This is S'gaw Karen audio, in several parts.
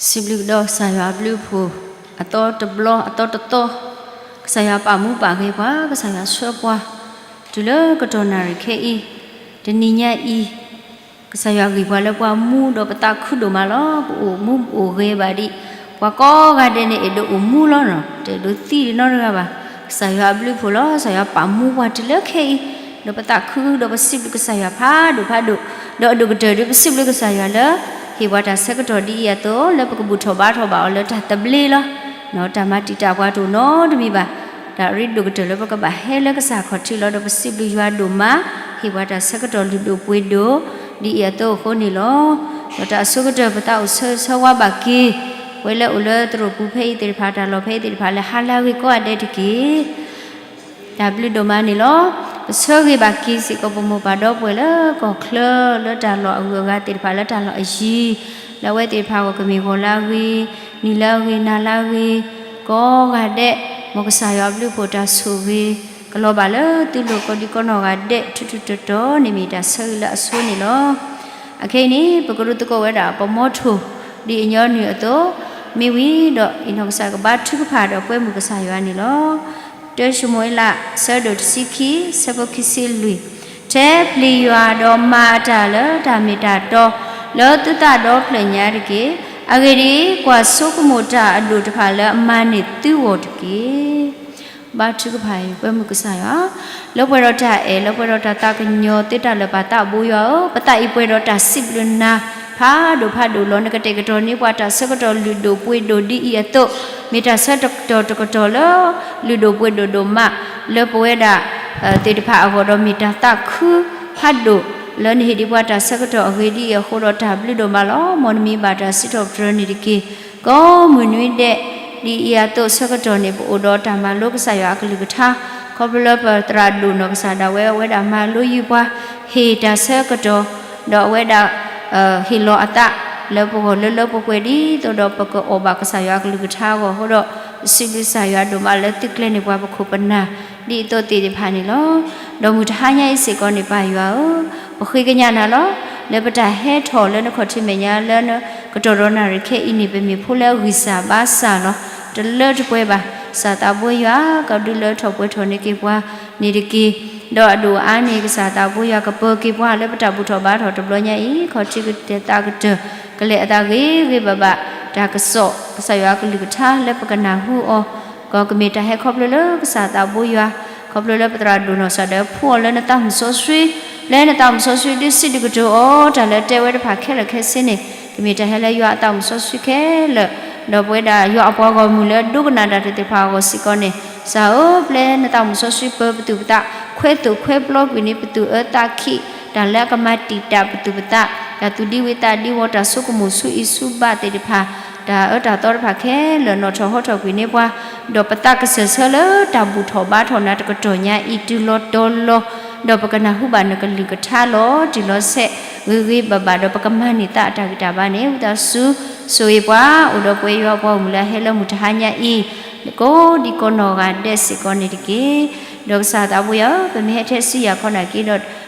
စံးဘျုးကဒီးကစၢ်ယွၤအဘျုးအဖှိၣ် အသီတဘျီ အသီတသီ, ကစၢ်ယွၤပာ်မူပာ်ဂဲၤပှၤ, ကစၢ်ယွၤဆှၢပှၤ တုၤလၢကတီၢ်နၣ်ရံၣ်ခဲအံၤ, တနံၤညါအံၤ, ကစၢ်ယွၤဂ့ၤပှၤလၢပှၤမူဒီးပသးခုဒိၣ်မးလီၤ. ပအိၣ်မူအိၣ်ဂဲၤဘၣ်ဒံး, ပှၤကိးဂၤဒဲးန့ၣ် အဲၣ်ဒိးအိၣ်မူလီၤနီၤ, တအဲၣ်ဒိးသံနီတဂၤဘၣ်. ကစၢ်ယွၤအဘျုးအဖှိၣ်လီၤ. ကစၢ်ယွၤပာ်မူပှၤတုၤလၢခဲအံၤ, ဒီးပသးခုဒီးပစံးဘျုးကစၢ်ယွၤဖးဒိၣ်ဖးဒိၣ်, ဒီးအဒိၣ်ကတၢၢ်ဒီးပစံးဘျုးကစၢ်ယွၤလၢ ဟ့ၣ်ပှၤတၢ်ဆၢကတီၢ်ဒ်အံၤအသိး လၢပကဘူၣ်ထီၣ်ဘါထီၣ်ဘၣ်အီၤလၢတၢ်သဘျ့လီၤ. တၢ်မၤတံာ်တာ်ပှၤတအိၣ်နီတမံၤဘၣ်. တၢ်ရ့ဒိၣ်ကတၢၢ်လၢပကဘၣ်ဟဲလၢကစၢ်ခီၣ်ထံးလီၤ. ဒီးပစံးဘျုးယွၤဒိၣ်မး, ဟ့ၣ်ပှၤတၢ်ဆၢကတီၢ်လုၢ်ဒိၣ်ပှ့ၤဒိၣ် ဒ်အံၤအသိးအဃိန့ၣ်လီၤ. ဒီးတၢ်အဆိကတၢၢ် ပသးအိၣ်ဆၢဂ့ၤဆၢဝါဘၣ်က့ၤ ပဝဲလၢအိၣ်လၢသရိာ်ပူၤဖဲအံၤသ့ၣ်တဖၣ် တၢ်လီၢ်ဖဲအံၤသ့ၣ်တဖၣ် လဲၤဟါလၢအဂ့ၤကိးဂၤဒဲးတက့ၢ်. တၢ်ဘျုးဒိၣ်မးန့ၣ်လီၤ. ပဆၢဂ့ၤဘၣ်က့ၤစ့ၢ်ကီး ပမိၢ်ပၢ်ဒီပုၢ်ဝဲၢ်လၢကီၢ်ချၢ လၢတၢ်လီၢ်အဂုၤအဂၤသ့ၣ်တဖၣ် လၢတၢ်လီၢ်အယံၤ, လၢအဝဲသ့ၣ်တဖၣ်အဂီၢ် ကမ့ၢ်ဂီၤလၢအဂ့ၤ, နံၤလၢအဂ့ၤ, နၤလၢအဂ့ၤ, ကိးဂၤဒဲး, မ်ကစၢ်ယွၤအဘျုးအဖှိၣ်တၢ်ဆိၣ်ဂ့ၤ ကလီၤဘၣ်လၢသုလိၤကိးဒံကီနီၢ်ဂၤဒဲး ထူးထူးတီၤတီၤန့ၣ် မ့ၢ်တၢ်ဆၢဂ့ၤလၢအဆိန့ၣ်လီၤ. အခဲအံၤန့ၣ် ပကရူၢ်သကိးဝဲဒၣ် ပမီထိၣ် ဒ်အညီနုၢ်အသိး, မ့ၢ်ဝံၤဒီး အ့ၣ်နီၢ်ကစၢ်ကဘါထုကဖၣ်ဒီးကွဲမုာ်ကစၢ်ယွၤန့ၣ်လီၤ. တၢၡမူၤအ့လး ဆၢဒိၣ်တဆံခံ ဆၢဖိခံဆံလွံၢ်, ထဲပျံၤယွၤဒီးမၤအတၢ်လၢတၢ်မ့ၢ်တၢ်တီ လၢသုသးဒီဖျၢၣ်ညါတက့ၢ်. အဂ့ၢ်ဒ်အံၤ, ကွၢ်ဆိကမိၣ်တၢ်အဒိၣ်တဖၣ်လၢအမၤန့ၢ်သုဂီၢ်တက့ၢ်. ဘါထုကဖၣ်အံၤ ကွဲမုာ်ကစၢ်ယွၤ, လၢပှဲၤဒီးတၢ်အဲၣ် လၢပှဲၤဒီးတၢ်သးကညီၤသ့တၢ်လၢာ် ပၢ်သးဘိယွၤဧၢ, ပသးအံၤပှဲၤဒီးတၢ်စံးဘျုးနၤ ဖးဒိၣ်ဖးဒိၣ်လီၤ. နကတဲာ်ကတီၤန့ၢ်ပှၤတၢ်ဆၢကတီၢ်လုၢ်ဒိၣ်ပှ့ၤဒိၣ်ဒ်အံၤအသိး, မ့ၢ်တၢ်ဆၢကတီၢ်တကတီၢ်လၢ လုၢ်ဒိၣ်ပှ့ၤဒိၣ်ဒိၣ်မး လၢပဝဲဒၣ် သ့ၣ်တဖၣ်အဂီၢ်ဒီး မ့ၢ်တၢ်သးခုဖးဒိၣ် လၢနဟ့ၣ်ဒံးပှၤတၢ်ဆၢကတီၢ်အဂ့ၢ်ဒ်အံၤအဃိဒီး တၢ်ဘျုးဒိၣ်မးလီၤ. မ်နမံၤဘၣ်တၢ်စံးထီၣ်ပတြၢၤန့ၣ်တက့ၢ်. ကိးမုၢ်နွံဒဲး ဒ်အံၤအသိးဆၢကတီၢ်န့ၣ် ပအိၣ်ဒီးတၢ်မၤလိကစၢ်ယွၤအကလုၢ်ကထါ, ခီဖျိလၢပသရၣ်ဒိၣ်နီၢ်ကစၢ်ဒၣ်ဝဲ အဝဲဒၣ်မၤလိယုၢ်ပှၤ ဟ့ၣ်တၢ်ဆၢကတီၢ်, ဒီးအဝဲဒၣ် ဟ့ၣ်လီၤအသး လၢပဂီၢ်လၢလၢပှဲၤပှဲၤ ဒ်သိးဒီးပကအိၣ်ဘၣ်ကစၢ်ယွၤအကလုၢ်ကထါအဂီၢ်အဃိဒီး ပစံးဘျုးကစၢ်ယွၤဒိၣ်မးလၢသုကျဲၤန့ၢ်ပှၤပခိၣ်ပနၢ် ဒ်အသိးသ့ၣ်တဖၣ်န့ၣ်လီၤ. ဒီးမုၢ်တဟါညါအံၤစ့ၢ်ကီးန့ၣ် ပၢ်ယွၤဧၢ, ပဃ့ကညးနၤလီၤ. လၢပတၢ်ဟဲထီၣ်လၢနခီၣ်ထံးမဲာ်ညါလၢ ကတီၢ်ဒီးနၣ်ရံၣ်ခဲအံၤန့ၣ် ပမ့ၢ်ဖိလၢအဂံၢ်စၢ်ဘါစၢ်လီၤ. တလၢတပှဲၤဘၣ်. ကစၢ်သးဘိယွၤ ကဒုးလၢထီၣ်ပှဲၤထီၣ်န့ၢ်က့ၤပှၤန့ၣ်တက့ၢ်. ဒီးအဒိၣ်အါန့ၣ် ကစၢ်သးဘိယွၤကပၢၤက့ၤပှၤလၢပတၢ်ဘူၣ်ထီၣ်ဘါထီၣ်တဘျီညါအံၤ ခီၣ်ထံးကတဲာ်သးကတၢၢ် ကလဲၤအသးဂ့ၤဂ့ၤဘၣ်ဘၣ် တၢ်ကစီၣ် ကစၢ်ယွၤအကလုၢ်ကထါလၢပကနၢ်ဟူအီၤ ကီၢ်ကမ့ၢ်တၢ်ဟဲခီဖျိလၢကစၢ်သးဘိယွၤ, ခီဖျိလၢပသရၣ်ဒိၣ်နီၢ်ကစၢ်ဒၣ်ဝဲဖှူအီၤလၢနသးမုၢ်စီဆှံ, လၢနသးမုၢ်စီဆှံဒုးစံးဒုးကတိၤအီၤ တၢ်လၢတဲဝဲတဖၣ်ခဲလၢာ်ခဲဆ့န့ၣ် ကမ့ၢ်တၢ်ဟဲလၢယွၤအသးမုၢ်စီဆှံခဲလၢာ်, ဒီးပဝဲဒၣ်ယွၤအပှၤဂီၢ်မုၢ်လၢဒိကနၣ်တၢ်သ့ၣ်တဖၣ်အဂီၢ်စ့ၢ်ကီးန့ၣ်, ကစၢ်ဧၢ, ပျဲနသးမုၢ်စီဆှံပၢၤပသူၣ်ပသး, ခွဲးသိၣ်ခွဲးပျီကွံာ်န့ၢ်ပသူၣ်အၢသးခံ, တၢ်လၢအကမၤတံာ်တာ်ပသူၣ်ပသး, တၢ်သူၣ်ဒံဝံသးဒံဝီၤ တၢ်ဆိကမိၣ်ဆူအံၤဆူဘၣ်သ့ၣ်တဖၣ်, တၢ်အၢတၢ်သီတဖၣ်ခဲလၢာ် နီၣ်ထီၣ်ဟီထီၣ်ကွံာ်န့ၢ်ပှၤ, ဒီးပသးကစၢၢ်ဆၢလၢတၢ်ဘူၣ်ထီၣ်ဘါထီၣ်နၤတကတီၢ်ညါအံၤတုၤလီၤတီၤလီၤ, ဒီးပကနၢ်ဟူဘၣ်နကလုၢ်ကထါလီၤတံၢ်လီၤဆဲး ဂ့ၤဂ့ၤဘၣ်ဘၣ် ဒီးပကမၤန့ၢ်သးအတၢ်ဂံၢ်တၢ်ဘါန့ၣ် ဝံသးစူၤ ဆိၣ်ဂ့ၤပှၤ အိၣ်ဒီးပဝဲယွၤအပှၤဂီၢ်မုၢ်လၢအဟဲလၢမုၢ်တဟါညါအံၤ ကိးဒံးကိးနီၢ်ဂၤဒဲးစ့ၢ်ကီးန့ၣ်တက့ၢ်. ဒီးကစၢ်သးဘိယွၤဧၢ, ပမ့ၢ်ဟဲထဲဆူယၤခီနာ်က့ဒီး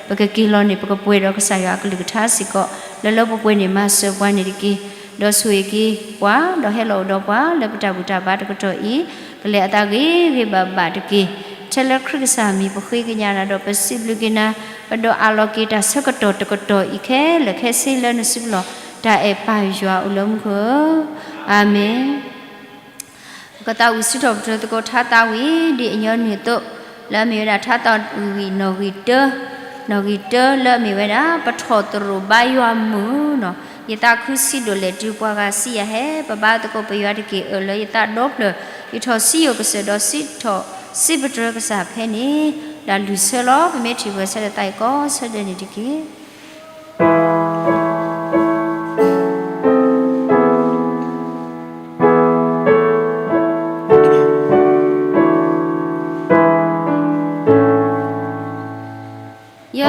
ပကက့ၤလီၤန့ၣ် ပကပှဲၤဒီးကစၢ်ယွၤအကလုၢ်ကထါစ့ၢ်ကီး လၢလၢပှဲၤပှဲၤန့ၣ် မၤစၢၤပှၤန့ၣ်တက့ၢ်. ဒီးဆိၣ်ဂ့ၤက့ၤပှၤ ဒီးဟဲလီၤအိၣ်ဒီးပှၤ လၢပတၢ်ဘူၣ်တၢ်ဘါတကတီၢ်အံၤ ကလဲၤအသးဂ့ၤဂ့ၤဘၣ်ဘၣ်တက့ၢ်. ထဲလၢခရံာ်ကစၢ်မံၤ ပဃ့ကညးနၤဒီးပစံးဘျုးက့ၤနၤ, ပဒိးအးလီၤက့ၤတၢ်ဆၢကတီၢ်တကတီၢ်အံၤခဲလၢာ်ခဲဆ့လၢနစုပူၤလီၤ. တၢ်အဲၣ်ပၢ်ယွၤအိၣ်လၢမူခိၣ်ဧၢ, အၤမ့ၣ်. ပကသးဝံၣ်စံးထီၣ်ပတြၢၤသကိးထါသးဝံၣ် ဒ်အညီနုၢ်အသိး, လၢအမ့ၢ်ဝဲဒၣ်ထါသးဝံၣ်နီၣ်ဂံၢ်တၢ, နီၣ်ဂံၢ်တၢလၢအမ့ၢ်ဝဲဒၣ် ပထီၣ်သရိာ်ဘါယွၤမုၢ်နီၤ, ယသးခုဆံးဒိၣ်လဲၣ်တုၤပှၤဂၤဆံးယၤဟဲ, ပဘါသကိးပယွၤတက့ၢ်အၢၣ်လၢ ယသးဒီဖျၢၣ်, ယထီၣ်စံယိၣ်ကစၢၢ်ဒီးစံးထီၣ်စံးပတြၢၤကစၢ်ဖဲန့ၣ်, တၢ်လုၢ်ဆၢလီၤ. ပမ့ၢ်ထံၣ်ပှဲၤဆၢဒီးသးအံၤကိးဆၢဒဲးန့ၣ်တက့ၢ်. ယ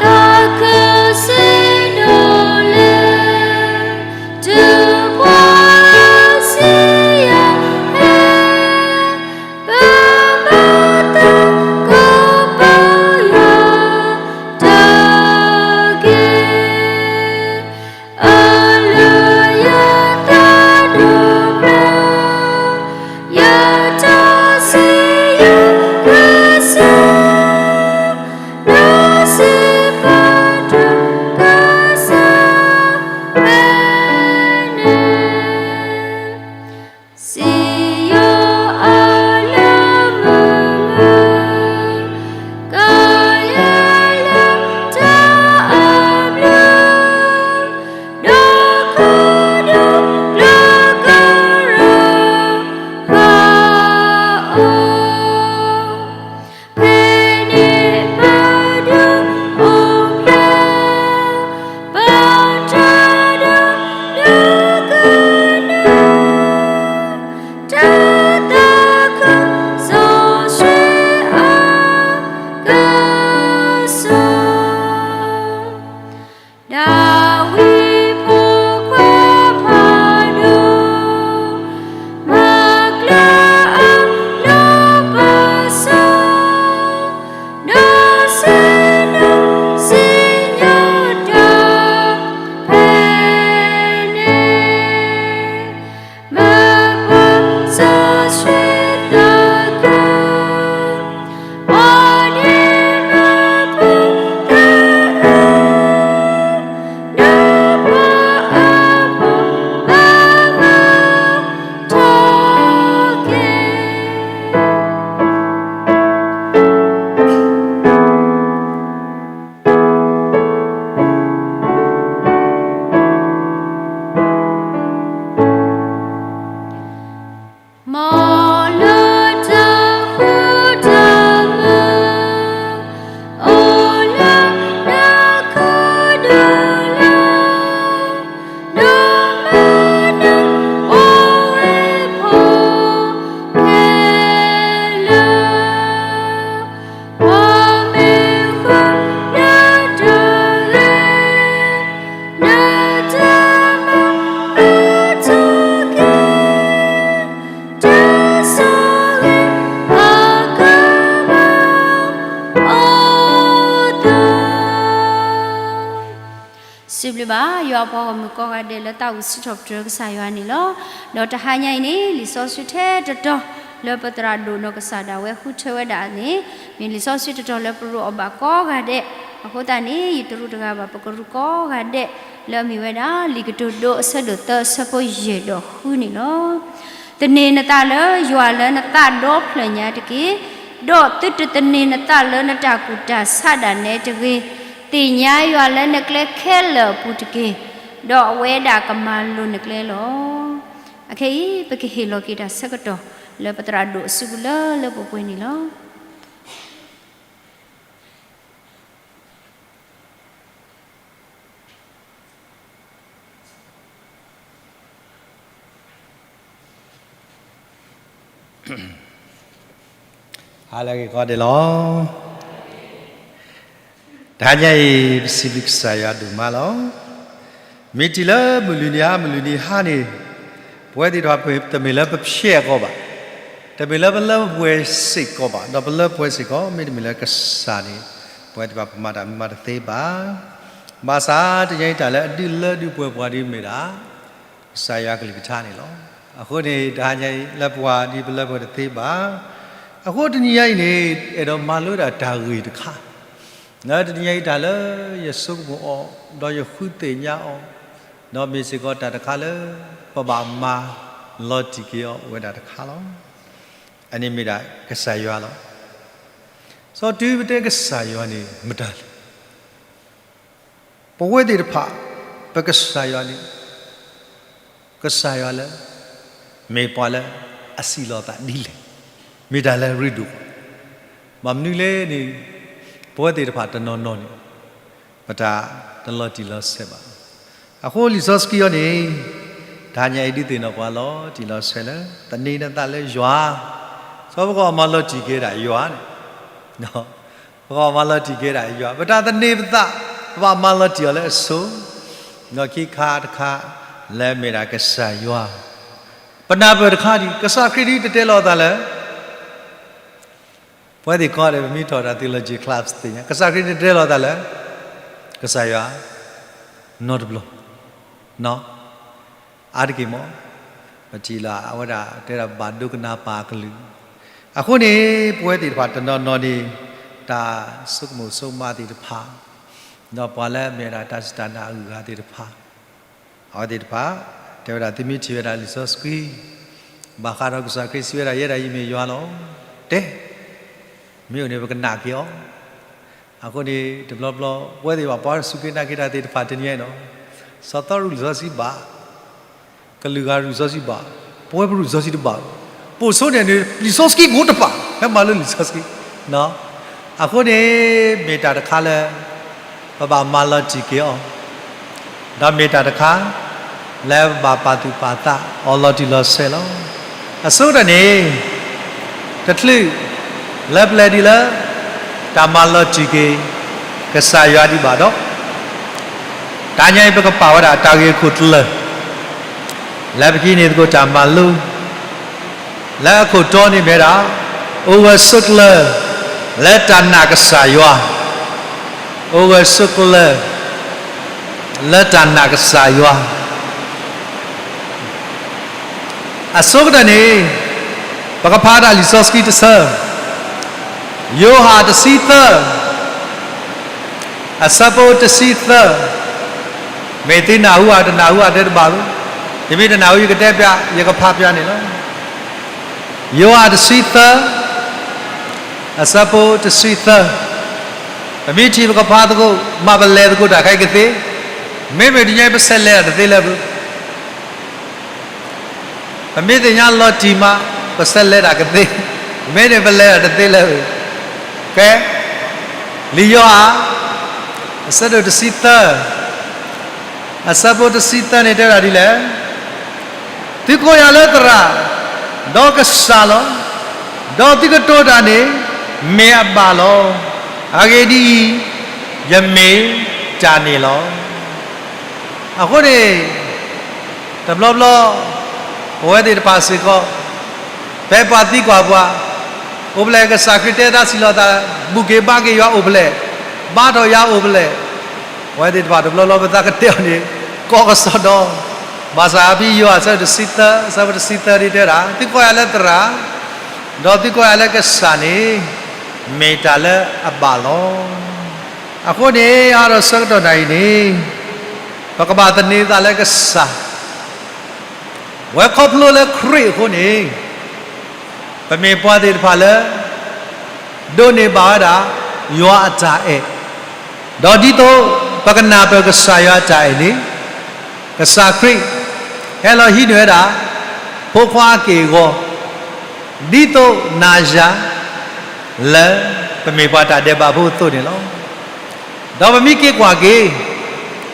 သးခုဆံးဒိၣ်လဲၣ် တုၤပှၤဂၤဆံးယၤဟဲ, ပဘါသကိးပယွၤတၢ် စံးဘျုးဘၣ်ယွၤအပှၤဂီၢ်မုၢ်ကိးဂၤဒဲးလၢသးဝံၣ်စံးထီၣ်ပတြၢၤကစၢ်ယွၤန့ၣ်လီၤ. ဒီးတဟါညါအံၤန့ၣ် လံာ်စီဆှံထဲတတီၤလၢပသရၣ်ဒိၣ်နီၢ်ကစၢ်ဒၣ်ဝဲဃုထၢဝဲဒၣ်န့ၣ် မ့ၢ်လံာ်စီဆှံတတီၤလၢပရိးအီၤဘၣ်ကိးဂၤဒဲး, အဃိသတးန့ၣ် ယတရူးတဂၤဘၣ် ပကရူးကိးဂၤဒဲး လၢအမ့ၢ်ဝဲဒၣ် လံာ်ကတိၤဒိအဆၢဒိၣ်သၢအဆၢဖိယဲၢ်ဒီးဃုန့ၣ်လီၤ. သန့ၤနသးလၢယွၤလၢနသးဒီဖျၢၣ်ညါတက့ၢ်. ဒီးသုတသန့ၤနသးလၢနတၢ်ကူၣ်တၢ်ဆးဒၣ်နဲတဂ့ၤ. သ့ၣ်ညါယွၤလၢနကျဲခဲလၢာ်အပူၤတက့ၢ်. ဒီးအဝဲဒၣ်ကမၤလိၤနကျဲလီၤ. အခဲအံၤ ပကဟ့ၣ်လီၤက့ၤတၢ်ဆၢကတီၢ်လၢပသရၣ်ဒိၣ်အစုပူၤလၢလၢပှဲၤပှဲၤန့ၣ်လီၤ. ဟါလၢအဂ့ၤကိးဂၤဒဲးလီၤ. တဟါညါအံၤ ပစံးဘျုးကစၢ်ယွၤဒိၣ်မးလီၤ. မ့ၢ်တုၤလၢမုၢ်လွံၢ်နံၤဟါ မုၢ်လွံၢ်နံၤဟါန့ၣ် ပဝဲသ့ၣ်တဖၣ်တမ့ၢ်လၢပဖျဲးအဂီၢ်ဘၣ်, တမ့ၢ်လၢပလၢပပှဲၤစ့ၢ်ကီးဘၣ်, ဒီးပလၢပှဲၤစ့ၢ်ကီး မ့တမ့ၢ်လၢကစၢ်န့ၣ် ပဝဲသ့ၣ်တဖၣ်ပမၤတၢ်မ့ၢ်မၤတသ့ဘၣ်. ဘၣ်ဆၣ်တနံၤအံၤတၢ်လၢအဒုးလၢဒုးပှဲၤပှၤဒ်မ့ၢ်ဒၣ် ကစၢ်ယွၤကလုၢ်ကထါန့ၣ်လီၤ. အဃိန့ၣ် တဟါညါအံၤ လၢပှၤဒ်ပလၢပှဲၤတသ့ဘၣ်. အဃိတနံၤညါအံၤန့ၣ် အဲၣ်ဒိးမၤလိဒၣ်တၢ်ဂ့ၢ်တခါ, လၢတနံၤညါအံၤတၢ်လၢယဆိကမိၣ်အီၤ ဒီးယဃုသ့ၣ်ညါအီၤ, ဒီးမ့ၢ်စ့ၢ်ကီးတၢ်တခါလၢ ပဘၣ်မၤလီၤတံၢ်က့ၤအီၤဝဲဒၣ်တခါလီၤ. အန့ၣ်မ့ၢ်ဒၣ်ကစၢ်ယွၤလီၤ. စီၤတုၤပတဲကစၢ်ယွၤန့ၣ်မတၤလဲၣ်. ပဝဲသ့ၣ်တဖၣ် ပကစၢ်ယွၤန့ၣ် ကစၢ်ယွၤလၢ မ့ၢ်ပှၤလၢအစံးလီၤသးဒ်လဲၣ်, မ့ၢ်တၢ်လၢအရ့ဒိၣ်, ဘၣ်မနုၤလဲၣ်န့ၣ် ပဝဲသ့ၣ်တဖၣ်တနီၤနီၤန့ၣ် ပတၢ်တလီၤတံၢ်လီၤဆဲးဘၣ်. အဃိလံာ်စီဆှံအံၤန့ၣ် တဟါညါအံၤဒုးသ့ၣ်နီၣ်ပှၤလီၤတံၢ်လီၤဆဲးလၢ သန့ၤနသးလၢယွၤ, စီၤပကီၢ်မၤလီၤတံၢ်က့ၤဒၣ်ယွၤန့ၣ် ပကီၢ်မၤလီၤတံၢ်က့ၤဒၣ်ယွၤ, ပတၢ်သန့ၤပသး ပဘၣ်မၤလီၤတံၢ်အီၤလၢအဆိ, ဒီးခံခါတခါ လၢမ့ၢ်ဒၣ်ကစၢ်ယွၤ, ပနၢ်ပၢၢ်တခါဒံး ကစၢ်ခရံာ်ဒ်တတဲလီၤသးလၢ ပဝဲသ့ၣ်ခီဒီး ပမ့ၢ်ထီၣ်တၢ် theology class သ့ၣ်ညါ ကစၢ်ခရံာ်တတဲလီၤသးလၢ ကစၢ်ယွၤ နီတဘျီ, အါတက့ၢ်မး ပထံၣ်လၢအဝဲဒၣ်တဲဒၣ်ဘၣ်ဒိကနၣ်ပၢ်အကလုၢ်, အဃိန့ၣ် ပဝဲသ့ၣ်တဖၣ်တနီၤနီၤန့ၣ် တၢ်ဆိကမိၣ်ဆိကမးသ့ၣ်တဖၣ်, ဒီးပှၤလၢအမ့ၢ်ဝဲဒၣ်တၢ်စူၢ်တၢ်နာ်အဂုၤအဂၤသ့ၣ်တဖၣ် အဝဲသ့ၣ်တဖၣ် တဲဝဲဒၣ်သုမ့ၢ်ထံၣ်ဝဲဒၣ်လံာ်စီဆှံ ဘၣ်ဃးဒီးကစၢ်ခရံာ်စံးဝဲဒၣ် ယဲဒၣ်အံၤမ့ၢ်ယွၤလီၤ. တဲ, မ့ၢ်အိၣ်န့ၣ် ပကနာ်က့ၤအီၤ. အဃိန့ၣ် တဘျီဘျီ ပဝဲသ့ၣ်ဘၣ်ပှၤစူၢ်က့ၤနာ်က့ၤတၢ်သ့ၣ်တဖၣ်တနံၤအံၤနီၤ စီၤသီရူးလံာ်စီဆှံဘၣ်, ကလုာ်ဂၤရူးလံာ်စီဆှံဘၣ်, ပဝဲပရူးလံာ်စီဆှံတဘၣ်, ပိာ်ဆိန့ၣ်န့ၣ် လံာ်စီဆှံကိးတပာ် ဟဲမၤလိလံာ်စီဆှံ အဃိန့ၣ် မ့ၢ်တၢ်တခါလၢ ပဘၣ်မၤလီၤတံၢ်က့ၤအီၤ, ဒီးမ့ၢ်တၢ်တခါ လၢပဘၣ်ပာ်သူၣ်ပာ်သးအီၤလီၤတံၢ်လီၤဆဲးလီၤ. အဆိကတၢၢ်န့ၣ် တချုးလၢပျၢၤဒ်လၢ တၢ်မၤလီၤတံၢ်က့ၤ ကစၢ်ယွၤဒံးဘၣ်ဒီး တဟါညါအံၤ ပကပာ်ဝဲဒၣ်တၢ်ဂ့ၢ်အခိၣ်ကျၢၢ် လၢပကဟံးန့ၢ်သကိးတၢ်မၤလိ လၢအခိၣ်တီန့ၣ်မ့ၢ်ဝဲဒၣ် အိၣ်ဂၢၢ်ဆိးကျၢၤ လၢတၢ်နာ်ကစၢ်ယွၤ, အိၣ်ဂၢၢ်ဆိးကျၢၤ လၢတၢ်နာ်ကစၢ်ယွၤ အဆိကတၢၢ်န့ၣ် ပကဖးတၢ်လံာ်စီဆှံတဆၢ, ယိၤဟၣ်တဆံသၢ အဆၢဖိတဆံသၢ, မ့ၢ်သုနၢ်ဟူဧါတနၢ်ဟူဧါတဲတဘၣ်ဘၣ်, တမ့ၢ်တနၢ်ဟူ ယကတဲပျး ယကဖးပျးန့ၣ်လီၤ. ယိၤဟၣ်တဆံသၢ အဆၢဖိတဆံသၢ, ပမ့ၢ်ထံၣ်ပကဖးသကိး မ့ၢ်ပလဲၤသကိးတၢ်ခဲအံၤကသ့, မ့မ့ၢ်တနံၤအံၤ ပဆဲးလဲၤတၢ်တသ့လၢၤဘၣ်. ပမ့ၢ်သ့ၣ်ညါလီၤတံၢ်မး ပဆဲးလဲၤတၢ်ကသ့, မ့မ့ၢ်ပလဲၤတၢ်တသ့လၢၤဘၣ်. ကဲ, လံာ်ယိၤဟၣ် အဆၢဒိၣ်တဆံသၢ အဆၢဖိတဆံသၢန့ၣ်တဲဝဲဒၣ်ဒ်လဲၣ်, သုကိးယၤလၢသရၣ်, ဒီးကစၢ်လီၤ. ဒီးသုကတိၤတၢ်န့ၣ် မ့ၢ်အဘၣ်လီၤ. အဂ့ၢ်ဒ်အံၤ, ယမ့ၢ်တၢ်န့ၣ်လီၤ. အဃိန့ၣ် တဘျီဘျီ ပဝဲသ့ၣ်တဖၣ်စ့ၢ်ကီး ဖဲပှၤသံကွၢ်ပှၤ, အိၣ်ဖဲလဲၣ် ကစၢ်ခရံာ်တဲတၢ်စံးလီၤသး, ဘူၣ်က့ၤဘါက့ၤယွၤအိၣ်ဖဲလဲၣ်, ဘါထီၣ်ယွၤအိၣ်ဖဲလဲၣ်. ပဝဲသ့ၣ်တဖၣ်တဘျီလီၤ ပသးကတဲအီၤန့ၣ် ကီကစီဒီ, ဘၣ်ဆၣ်ဖဲယိၤဟၣ်အဆၢတဆံသၢ, အဆၢဖိတဆံသၢဒ်တဲဒၣ်, သုကီၢ်ယၤလၢသရၣ်, ဒီးသုကီၢ်ယၤလၢကစၢ်န့ၣ် မ့ၢ်တၢ်လၢအဘၣ်လီၤ. အဃိန့ၣ် အါထီၣ်ဆၢကတီၢ်နၤအံၤန့ၣ် ပကဘၣ်သန့ၤသးလၢကစၢ် ဝဲခီဖျိလၢခရံာ်အဃိန့ၣ် ပမ့ၢ်ပှၤသ့ၣ်တဖၣ်လၢ ဒိးန့ၢ်ဘၣ်ဝဲဒၣ် ယွၤအတၢ်အဲၣ်, ဒီးဒ်သိးပကနၢ်ပၢၢ်ကစၢ်ယွၤအတၢ်အဲၣ်န့ၣ် ကစၢ်ခရံာ် ဟဲလီၤဟံးန့ၢ်ဝဲဒၣ် ဖိခွါအက့ၢ်အဂီၤ ဒ်သိးနၤယၤ လၢပမ့ၢ်ပှၤတၢ်ဒဲးဘးဖိအသိးန့ၣ်လီၤ. ဒီးပမ့ၢ်က့ၤကွၢ်က့ၤ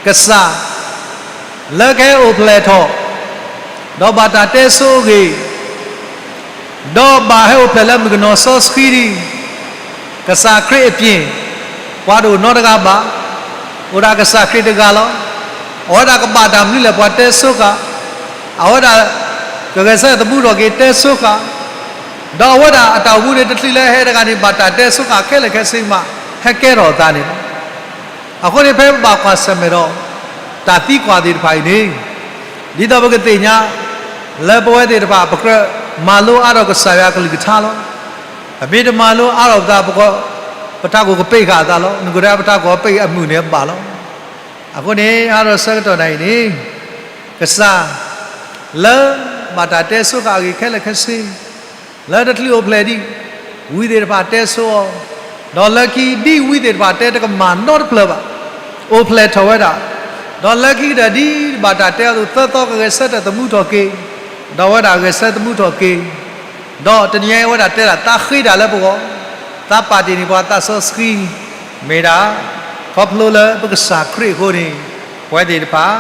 ကစၢ် လၢကဟဲအိၣ်ဖျဲၣ်ထီၣ် ဒီးဘၣ်တၢ်တဲဆိအဂ့ၢ် ဒီးဘၣ်ဟဲအိၣ်ဖျဲၣ်လၢမုၣ်ကနီၤစီဆှံဒ် ကစၢ်ခရံာ်အပၢ် ပှၤတအိၣ်နီတဂၤဘၣ်, အိၣ်ဒၣ်ကစၢ်ခရံာ်တဂၤလီၤ. အဝဲဒၣ်ကဘၣ်တၢ်မနုၤလဲၣ် ပှၤတဲဆိဃာ်, အဝဲဒၣ်ကဂဲၤဆၢထၢၣ်သမူထီၣ်က့ၤတဲဆိဃာ်, ဒီးအဝဲဒၣ်အတၢ်အိၣ်မူန့ၣ်တချုးလၢဟဲတဂၤန့ၣ် ဘၣ်တၢ်တဲဆိဃာ်ခဲလၢာ်ခဲဆ့မး ဟဲကဲထီၣ်အသးန့ၣ်လီၤ. အဃိန့ၣ် ဖဲပဘၣ်ကွၢ်ဆၢၣ်မဲာ်ဒီး တၢ်သံကွၢ်သ့ၣ်တဖၣ်အံၤန့ၣ် ဒ်သိးပကသ့ၣ်ညါ လၢပဝဲသ့ၣ်တဖၣ် ပကြၢးမၤလိအါထီၣ်ကစၢ်ယွၤအကလုၢ်ကထါလီၤ. ပမ့ၢ်တမၤလိအါထီၣ်ပသး ပက ပထးခိၣ်ကပ့ၢ်ဃာ်အသးလီၤ. နကဒၣ်ပထးခိၣ်အပ့ၢ်အမုၢ်န့ၣ် အဘၣ်လီၤ. အဃိန့ၣ် အါထီၣ်ဆၢကတီၢ်နၤအံၤန့ၣ် ကစၢ် လၢဘၣ်တၢ်တဲဆိဃာ်အဂ့ၢ်ခဲလၢာ်ခဲဆ့ လၢတချုးအိၣ်ဖျဲၣ်ဒံး ဝံသ့ၣ်တဖၣ်တဲဆိအီၤ, ဒီးလၢခံဒ်ဝံသ့ၣ်တဖၣ်တဲတကမၣ်နီတဖျၢၣ်ဘၣ် အိၣ်ဖျဲၣ်ထီၣ်ဝဲဒၣ်, ဒီးလၢခံကတၢၢ်ဒ်ဘၣ်တၢ်တဲအသိး သၢသီကဂဲၤဆၢထၢၣ်သမူထီၣ်က့ၤ, ဒီးအဝဲဒၣ်ဂဲၤဆၢထၢၣ်သမူထီၣ်က့ၤ, ဒီးတနံၤညါအံၤအဝဲဒၣ်တဲဒၣ်သးဃ့တၢ်လၢပဂီၢ်, သးပာ်တ့ၢ်န့ၢ်ပှၤသးစီဆှံ, မ့ၢ်ဒၣ် ခီဖျိလၢပကစၢ်ခရံာ်အဃိန့ၣ် ပဝဲသ့ၣ်တဖၣ်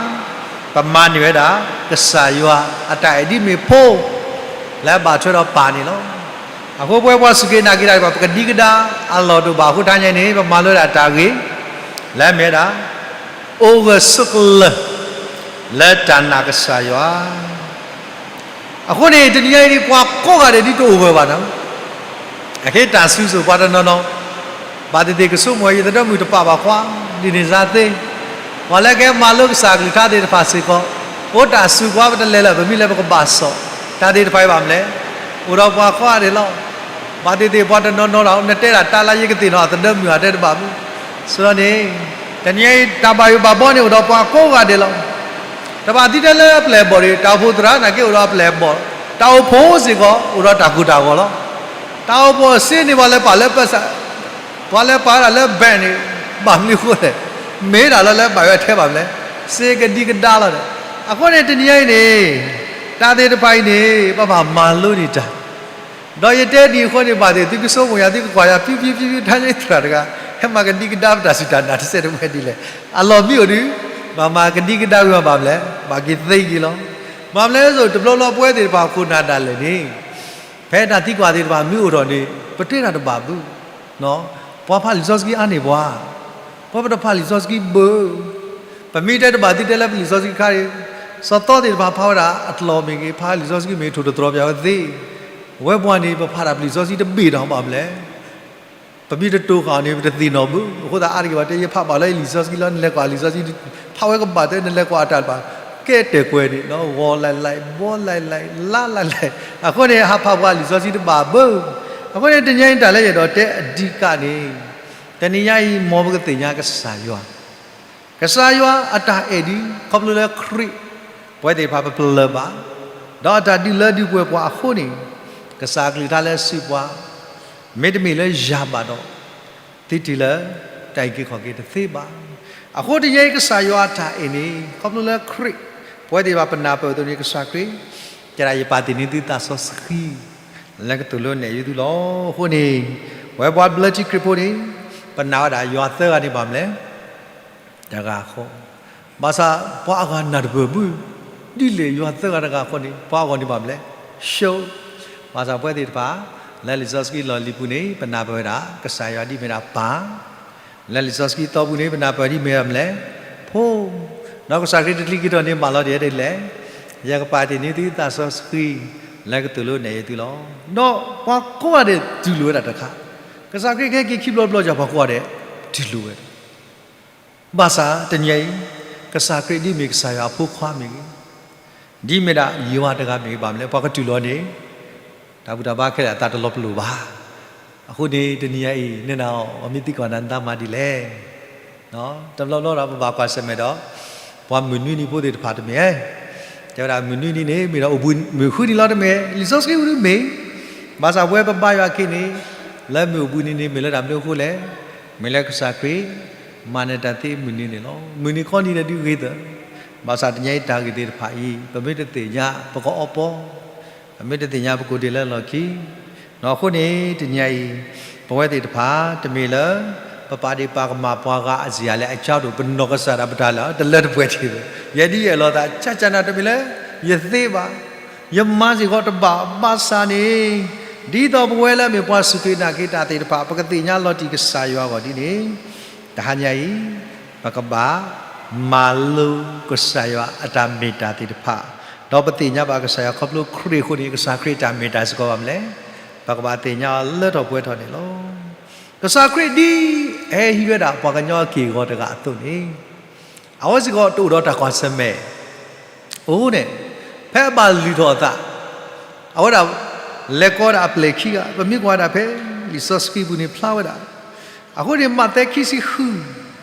ပမၤန့ၢ်ဝဲဒၣ် ကစၢ်ယွၤအတၢ်အဲၣ်ဒ်မ့ၢ်ဖိ လၢအဘၣ်ထွဲဒီးပၢ်န့ၣ်လီၤ. အဃိပဝဲပှၤစူၢ်က့ၤနာ်က့ၤတၢ်ဒ်ပှၤ ပကဒံကဒါအလီၢ်တအိၣ်ဘၣ်အဃိ တနံၤညါအံၤန့ၣ် ပမၤလိဒၣ်တၢ်ဂ့ၢ် လၢအမ့ၢ်ဝဲဒၣ် အိၣ်ဂၢၢ်ဆိးကျၢၤ လၢတၢ်နာ်ကစၢ်ယွၤ အဃိန့ၣ် တနံၤညါအံၤန့ၣ် ပှၤကိးဂၤဒဲးဒ်တအိၣ်ဂၢၢ်ဘၣ်န့ၣ်, အခဲတၢ်စူၤစိၤပှၤတနီၤနီၤ ဘၣ်သ့ၣ်သ့ၣ်ကဆိကမိၣ် ယသဒၢမုၢ်တပာ်ဘၣ်ဃီ ဒ်န့ၣ်စ့ၢ်သ့, ပှၤလၢကဟဲမၤလိကစၢ်အကလုၢ်ကထါသ့ၣ်တဖၣ်စ့ၢ်ကီး အိၣ်တၢ်စူၤပှၤ ပတလဲၤလၢၤ ပမ့ၢ်လဲၤပကဘၣ်စိာ် တၢ်သ့ၣ်တဖၣ်အံၤဘၣ်မနုၤလဲၣ်, အိၣ်ဒီးပှၤကိးဂၤဒဲးလီၤ. ဘၣ်သ့ၣ်သ့ၣ်ပှၤတနီၤနီၤဒီး နတဲဒၣ်တၢ်လၢယကသ့ၣ်နီၣ် အသဒၢမုၢ်အတဲတဘၣ်မုၢ်, ဆိန့ၣ် တနံၤညါအံၤ တၢ်ဘၣ်ယိၣ်ဘၣ်ဘီန့ၣ် အိၣ်ဒီးပှၤကိးဂၤဒဲးလီၤ. တဘၣ်သံတဲလၢအပျဲၢ်အဘီၣ်န့ၣ် တၢ်အိၣ်ဖှိၣ်သရၣ်နာ်က့ အိၣ်ဒီးအပျဲၢ်အဘီၣ်, တၢ်အိၣ်ဖှိၣ်စ့ၢ်ကီး အိၣ်ဒီးတၢ်ကိၢ်တၢ်ဂီၤလီၤ. တၢ်အိၣ်ဖှိၣ်စ့န့ၣ် ပှၤလဲၤပာ်လၢပစ ပှၤလဲၤပာ်ဝဲဒၣ်လၢ bank န့ၣ် ဘၣ်မနုၤအဃိလဲၣ်, မ့ၢ်ဒၣ်လီၤလၢဘၣ်ဝဲထဲဘၣ်မနုၤလဲၣ်, စ့ကဒံကဒါလီၤဒီး, အဃိန့ၣ် တနံၤညါအံၤန့ၣ် တၢ်သ့ၣ်တဖၣ်အံၤန့ၣ် ပဘၣ်မၤလိန့ၢ်တၢ် ဒီးယတဲဒ်အံၤအဃိန့ၣ် ဘၣ်သ့ၣ်သုကဆိကမိၣ်ယၤ သုကကွၢ်ယၤ ဖံဖံဖံဖံ တၢ်န့ၣ်သရၣ်တဂၤ ဟဲမၤကဒံကဒါပတၢ်စူၢ်တၢ်နာ်တစဲးတမှဲဒ်လဲၣ်. အလီၢ်မ့ၢ်အိၣ်ဒီး ဘၣ်မၤကဒံကဒါဝံၤဘၣ်မနုၤလဲၣ်, ဘၣ်က့ၤသ့က့ၤလီၤ. ဘၣ်မနုၤလဲၣ်အသိး တဘျီဘျီပဝဲသ့ၣ်တဖၣ်ခိၣ်နၢ်ဒၣ်လဲာ်န့ၣ် ဖဲတၢ်သံကွၢ်သ့ၣ်တဖၣ်မ့ၢ်အိၣ်ထီၣ်န့ၣ် ပတဲတၢ်တဘၣ်ဘၣ် ပှၤဖးလံာ်စီဆှံအါန့ၢ်ပှၤ, ပှၤပတဖးလံာ်စီဆှံဘၣ်. ပမ့ၢ်တဲတဘၣ်သုတဲလၢပလံာ်စီဆှံခါအံၤ, စီၤသီသ့ၣ်တဖၣ်ဖးဝဲဒၣ်အကျိၤမ့ၢ်ဂ့ၤ, ဖးလံာ်စီဆှံမ့ၢ်ဂ့ၤ ထိၣ်တတြီၤပၠးဝဲသ့, ဝဲပှၤန့ၣ် ပဖးတၢ်ပလံာ်စီဆှံတဘ့ၣ်ဒီးဘၣ်မနုၤလဲၣ်. ပမ့ၢ်တတိၤဃာ်အီၤန့ၣ် ပတသ့ၣ်နီၣ်ဘၣ်. အဃိသတးအါတက့ၢ်ပှၤတဲ ယဖးဘၣ်လၢလံာ်စီဆှံလီၤ, နလဲၤကွၢ်လံာ်စီဆှံ, ဖးဝဲကဘၣ်တဲ နလဲၤကွၢ်အတၢ်တဘၣ်, ကဲတဲာ်ကွဲၤန့ၣ် ဂီၤလဲၣ်လဲၣ် ဘီလဲၣ်လဲၣ် လါလဲၣ်လဲၣ်, အဃိန့ၣ် ဟးဖးပှၤလံာ်စီဆှံတဘၣ်ဘၣ်. အဃိန့ၣ် တနံၤညါအံၤတၢ်လၢယအဲၣ်ဒိးတဲအဓိကန့ၣ်, တနံၤညါအံၤ မ်ပကသ့ၣ်ညါကစၢ်ယွၤ, ကစၢ်ယွၤအတၢ်အဲၣ်ဒုး ခီဖျိလၢခရံာ် ပဝဲသ့ၣ်တဖၣ်ပပလၢၢ်ဘၣ်, ဒီးအတၢ်ဒုးလၢဒုးပှဲၤပှၤအဃိန့ၣ်, ကစၢ်အကလုၢ်ကထါလၢအစုပှၤ, မ့တမ့ၢ်လၢယၤဘၣ်ဒီး, သုတုၤလၢတၢ်အုၣ်က့ၤခီၣ်က့ၤတသ့ဘၣ်. အဃိတနံၤညါအံၤ ကစၢ်ယွၤအတၢ်အဲၣ်န့ၣ် ခီဖျိလၢခရံာ်, ပဝဲသ့ၣ်တဖၣ်ပနၢ်ပၢၢ်အသိးန့ၣ် ကစၢ်ခရံာ်, တဲဒၣ်ယပာ်တ့ၢ်န့ၢ်သုသးစီဆှံ လၢကသိၣ်လိနဲၣ်ယသုလီၤ. အဃိန့ၣ်, ပဝဲပှၤဘျၢထံခရံာ်ဖိန့ၣ်, ပနာ်ဝဲဒၣ်ယွၤသၢဂၤန့ၣ်ဘၣ်မနုၤလဲၣ်, တဂၤဃီ, ဘၣ်ဆၣ်ပှၤအဂၤနၢ်တပၢၢ်ဘၣ်, ဒ်လဲၣ်ယွၤသၢဂၤတဂၤဃီန့ၣ် ပှၤအဂီၢ်န့ၣ်ဘၣ်မနုၤလဲၣ်, ရှုံး, ဘၣ်ဆၣ်ပဝဲသ့ၣ်တဖၣ် လၢလံာ်စီဆှံလီၢ်လံၤပူၤန့ၣ် ပနၢ်ပၢၢ်ဝဲဒၣ် ကစၢ်ယွၤဒ်မ့ၢ်ဒၣ်ပၢ် လၢလံာ်စီဆှံသီပူၤန့ၣ် ပနၢ်ပၢၢ်ဒ်မ့ၢ်မနုၤလဲၣ်, ဖိ, ဒီးကစၢ်ခရံာ်တချုးက့ၤထီၣ်န့ၣ် မၢလီၤဒ်လဲၣ်, ယကပာ်တ့ၢ်န့ၢ်သုသးစီဆှံ လၢကသိၣ်လိနဲၣ်ယသုလီၤ. ဒီးပှၤကိးဂၤဒဲးတူၢ်လိာ်ဝဲဒၣ်တခါ, ကစၢ်ခရံာ်ကဟဲက့ၤခံဘျီတဘျီ ပှၤကိးဂၤဒဲးတူၢ်လိာ်ဝဲဒၣ် ဘၣ်ဆၣ်တနံၤအံၤ, ကစၢ်ခရံာ်ဒ်မ့ၢ်ကစၢ်ယွၤအဖိခွါမ့ၢ်ဂ့ၤ, ဒ်မ့ၢ်ဒၣ်ယွၤတဂၤမ့ၢ်ဂ့ၤ ဘၣ်မနုၤလဲၣ် ပှၤကတူၢ်လိာ်န့ၣ် တၢ်ဘူၣ်တၢ်ဘါခဲလၢာ်အသးတလီၤပလိာ်ဘၣ်. အဃိန့ၣ် တနံၤအံၤ နနၤအီၤ ပမ့ၢ်သံကွၢ်နၤ နသးမၤဒ်လဲၣ်. တဘျီဘျီဒီးပဘၣ်ကွၢ်ဆၢၣ်မဲာ်ဒီး ပှၤမုၢ်နွံနံၤဖိသ့ၣ်တဖၣ်တမ့ၢ်ဧါ. တဲဝဲဒၣ်မုၢ်နွံနံၤန့ၣ် မ့ၢ်ဒီးအိၣ်ဘှံးမုၢ်ဃုနံၤလီၤတမ့ၢ်, လံာ်စီဆှံပူၤဒုမ့ၢ်, ဘၣ်ဆၣ်ပဝဲပဘါယွၤအခ့န့ၣ် လၢမ့ၢ်အိၣ်ဘှံးနံၤန့ၣ် မ့ၢ်လၢတၢ်မနုၤအဃိလဲၣ်. မ့ၢ်လၢကစၢ်ခရံာ် မၤနၢၤတၢ်သ့မုၢ်နံၤန့ၣ်လီၤ. မုၢ်နံၤခီနံၤန့ၣ်ဒုးဂ့ၤသၢၣ်, ဘၣ်ဆၣ်တနံၤအံၤတၢ်ဂ့ၢ်သ့ၣ်တဖၣ်အံၤ ပမ့ၢ်တသ့ၣ်ညါ ပကအီပီ, ပမ့ၢ်တသ့ၣ်ညါ ပကအိၣ်ဒံးလၢလီၢ်ခံ. အဃိန့ၣ် တနံၤအံၤ ပဝဲသ့ၣ်တဖၣ် တမ့ၢ်လၢ ပပာ်ဒ့ၣ်ပာ်ကမၣ်ပှၤဂၤအစံးအလဲၣ်အကါဒိၣ် ပနီၢ်ကစၢ်ဒၣ်ပတၢ်လၢာ် တလၢတပှဲၤထံးဘၣ်. ယဲဒ်ယအဲၣ်လီၤသး ကၠၢ်ကၠၢ်နၤတမ့ၢ်လၢ ယသ့ဘၣ်, ယမၤစ့ၢ်ကီးတဘၣ်ဘၣ်ဆၣ်န့ၣ်, ဒ်သိးပဝဲလၢအမ့ၢ်ပှၤစူၢ်က့ၤနာ်က့ၤတၢ်သ့ၣ်တဖၣ် ပကသ့ၣ်ညါလီၤတံၢ်ကစၢ်ယွၤအဂီၢ်ဒ်န့ၣ်, တဟါညါအံၤ ပကဘၣ်မၤလိကစၢ်ယွၤအတၢ်မ့ၢ်တၢ်သ့ၣ်တဖၣ်, ဒီးပသ့ၣ်ညါဘၣ်ကစၢ်ယွၤခီဖျိခရံာ်အဃိန့ၣ် ကစၢ်ခရံာ်အတၢ်မ့ၢ်တၢ်စ့ၢ်ကီးဘၣ်မနုၤလဲၣ်, ပကဘၣ်သ့ၣ်ညါအီၤလၢထီၣ်ပှဲၤထီၣ်န့ၣ်လီၤ. ကစၢ်ခရံာ်ဒ်အဟဲဟံးဝဲဒၣ်ပှၤကညီအက့ၢ်အဂီၤတဂၤအသိးန့ၣ်, အဝဲစ့ၢ်ကီးတအိၣ်ဒီးတၢ်ကွၢ်ဆၢၣ်မဲာ် အိၣ်န့ၣ်, ဖဲအဘၣ်လုၢ်ထီၣ်အသး, အဝဲဒၣ်လဲၤကိးဝဲဒၣ်အပျဲၢ်ခံဂၤ, ပမ့ၢ်ကွၢ်ဒၣ်ဖဲ လံာ်စီဆှံပူၤန့ၣ်ဖျါဝဲဒၣ်, အဃိန့ၣ် မးသဲခံဆံဃု,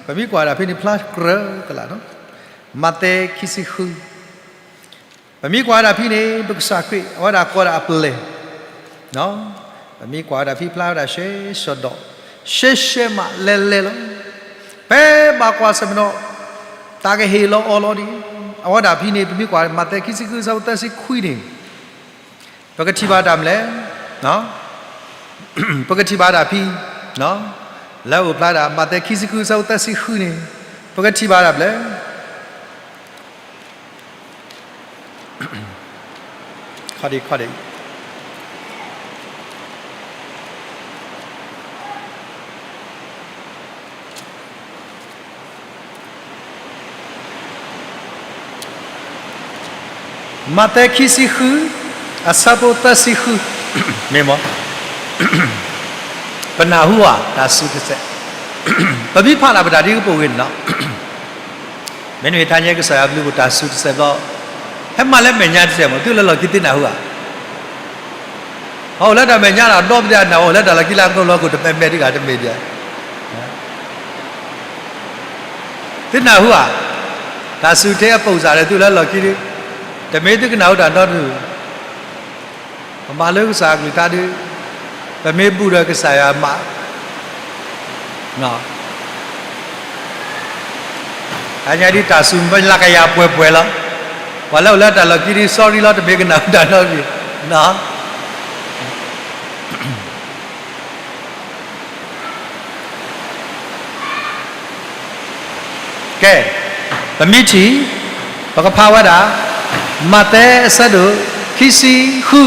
ပမ့ၢ်ကွၢ်ဒၣ်ဖဲန့ၣ်ဖျါကြၢးကလာ်, မးသဲခံဆံဃု, ပမ့ၢ်ကွၢ်ဒၣ်ဖဲန့ၣ် ပကစၢ်ခရံာ် အဝဲဒၣ်ကိးဒၣ်အပျဲၢ် ပမ့ၢ်ကွၢ်ဝဲဒၣ်ဖဲဖျါဝဲဒၣ်ရှဲရှဲဒီး, ရှဲရှဲမးလဲၤလဲၤလီၤ. ဖဲဘၣ်ကွၢ်ဆၢၣ်မဲာ်ဒီး, တၢ်ကဟ့ၣ်လီၤအီလီၤဒံး, အဝဲဒၣ်ဖဲန့ၣ် ပမ့ၢ်ကွၢ် မးသဲခံဆံဃုအဆၢဖိသၢဆံခွံန့ၣ်, ပကထံၣ်ဘၣ်တၢ်မနုၤလဲၣ်, ပကထံၣ်ဘၣ်တၢ်ဖဲ, လၢအအိၣ်ဖျါဒၣ် မးသဲခံဆံဃုအဆၢဖိသၢဆံဃုန့ၣ်, ပကထံၣ်ဘၣ်တၢ်မနုၤလဲၣ် ခီဒံခီဒံ မးသဲခံဆံဃု, အဆၢဖိသၢဆံဃု, မ့ၢ်မ့ၢ်, ပနၢ်ဟူဧါ တၢ်စူၤတစဲး, ပမ့ၢ်ဖးလၢပတၢ်ဒ်ကပိာ်ဂ့ၤန့ၣ်လီၤ. မ့တမ့ၢ် ထါညါကစၢ်ယွၤဘျုးပတၢ်စူၤတစဲးဘျီ, ဟဲမၤလၢမဲာ်ညါတစဲးမ့ၢ် သုလၢလီၢ်ခံသ့နၢ်ဟူဧါ. ဟီၣ်အိၣ်လၢတၢ်မဲာ်ညါဒီးဒီပဒၢနၢ်ဟူ အိၣ်လၢတၢ်လီၢ်ခံလၢအကျိၤလီၤခိၣ်တမဲာ်မဲာ်တဂၤတမ့ၢ်ဒံးဧါ. သုနၢ်ဟူဧါ, တၢ်စူၤထဲအပိာ်စၢ်ဒီးသုလၢလီၢ်ခံ, တမ့ၢ်သုကနၢ်ဟူတၢ်နီတမံၤ, ပမၤလၢကစၢ်အကလုၢ်ကထါဒုး, ပမ့ၢ်ဘူၣ်ဒီးကစၢ်ယွၤမး တၢ်ညါဒ်တၢ်စူၤမ့ၢ်လၢကယၤပှဲၤပှဲၤလီၤ. ပှၤလၢအိၣ်လၢတၢ်လီၢ်ခံဒ် sorry လီၤ တမ့ၢ်ကနၣ်တၢ်နီတမံၤ. ကဲ, ပမ့ၢ်ထံၣ်, ပကဖးဝဲဒၣ်, မးသဲအဆၢဒိၣ်ခံဆံဃု,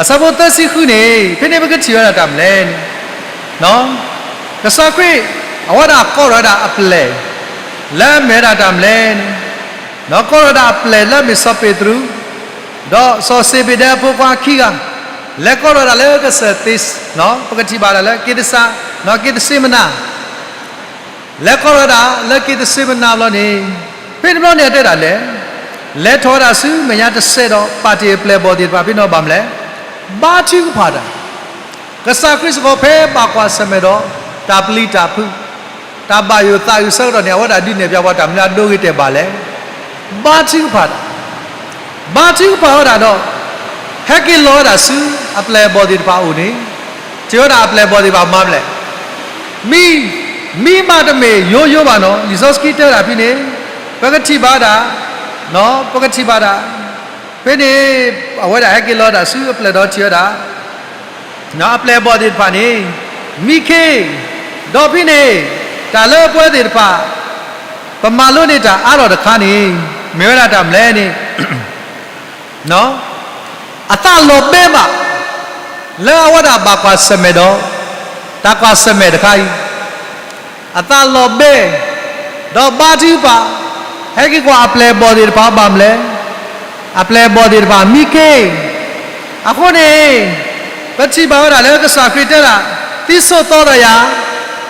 အဆၢဖိသၢဆံဃုန့ၣ် ဖဲန့ၣ်ပကထံၣ်ဝဲဒၣ်တၢ်မနုၤလဲၣ်န့ၣ်, ကစၢ်ခရံာ် အဝဲဒၣ်ကိးထီၣ်ဝဲဒၣ်အပျဲၢ် လၢအမ့ၢ်ဝဲဒၣ်တၢ်မနုၤလဲၣ်န့ၣ်, ဒီးကိးထီၣ်ဝဲဒၣ်အပျဲၢ်လၢအမ့ၢ်စီၤပ့းတရူး ဒီးစီၤစ့းဘ့းဒဲအဖိခွါခံဂၤ, လဲၤကိးထီၣ်ဝဲဒၣ်လၢကစၢၢ်သ့ၣ်, ပကထံၣ်ဘၣ်ဒၣ်လၢက့ၤသစး, က့ၤသစ့မနၤ လဲၤကိးထီၣ်ဝဲဒၣ်လၢက့ၤသစ့မနၤဘျီန့ၣ်, ဖဲန့ၣ်ဘျီန့ၣ်အတဲဒၣ်လဲၣ်, လဲၤထီၣ်ဝဲဒၣ်ဆူမဲာ်ညါတစဲးဒီး ပာ်တ့ၢ်အပျဲၢ်အဘီၣ်သ့ၣ်တဖၣ်ဖဲန့ၣ်ဘၣ်မနုၤလဲၣ်, ဘါထုကဖၣ်တၢ်, ကစၢ်ခရံာ်စ့ၢ်ကီးဖဲဘၣ်ကွၢ်ဆၢၣ်မဲာ်ဒီး တၢ်ပျံၤတၢ်ဖုး, တၢ်ဘၣ်ယိၣ်သးအုးဆၢကတီၢ်န့ၣ် အဝဲဒၣ်ဒုးနဲၣ်ဖျါပှၤတၢ်မနုၤအဒိဂ့ၤတဲာ်ဘၣ်လဲၣ်, ဘါထုကဖၣ်တၢ် ဘါထုကဖၣ်ဝဲဒၣ်ဒီး, ဟဲက့ၤလီၤဝဲဒၣ်ဆူအပျဲၢ်အဘီၣ်သ့ၣ်တဖၣ်အအိၣ်န့ၣ်, ထံၣ်ဝဲဒၣ်အပျဲၢ်အဘီၣ်သ့ၣ်တဖၣ်မၤမနုၤလဲၣ်, မံ, မံမးတမ့ၢ်ယိယိဘၣ်နီၤ, လံာ်စီဆှံတဲဝဲဒၣ်ဖဲန့ၣ်, ပကထံၣ်ဘၣ်ဒၣ်, ပကထံၣ်ဘၣ်ဒၣ်, ဖဲန့ၣ်, အဝဲဒၣ်ဟဲက့ၤလီၤဝဲဒၣ်ဆူအပျဲၢ်ဒီးထံၣ်ဝဲဒၣ် အပျဲၢ်အဘီၣ်သ့ၣ်တဖၣ်န့ၣ်, မံခ့, ဒီးဖဲန့ၣ်, တၢ်လၢပဝဲသ့ၣ်တဖၣ် ပမၤလိန့ၢ်တၢ်အါထီၣ်တခါန့ၣ်, မ့ၢ်ဝဲဒၣ်တၢ်မနုၤလဲၣ်န့ၣ်, အသးလီၤဘှံးဘၣ်, လၢအဝဲဒၣ်ဘၣ်ကွၢ်ဆၢၣ်မဲာ်ဒီး တၢ်ကွၢ်ဆၢၣ်မဲာ်တခါအံၤ အသးလီၤဘှံး, ဒီးဘါထုကဖၣ်, ဟဲက့ၤကွၢ်အပျဲၢ်အဘီၣ်သ့ၣ်တဖၣ်ဘၣ်မနုၤလဲၣ်, အပျဲၢ်အဘီၣ်သ့ၣ်တဖၣ်မံခ့, အဃိန့ၣ်, ပထံၣ်ဘၣ်ဝဲဒၣ်လၢကစၢ်ခရံာ်တဲဒၣ်, သံဆိသီဒီးယၤ,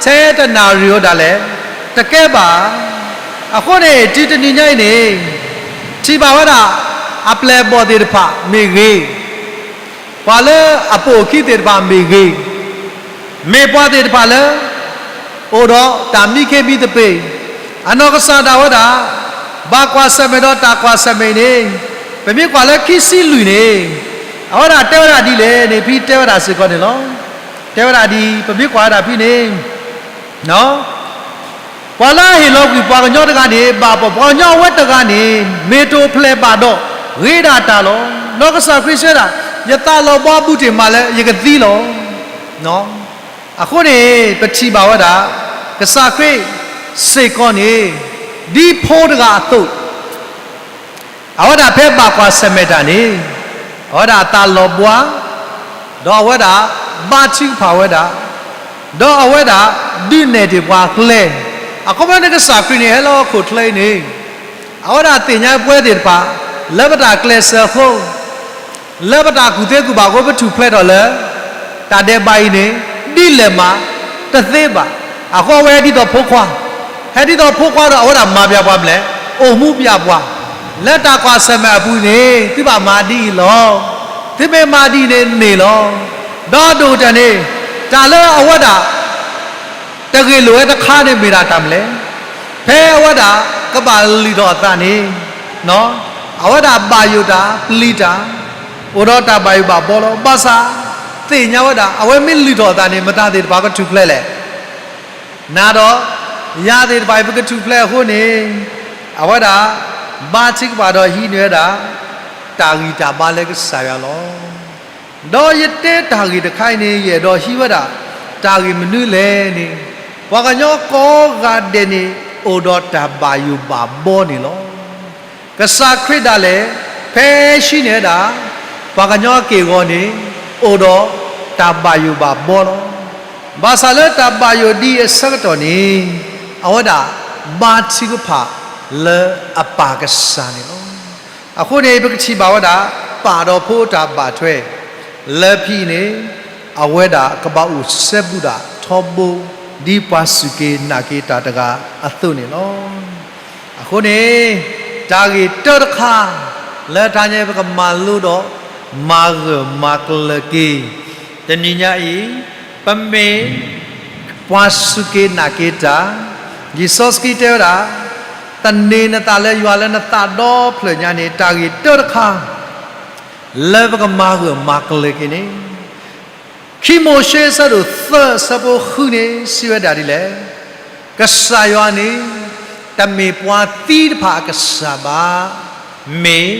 ထဲတနၣ်ရံၣ်အံၤဒၣ်လဲာ်, တကဲဘၣ်. အဃိန့ၣ် တုၤတနံၤညါအံၤန့ၣ် ထံၣ်ဘၣ်ဝဲဒၣ် အပျဲၢ်အဘီၣ်သ့ၣ်တဖၣ်မ့ၢ်ဂ့ၤ, ပှၤလၢအပိာ်အခံသ့ၣ်တဖၣ်မ့ၢ်ဂ့ၤ, မ့ၢ်ပှၤသ့ၣ်တဖၣ်လၢ အိၣ်ဒီးတၢ်မံခ့မံသပ့ၤ, အနီၢ်ကစၢ်ဒၣ်ဝဲဒၣ် ဘၣ်ကွၢ်ဆၢၣ်မဲာ်ဒီးတၢ်ကွၢ်ဆၢၣ်မဲာ်အံၤန့ၣ်, ပမ့ၢ်ကွၢ်လၢခံဆံလွံၢ်န့ၣ်, အဝဲဒၣ်တဲဝဲဒၣ်ဒ်လဲၣ်န့ၣ် ဖဲတဲဝဲဒၣ်စ့ၢ်ကီးန့ၣ်လီၤ. တဲဝဲဒၣ်ဒ်အံၤ ပမ့ၢ်ကွၢ်ဝဲဒၣ်ဖဲန့ၣ် ပှၤလၢအဟ့ၣ်လီၤကွံာ်ပှၤကညီတဂၤန့ၣ် ဘၣ်ပှၤကညီအဝဲတဂၤန့ၣ် မ့ၢ်တအိၣ်ဖျဲၣ်ဘၣ်ဒီး ဂ့ၤဒၣ်တၢ်လီၤ. ဒီးကစၢ်ခရံာ်စံးဝဲဒၣ်, ယသးလီၤဘှါဘူးတ့ၢ်မးလၢယကသံလီၤ. အဃိန့ၣ် ပထံၣ်ဘၣ်ဝဲဒၣ် ကစၢ်ခရံာ်စ့ၢ်ကီးန့ၣ် ဒ်ဖိတဂၤအသိး အဝဲဒၣ်ဖဲဘၣ်ကွၢ်ဆၢၣ်မဲာ်တၢ်န့ၣ် အဝဲဒၣ်အသးလီၤဘှါ, ဒီးအဝဲဒၣ်ဘါထုကဖၣ်ဝဲဒၣ်, ဒီးအဝဲဒၣ်ဒုးနဲၣ်တ့ၢ်ပှၤကျဲ, အခီပညီန့ၣ် ကစၢ်ခရံာ်န့ၣ် ဟဲလၢဟီၣ်ခိၣ်ချၢအံၤန့ၣ် အဝဲဒၣ်သ့ၣ်ညါပဝဲသ့ၣ်တဖၣ် လၢပတၢ်ကျဲးစၢးအဃိ လၢပတၢ်ကူၣ်သ့ကူၣ်ဘၣ်အဃိ ပထူၣ်ဖျဲးထီၣ်လၢ တၢ်ဒဲးဘးအံၤန့ၣ် ဒ်လဲၣ်မးတသ့ဘၣ်. အဃိအဝဲဟဲဒ်သိးဖိခွါ, ဟဲဒ်သိးဖိခွါဒီး အဝဲဒၣ်မၤပျၢ်ပှၤမနုၤလဲၣ်, အိၣ်မူပျၢ်ပှၤ လၢတၢ်ကွၢ်ဆၢၣ်မဲာ်အပူၤန့ၣ် သုဘၣ်မၤဒ်အံၤလီၤ. သုမ့ၢ်မၤဒ်အံၤန့ၣ်န့ၣ်လီၤ. ဒီးဒိၣ်တၢ်န့ၣ် တၢ်လၢအဝဲဒၣ် တဂ့ၢ်လိာ်ဝဲတခါန့ၣ် မ့ၢ်ဒၣ်တၢ်မနုၤလဲၣ်, ဖဲအဝဲဒၣ်ကဘၣ်လုၢ်ထီၣ်အသးန့ၣ် အဝဲဒၣ်ဘၣ်ယိၣ်တၢ်ပျံၤတၢ်, အိၣ်ဒီးတၢ်ဘၣ်ယိၣ်ဘၣ်ဘီလီၤ. ဘၣ်ဆၣ် သ့ၣ်ညါဝဲဒၣ် အဝဲမ့ၢ်လုၢ်ထီၣ်အသးန့ၣ် မတၤသ့ၣ်တဖၣ်ကထူၣ်ဖျဲးလဲၣ်. နၤဒီးယၤသ့ၣ်တဖၣ်အံၤ ပကထူၣ်ဖျဲးအဃိန့ၣ် အဝဲဒၣ် ဘါထုကဖၣ်ဒီးဟံးန့ၢ်ဝဲဒၣ် တၢ်ဂံၢ်တၢ်ဘါလၢကစၢ်ယွၤလီၤ. ဒီးယတဲတၢ်ဂ့ၢ်တခါအံၤန့ၣ် ယအဲၣ်ဒိးဟံးဝဲဒၣ် တၢ်ဂ့ၢ်မနုၤလဲၣ်န့ၣ်, ပှၤကညီကိးဂၤဒဲးန့ၣ် အိၣ်ဒီးတၢ်ဘၣ်ယိၣ်ဘၣ်ဘီန့ၣ်လီၤ. ကစၢ်ခရံာ်ဒၣ်လဲာ် ဖဲဟံးန့ၢ်ဝဲဒၣ် ပှၤကညီအက့ၢ်အဂီၤန့ၣ် အိၣ်ဒီးတၢ်ဘၣ်ယိၣ်ဘၣ်ဘီလီၤ. ဘၣ်ဆၣ်လၢတၢ်ဘၣ်ယိၣ်ဒ်အံၤအဆၢကတီၢ်န့ၣ် အဝဲဒၣ်ဘါထုကဖၣ်လၢအပၢ်ကစၢ်န့ၣ်လီၤ. အဃိန့ၣ် ပကထံၣ်ဘၣ်ဝဲဒၣ် ပၢ်ဒီးဖိအတၢ်ဘၣ်ထွဲ လၢဖဲအံၤန့ၣ် အဝဲဒၣ်ကဘၣ်အိၣ်စဲဘူးဒၣ်ထီဘိ ဒ်ပှၤစူၢ်က့ၤနာ်က့ၤတၢ်တဂၤအသိးန့ၣ်လီၤ. အဃိန့ၣ် တၢ်ဂ့ၢ်တၢတခါ လၢတၢ်ညါပကမၤလိဒီး မၤဂၢၢ်မၤကျၢၤက့ၤ တနံၤညါအံၤ ပမ့ၢ်ပှၤစူၢ်က့ၤနာ်က့ၤတၢ်, လံာ်စီဆှံတဲဝဲဒၣ်, သန့ၤနသးလၢယွၤလၢနသးဒီဖျၢၣ်ညါန့ၣ် တၢ်ဂ့ၢ်တၢတခါ လၢပကမၤဂၢၢ်မၤကျၢၤက့ၤန့ၣ် ခံမိၤၡ့အဆၢဒိၣ်သၢအဆၢဖိဃုန့ၣ် စံးဝဲဒၣ်ဒ်လဲၣ်, ကစၢ်ယွၤန့ၣ် တမ့ၢ်ပှၤသံတဖၣ်အကစၢ်ဘၣ်, မ့ၢ်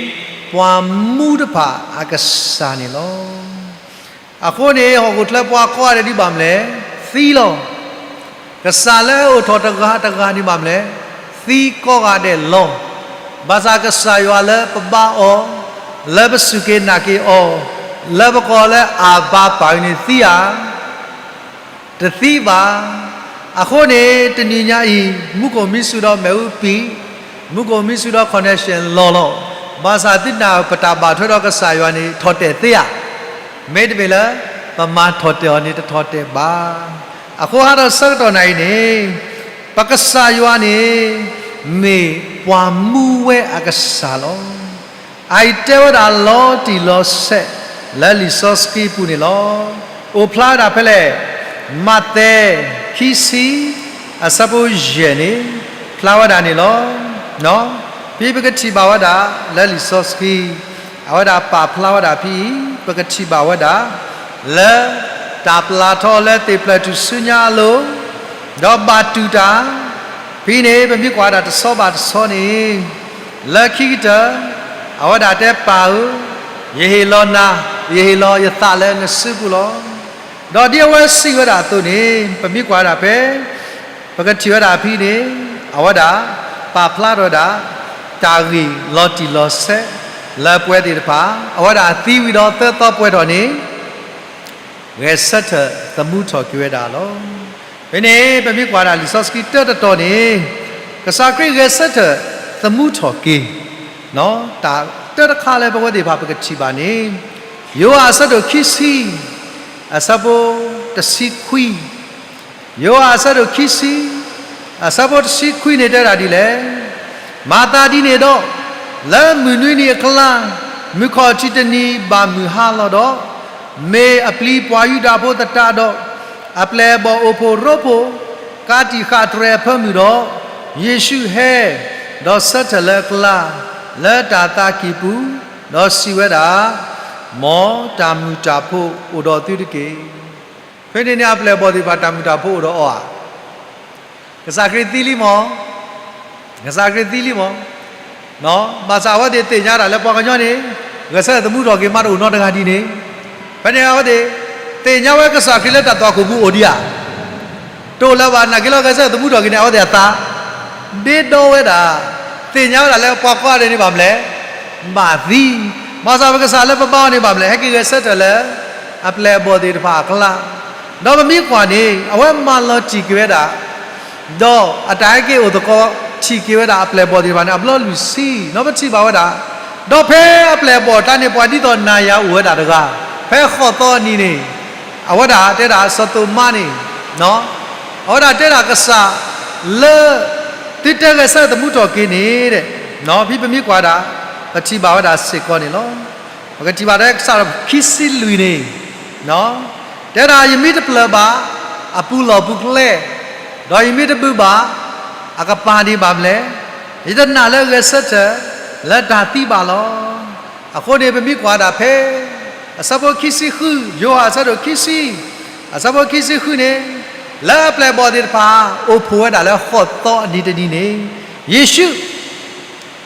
ပှၤမူတဖၣ်အကစၢ်န့ၣ်လီၤ. အဃိန့ၣ် ဟီၣ်ခိၣ်ချၢပှၤကိးဂၤဒဲးဒ်ဘၣ်မနုၤလဲၣ်, သံလီၤ. ကစၢ်လၢအအိၣ်ထီၣ်တဂၤတဂၤဒ်ဘၣ်မနုၤလဲၣ်, သံကိးဂၤဒဲးလီၤ. ဘၣ်ဆၣ်ကစၢ်ယွၤလၢပဘါအီၤ, လၢပစူၢ်က့ၤနာ်က့ၤအီၤ, လၢပကိးလၢအဘၤပၢ်အံၤန့ၣ်သံဧါ, တသံဘၣ်. အဃိန့ၣ် တနံၤညါအံၤ မူခိၣ်မံဆူၣ်ဒီးမ့ၣ်အူပံာ်, မူခိၣ်မံဆူၣ်ဒီး connection လီၤလီၤ. ဘၣ်ဆၣ်သုနာ်ပတၢ်ဘၣ်ထွဲဒီးကစၢ်ယွၤန့ၣ် ထီၣ်တဲာ်သ့ဧါ. မ့တမ့ၢ်လၢ ပမၤထီၣ်တဲာ်အီၤန့ၣ် တထီၣ်တဲာ်ဘၣ်. အဃိဟးထီၣ်ဆၢကတီၢ်နၤအံၤန့ၣ် ပကစၢ်ယွၤန့ၣ် မ့ၢ်ပှၤမူဝဲအကစၢ်လီၤ. အအံၤတဲဝဲဒၣ်လီၤတံၢ်လီၤဆဲး လၢလံာ်စီဆှံပူၤန့ၣ်လီၤ. အိၣ်ဖျါဝဲဒၣ်ဖဲလဲၣ်, မးသဲ ခံဆံ အဆၢဖိယဲၢ်န့ၣ် ဖျါဝဲဒၣ်န့ၣ်လီၤ. ဖဲပကထံၣ်ဘၣ်ဝဲဒၣ် လၢလံာ်စီဆှံ အဝဲဒၣ်ပာ်ဖျါဝဲဒၣ်ဖဲအံၤ ပကထံၣ်ဘၣ်ဝဲဒၣ် လၢ တၢ်ပျၢ်ထီၣ်လၢသ့ၣ်ဖျၢၣ်ထူၣ်စုညါအလိၤ ဒီးဘၣ်တူၢ်တၢ် ဖဲအံၤန့ၣ် ပမ့ၢ်ကွၢ်ဒၣ်တဆီဘၣ်တဆီန့ၣ် လၢခံကတၢၢ် အဝဲဒၣ်တဲပၢ်ဧၢ, ယဟ့ၣ်လီၤနၤ, ယဟ့ၣ်လီၤယသးလၢနစုပူၤလီၤ. ဒီးဒ်အဝဲစံးဝဲဒၣ်အသိးန့ၣ် ပမ့ၢ်ကွၢ်ဒၣ်ဖဲ ပကထံၣ်ဝဲဒၣ်ဖဲန့ၣ် အဝဲဒၣ်ပာ်ဖျါထီၣ်ဝဲဒၣ် တၢ်ဂ့ၢ်လီၤတံၢ်လီၤဆဲး လၢပဝဲသ့ၣ်တဖၣ် အဝဲဒၣ်သံဝံၤဒီးသၢသီပှဲၤထီၣ်န့ၣ် ဂဲၤဆၢထၢၣ်သမူထီၣ်က့ၤဝဲဒၣ်လီၤ. ဖဲန့ၣ် ပမ့ၢ်ကွၢ်ဒၣ်လံာ်စီဆှံတၢတတီၤန့ၣ် ကစၢ်ခရံာ်ဂဲၤဆၢထၢၣ်သမူထီၣ်က့ၤ တၢ်တၢတခါလၢပဝဲသ့ၣ်တဖၣ်ပကထံၣ်ဘၣ်န့ၣ် ယိၤဟၣ်အဆၢဒိၣ်ခံဆံ အဆၢဖိတဆံခွံ, ယိၤဟၣ်အဆၢဒိၣ်ခံဆံ အဆၢဖိတဆံခွံန့ၣ်တဲဒၣ်ဒ်လဲၣ်, မၤသးဒ်န့ၣ်ဒီး, လၢမုၢ်နွံနံၤအကျါ, မုၢ်ခီၣ်ထံးတနံၤဘၣ်မုၢ်ဟါလီၤဒီး, မ့ၢ်အပျံၤပှၤယူဒၤဖိသတးဒီး, အပျဲၢ်အဘီၣ်အိၣ်ဖှိၣ်ရိဖှိၣ်, ကးတံာ်ဃာ်တြဲၤအဖၢမုၢ်ဒီး, ယ့ၣ်ၡူးဟဲ, ဒီးဆၢထၢၣ်လၢအကျါ, လၢတၢ်သးကံၢ်ပူၤ, ဒီးစံးဝဲဒၣ်, မ်တၢ်မုာ်တၢ်ဖိအိၣ်ဒီးသုတက့ၢ်. ဖဲန့ၣ်န့ၣ် အပျဲၢ်အဘီၣ်သ့ၣ်တဖၣ်တၢ်မုာ်တၢ်ဖိအိၣ်ဒီးအီၤဧါ. ကစၢ်ခရံာ်သံလံမး, ကစၢ်ခရံာ်သံလံမး, ဘၣ်ဆၣ်အဝဲသ့ၣ်သ့ၣ်ညါဒၣ်လၢပှၤကညီန့ၣ်, ဂဲၤဆၢထၢၣ်သမူထီၣ်က့ၤမးတအိၣ်နီတဂၤဒ်န့ၣ်, ဖဲန့ၣ်အဝဲသ့ၣ်, သ့ၣ်ညါဝဲကစၢ်ခရံာ်လၢတၢ်သွၣ်ခိၣ်ပူၤအိၣ်ဒံးဧါ တအိၣ်လၢၤဘၣ် နာ်က့လီၤ ဂဲၤဆၢထၢၣ်သမူထီၣ်က့ၤန့ၣ် အဝဲသ့ၣ်အသး, ဒ့ဒီဝဲဒၣ်, သ့ၣ်ညါဝဲဒၣ်လၢပှၤကိးဂၤဒဲးန့ၣ်ဘၣ်မလဲၣ်, ဘၣ်သံ, ဘၣ်ဆၣ်ပကစၢ်လၢပဘါအီၤန့ၣ်ဘၣ်မလဲၣ် ဟဲက့ၤဂဲၤဆၢထၢၣ်လၢ, အပျဲၢ်အဘီၣ်သ့ၣ်တဖၣ်အကျါ, ဒီးပမ့ၢ်ကွၢ်န့ၣ် အဝဲမၤလီၤတံၢ်က့ၤဝဲဒၣ်, ဒီးအတၢ်ဟဲက့ၤအိၣ်သကိးထံၣ်က့ၤဝဲဒၣ်အပျဲၢ်အဘီၣ်သ့ၣ်တဖၣ်န့ၣ် အဘျီလွံၢ်ဆံ, ဒီးပထံၣ်ဘၣ်ဝဲဒၣ်, ဒီးဖဲအပျဲၢ်အဘီၣ်အကျါန့ၣ် ပှၤဒ်သိးနၤယၤအိၣ်ဝဲဒၣ်တဂၤ, ဖဲဃိးသီအနံၤန့ၣ်, အဝဲဒၣ်တဲဒၣ်စီၤသိၤမါန့ၣ်, အဝဲဒၣ်တဲဒၣ်ကစၢ်လၢ, သုတဲဂဲၤဆၢထၢၣ်သမူထီၣ်က့ၤန့ၣ်, ဖဲပမ့ၢ်ကွၢ်ဒၣ်, ပထံၣ်ဘၣ်ဝဲဒၣ်စ့ၢ်ကီးန့ၣ်လီၤ. ပကထံၣ်ဘၣ်ထဲကစၢ်ခံဆံလွံၢ်န့ၣ်, တဲဒၣ်ယမ့ၢ်တပျၢၢ်ဘၣ်, အပူၤလီၢ်ပူၤကျဲ, ဒီးယမ့ၢ်တဘုးဘၣ်, အကပၤန့ၣ်ဘၣ်မလဲၣ်, ယတနာ်လၢအဂဲၤဆၢထၢၣ်, လၢတၢ်သံဘၣ်လီၤ. အဃိန့ၣ်ပမ့ၢ်ကွၢ်ဒၣ်ဖဲ, အဆၢဖိခံဆံဃု, ယိၤဟၣ်အဆၢဒိၣ်ခံဆံ, အဆၢဖိခံဆံဃုန့ၣ်, လၢအပျဲၢ်အဘီၣ်သ့ၣ်တဖၣ်, အိၣ်ဖှိၣ်ဝဲဒၣ်လၢဃိးသီအနံၤတနံၤန့ၣ်, ယ့ၣ်ၡူး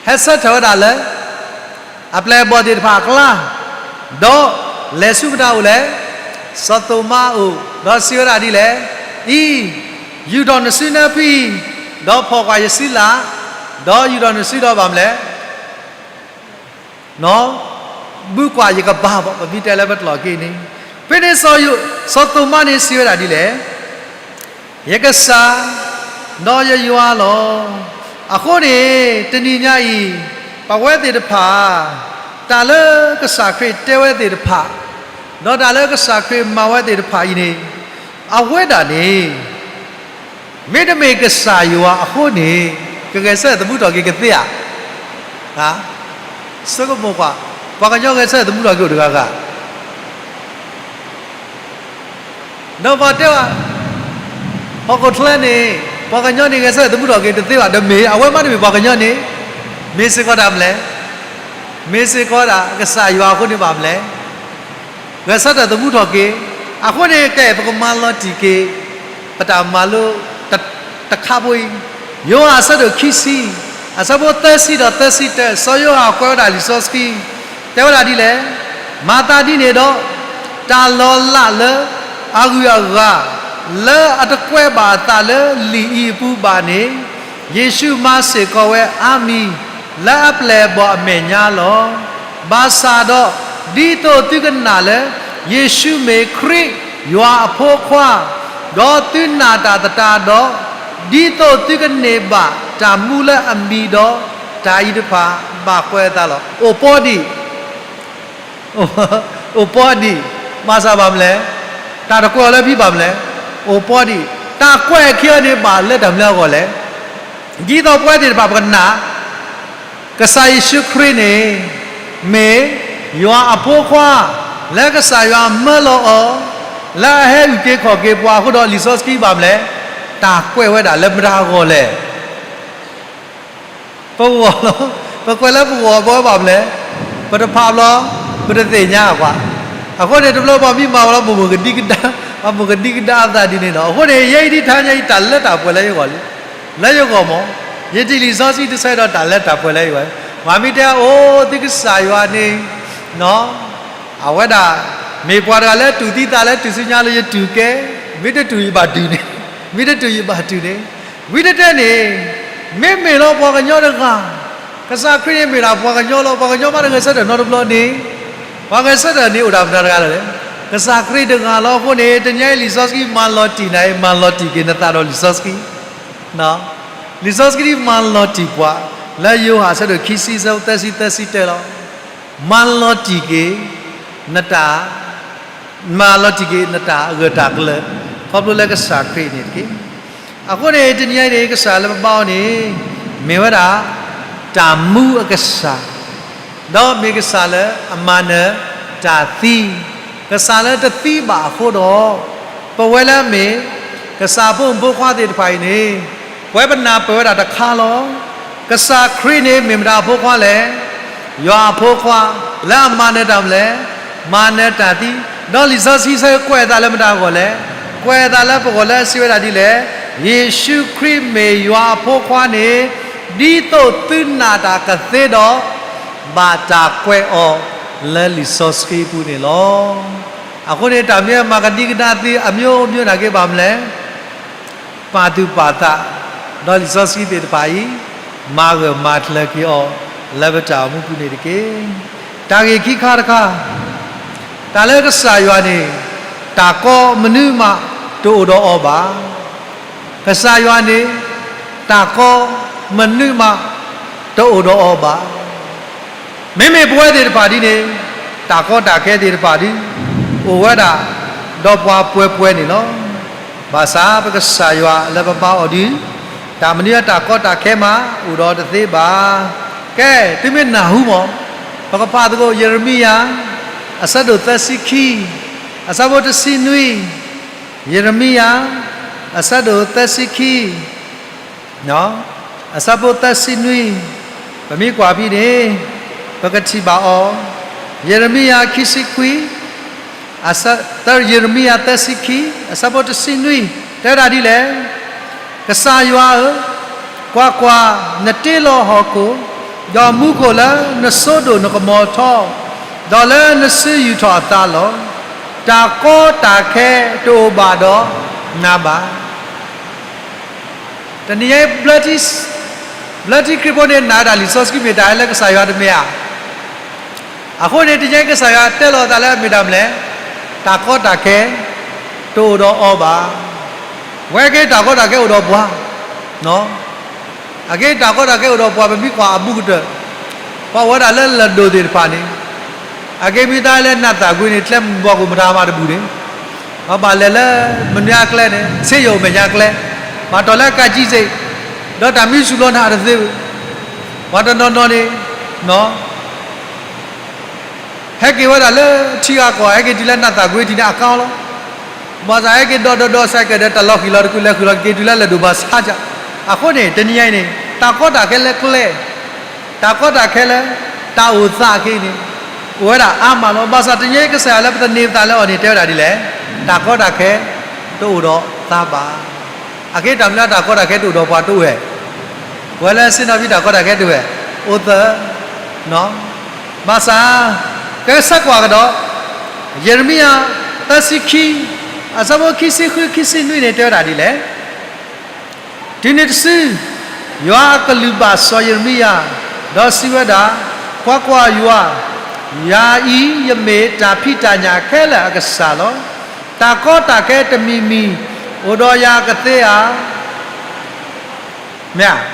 ဟဲဆၢထၢၣ်ဝဲဒၣ်လၢ, အပျဲၢ်အဘီၣ်သ့ၣ်တဖၣ်အကျါ, ဒီးလဲၤဆူမတၤအိၣ်လဲၣ်, စီၤသိၤမါအအိၣ်, ဒီးစံးဝဲဒၣ်ဒ်လဲၣ်, အံၤ, ယူာ်ထီၣ်နစုနၢဖံအံၤ, ဒီးဖီၣ်ကွၢ်ယစုလၢ်, ဒီးယူာ်ထီၣ်နစုဒီးဘၣ်မလဲၣ် ဘုးကွၢ်ယကပၤဘၣ် ပမ့ၢ်တဲလၢပကျိာ်က့ၤန့ၣ်, ဖဲန့ၣ်စီၤယိၤ, စီၤသိၤမါန့ၣ်စံးဝဲဒၣ်ဒ်လဲၣ်, ယကစၢ်, ဒီးယယွၤလီၤ. အဃိန့ၣ်, တနံၤညါအံၤ, ပဝဲသ့ၣ်တဖၣ်, တၢ်လၢကစၢ်ခရံာ်တဲဝဲသ့ၣ်တဖၣ်, ဒီးတၢ်လၢကစၢ်ခရံာ်မၤဝဲသ့ၣ်တဖၣ်အံၤန့ၣ်, အဝဲဒၣ်န့ၣ် မ့တမ့ၢ်ကစၢ်ယွၤအဃိန့ၣ်, ကဂဲၤဆၢထၢၣ်သမူထီၣ်က့ၤကသ့ဧါ. ဆိကမိၣ်ကွၢ်, ပှၤကညီဂဲၤဆၢထၢၣ်သမူထီၣ်က့ၤအိၣ်တဂၤဂၤ, ဒီးပှၤတဲဘၣ်, ဟီၣ်ခိၣ်ချၢန့ၣ်, ပှၤကညီန့ၣ်ဂဲၤဆၢထၢၣ်သမူထီၣ်က့ၤတသ့ဘၣ်, ဒီးမ့ၢ်အဝဲမးတမ့ၢ်ပှၤကညီန့ၣ်, မ့ၢ်စ့ၢ်ကီးတၢ်မနုၤလဲၣ်, မ့ၢ်စ့ၢ်ကီးဒၣ်ကစၢ်ယွၤအဃိန့ၣ်ဘၣ်မနုၤလဲၣ် ဂဲၤဆၢထၢၣ်သမူထီၣ်က့ၤ, အဃိန့ၣ်ကဲ ပကမၤလီၤတံၢ်က့ၤ, ပတၢ်မၤလိ, တခါဖိအံၤ, ယိၤဟၣ်အဆၢဒိၣ်ခံဆံ, အဆၢဖိသၢဆံဒီးသၢဆံတၢ, စီၤယိၤဟၣ်ကွဲးဝဲဒၣ်လံာ်စီဆှံ, တဲဝဲဒၣ်ဒ်လဲၣ်, မၤသးဒ်န့ၣ်ဒီး, တၢ်လီၤလးလၢ, အဂုၤအဂၤ, လၢအတကွဲးဘၣ်အသးလၢလံာ်အံၤအပူၤဘၣ်န့ၣ်, ယ့ၣ်ၡူးမၤစ့ၢ်ကီးဝဲအါမံၤ, လၢအပျဲၢ်အဘီၣ်အမဲာ်ညါလီၤ. ဘၣ်ဆၣ်ဒီး, ဒ်သိးသုကနာ်လၢ, ယ့ၣ်ၡူးမ့ၢ်ခရံာ်, ယွၤအဖိခွါ, ဒီးသုနာ်တၢ်သတးဒီး, ဒ်သိးသုကန့ၢ်ဘၣ်တၢ်မူလၢအမံၤဒီး, တၢ်အံၤတဖၣ်ဘၣ်ကွဲးအသးလီၤ. အိၣ်ပီဒံး အိၣ်ပီဒံး, ဘၣ်ဆၣ်ဘၣ်မနုၤလဲၣ်, တၢ်တကွဲးအီၤလၢဖံဘၣ်မနုၤလဲၣ်, အိၣ်ပီဒံး, တၢ်ကွဲးအခံအီၤန့ၣ်ဘၣ်လၢတၢ်မနုၤအဂီၢ်လဲၣ်, ဒ်သိးပဝဲသ့ၣ်တဖၣ်ပကနာ်, ကစၢ်ယ့ၣ်ၡူးခရံာ်န့ၣ်, မ့ၢ်, ယွၤအဖိခွါ, လၢကစၢ်ယွၤမၢလီၤအီၤ, လၢအဟဲအုၣ်က့ၤခီၣ်က့ၤပှၤအဃိဒီးလံာ်စီဆှံဘၣ်မနုၤလဲၣ်, တၢ်ကွဲးဝဲဒၣ်လၢမတၤအဂီၢ်လဲၣ် ပဂီၢ်လီၤ, ပကွဲးလၢပဂီၢ်ပဝဲဘၣ်မနုၤလဲၣ်, ပတဖးဘျီ, ပတသ့ၣ်ညါအကွၢ်, အဃိန့ၣ် တဘျီဘၣ်မံမၤဝဲလီၤ ပမိၢ်ကဒံကဒါ, ပမိၢ်ကဒံကဒါအသးဒ်န့ၣ်လီၤ. အဃိန့ၣ် ယဲအံၤဒ်ထါညါအံၤ တၢ်လၢတၢ်ပှဲၤလၢယဂီၢ်လံ, လၢယဂီၢ်မး, ယထံၣ်လံာ်စီဆှံတဆၢဒီးတၢ်လၢတၢ်ပှဲၤလၢယဂီၢ်, မ့မ့ၢ်တဲအိၣ်သုကစၢ်ယွၤန့ၣ် အဝဲဒၣ်, မ့ၢ်ပှၤတဂၤလၢတူၢ်သံသးလၢတူၢ်စုညါလၢယတူၢ်ကဲ, မ့ၢ်တတူၢ်ယဘၣ်တူၢ်န့ၣ်, မ့ၢ်တတူၢ်ယဘၣ်တူၢ်န့ၣ်, ဝံၤတတဲန့ၣ်, မ့မ့ၢ်လီၤပှၤကညီတဂၤ, ကစၢ်ခရံာ်န့ၣ်မ့ၢ်ဒၣ်ပှၤကညီလီၤ, ပှၤကညီမးတဂဲၤဆၢထၢၣ်နီတဘျီန့ၣ်, ပှၤဂဲၤဆၢထၢၣ်န့ၣ်အိၣ်ဒၣ်မတၤတဂၤလဲၣ်, ကစၢ်ခရံာ်တဂၤလီၤ. အဃိန့ၣ် တနံၤအံၤလံာ်စီဆှံမၤလီၤတံၢ်နၤအံၤ မၤလီၤတံၢ်က့ၤနသးဒီးလံာ်စီဆှံ လံာ်စီဆှံမၤလီၤတံၢ်ပှၤ, လၢယိၤဟၣ်အဆၢဒိၣ်ခံဆံ အဆၢဖိသၢဆံသၢဆံတၢလီၤ. မၤလီၤတံၢ်က့ၤနတၢ်, မၤလီၤတံၢ်က့ၤနတၢ်ဂၢၢ်တၢ်ကျၢၤ, ခီဖျိလၢကစၢ်ခရံာ်န့ၣ်တက့ၢ်. အဃိန့ၣ် တနံၤအံၤန့ၣ် ကစၢ်လၢပဘါအီၤန့ၣ် မ့ၢ်ဝဲဒၣ် တၢ်မူအကစၢ်, ဒီးမ့ၢ်ကစၢ်လၢအမၤနၢၤတၢ်သံ, ကစၢ်လၢတသံဘၣ်အဃိဒီး, ပဝဲလၢအမ့ၢ် ကစၢ်ဖိမုၣ်ဖိခွါသ့ၣ်တဖၣ်အံၤန့ၣ် ပဝဲပနၢ်ပၢၢ်ဝဲဒၣ်တခါလီၤ. ကစၢ်ခရံာ်န့ၣ် မ့ၢ်မတၤအဖိခွါလဲၣ်. ယွၤအဖိခွါ, လၢအမၤနၢၤတၢ်မနုၤလဲၣ်, မၤနၢၤတၢ်သံ, ဒီးလံာ်စီဆှံဆၢကွဲးအသးလၢမတၤအဂီၢ်လဲၣ်, ကွဲးအသးလၢပဂီၢ်လၢအစံးဝဲဒၣ်ဒ်လဲၣ်, ယ့ၣ်ၡူးခရံာ်မ့ၢ်ယွၤအဖိခွါန့ၣ်, ဒ်သိးသုနာ်တၢ်ကသ့ဒီး, ဘၣ်တၢ်ကွဲးအီၤလၢလံာ်စီဆှံပူၤန့ၣ်လီၤ. အဃိန့ၣ် တၢ်မ့ၢ်မၤကဒံကဒါသုအမျိုးမျိုးနာ်က့ဘၣ်မနုၤလဲၣ် ပာ်သူၣ်ပာ်သး, ဒီးလံာ်စီဆှံသ့ၣ်တဖၣ်အံၤ မၤဂၢၢ်မၤကျၢၤက့ၤအီၤ လၢပတၢ်အိၣ်မူပူၤန့ၣ်တက့ၢ်. တၢ်ဂ့ၢ်ခံခါတခါ, တၢ်လၢကစၢ်ယွၤန့ၣ် တၢ်ကီမနုၤမးတအိၣ်ဒီးအီၤဘၣ်. ကစၢ်ယွၤန့ၣ် တၢ်ကီမနုၤမးတအိၣ်ဒီးအီၤဘၣ်. မ့မ့ၢ်ပဝဲသ့ၣ်တဖၣ်ဒ်န့ၣ် တၢ်ကီတၢ်ခဲသ့ၣ်တဖၣ်ဒ် အိၣ်ဝဲဒၣ်ဒီးပှၤပှဲၤပှဲၤန့ၣ်လီၤ. ဘၣ်ဆၣ်ပကစၢ်ယွၤလၢပဘါအီၤဒုး တၢ်မနုၤအတၢ်ကီတၢ်ခဲမးအိၣ်ဒီးတသ့ဘၣ်. ကဲ သုမ့ၢ်နၢ်ဟူမး, ပကဖးသကိး ယံးရမံယၤ အဆၢဒိၣ်သၢဆံခံ, အဆၢဖိတဆံနွံ, ယံးရမံယၤ အဆၢဒိၣ်သၢဆံခံ အဆၢဖိသၢဆံနွံ, ပမ့ၢ်ကွၢ်ဖဲန့ၣ် ပကထံၣ်ဘၣ်အီၤ, ယံးရမံယၤခံဆံခွံ, ယံးရမံယၤသၢဆံခံ, အဆၢဖိတဆံနွံ, တဲဝဲဒၣ်ဒ်လဲၣ်, ကစၢ်ယွၤဧၢ, ကွၢ်ကွၢ်, နတ့လီၤဟီၣ်ခိၣ်, ဒီးမူခိၣ်လၢနစိဒိၣ်နကမီၤထီ, ဒီးလၢနစုယူာ်ထီၣ်အသးလီၤ. တၢ်ကီတၢ်ခဲတအိၣ်ဘၣ်ဒီးနၤဘၣ်. တနံၤအံၤ ဘျၢထံခရံာ်ဖိန့ၣ် နာ်ဝဲဒၣ်လံာ်စီဆှံမ့ၢ်တၢ်လၢကစၢ်ယွၤတမ့ၢ်ဧါ. အဃိန့ၣ် တနံၤအံၤကစၢ်ယွၤတဲလီၤအသးလၢအမ့ၢ်တၢ်မနုၤလဲၣ်, တၢ်ကီတၢ်ခဲတအိၣ်ဒီးအီၤဘၣ်. ဝဲက့ၤတၢ်ကီတၢ်ခဲအိၣ်ဒီးပှၤ အက့ၤတၢ်ကီတၢ်ခဲအိၣ်ဒီးပှၤ ပမ့ၢ်ကွၢ်အဘူးကတၢၢ်, ပှၤအိၣ်ဝဲဒၣ်လၢလၢၢ်ဒိၣ်သ့ၣ်တဖၣ်န့ၣ်, အက့ၤမ့ၢ်တၢ်လၢနးသးကွံန့ၣ် ကျဲမုၢ်ဘီၣ်ကိၣ်မတၤမးတဘူၣ်န့ၣ်, ပှၤဘၣ်လဲၤလၢမနုၤအကျဲန့ၣ် ဆ့ယိၣ်မဲာ်ညါကျဲ, ဘၣ်တီၢ်လၢကးကံစ့ၣ်, ဒီးတၢ်မံဆူၣ်လီၤနၤတသ့ဝဲ, ပှၤတနီၤနီၤန့ၣ် ဟဲက့ၤဝဲဒၣ်လၢထံဂၤကီၢ် ဟဲက့ၤတုၤလၢနးသးကွံထံန့ၣ်အကါလီၤ. ဘၣ်ဆၣ်ဟဲက့ၤဒီးဒီးဒီးစဲးကဲးဒီးတၢ်လီၤဃံၤလီၤတကုၤလဲၤဃုာ်လီၤက့ၤတုၤလၢလၢၢ်ဒိၣ်ဘၣ်ဆါကၢ်, အဃိန့ၣ် တနံၤအံၤန့ၣ် တၢ်ကီတၢ်ခဲလၢကျဲ, တၢ်ကီတၢ်ခဲလၢ တၢ်အိၣ်သးအခဲအံၤန့ၣ် အိၣ်ဝဲဒၣ်အါမးလီၤ. ဘၣ်ဆၣ်တနံၤအံၤကစၢ်ယွၤလၢပသန့ၤပသးလၢအီၤန့ၣ် တဲဝဲဒၣ်ဒ်လဲၣ်, တၢ်ကီတၢ်ခဲတအိၣ်ဒီးသးဘၣ်. အက့ၤတၢ်မနုၤလၢတၢ်ကီတၢ်ခဲတအိၣ်ဒီးပှၤတအိၣ်ဝဲ, ပဝဲလၢစ့နီၣ်ဖံတၢ်ကီတၢ်ခဲတအိၣ်ဝဲ, အိၣ်သၢ, ဘၣ်ဆၣ် ကဲဆၢကွၢ်ကဒီး ယံးရမံယၤ သၢဆံခံ, အဆၢဖိခံဆံဃု ခံဆံနွံန့ၣ် တဲဝဲဒၣ်ဒ်လဲၣ်. တုၤနုၤတစု ယွၤအကလုၢ်ဘၣ်စီၤယံးရမံယၤ, ဒီးစံးဝဲဒၣ်, ကွၢ်ကွၢ်ယွၤ, ယၤအံၤယမ့ၢ်တၢ်ဖံးတၢ်ညၣ်ခဲလၢာ်အကစၢ်လီၤ. တၢ်ကီတၢ်ခဲတမံၤမံၤ အိၣ်ဒီးယၤကသ့ဧါ. မ့ၢ်ဧါ,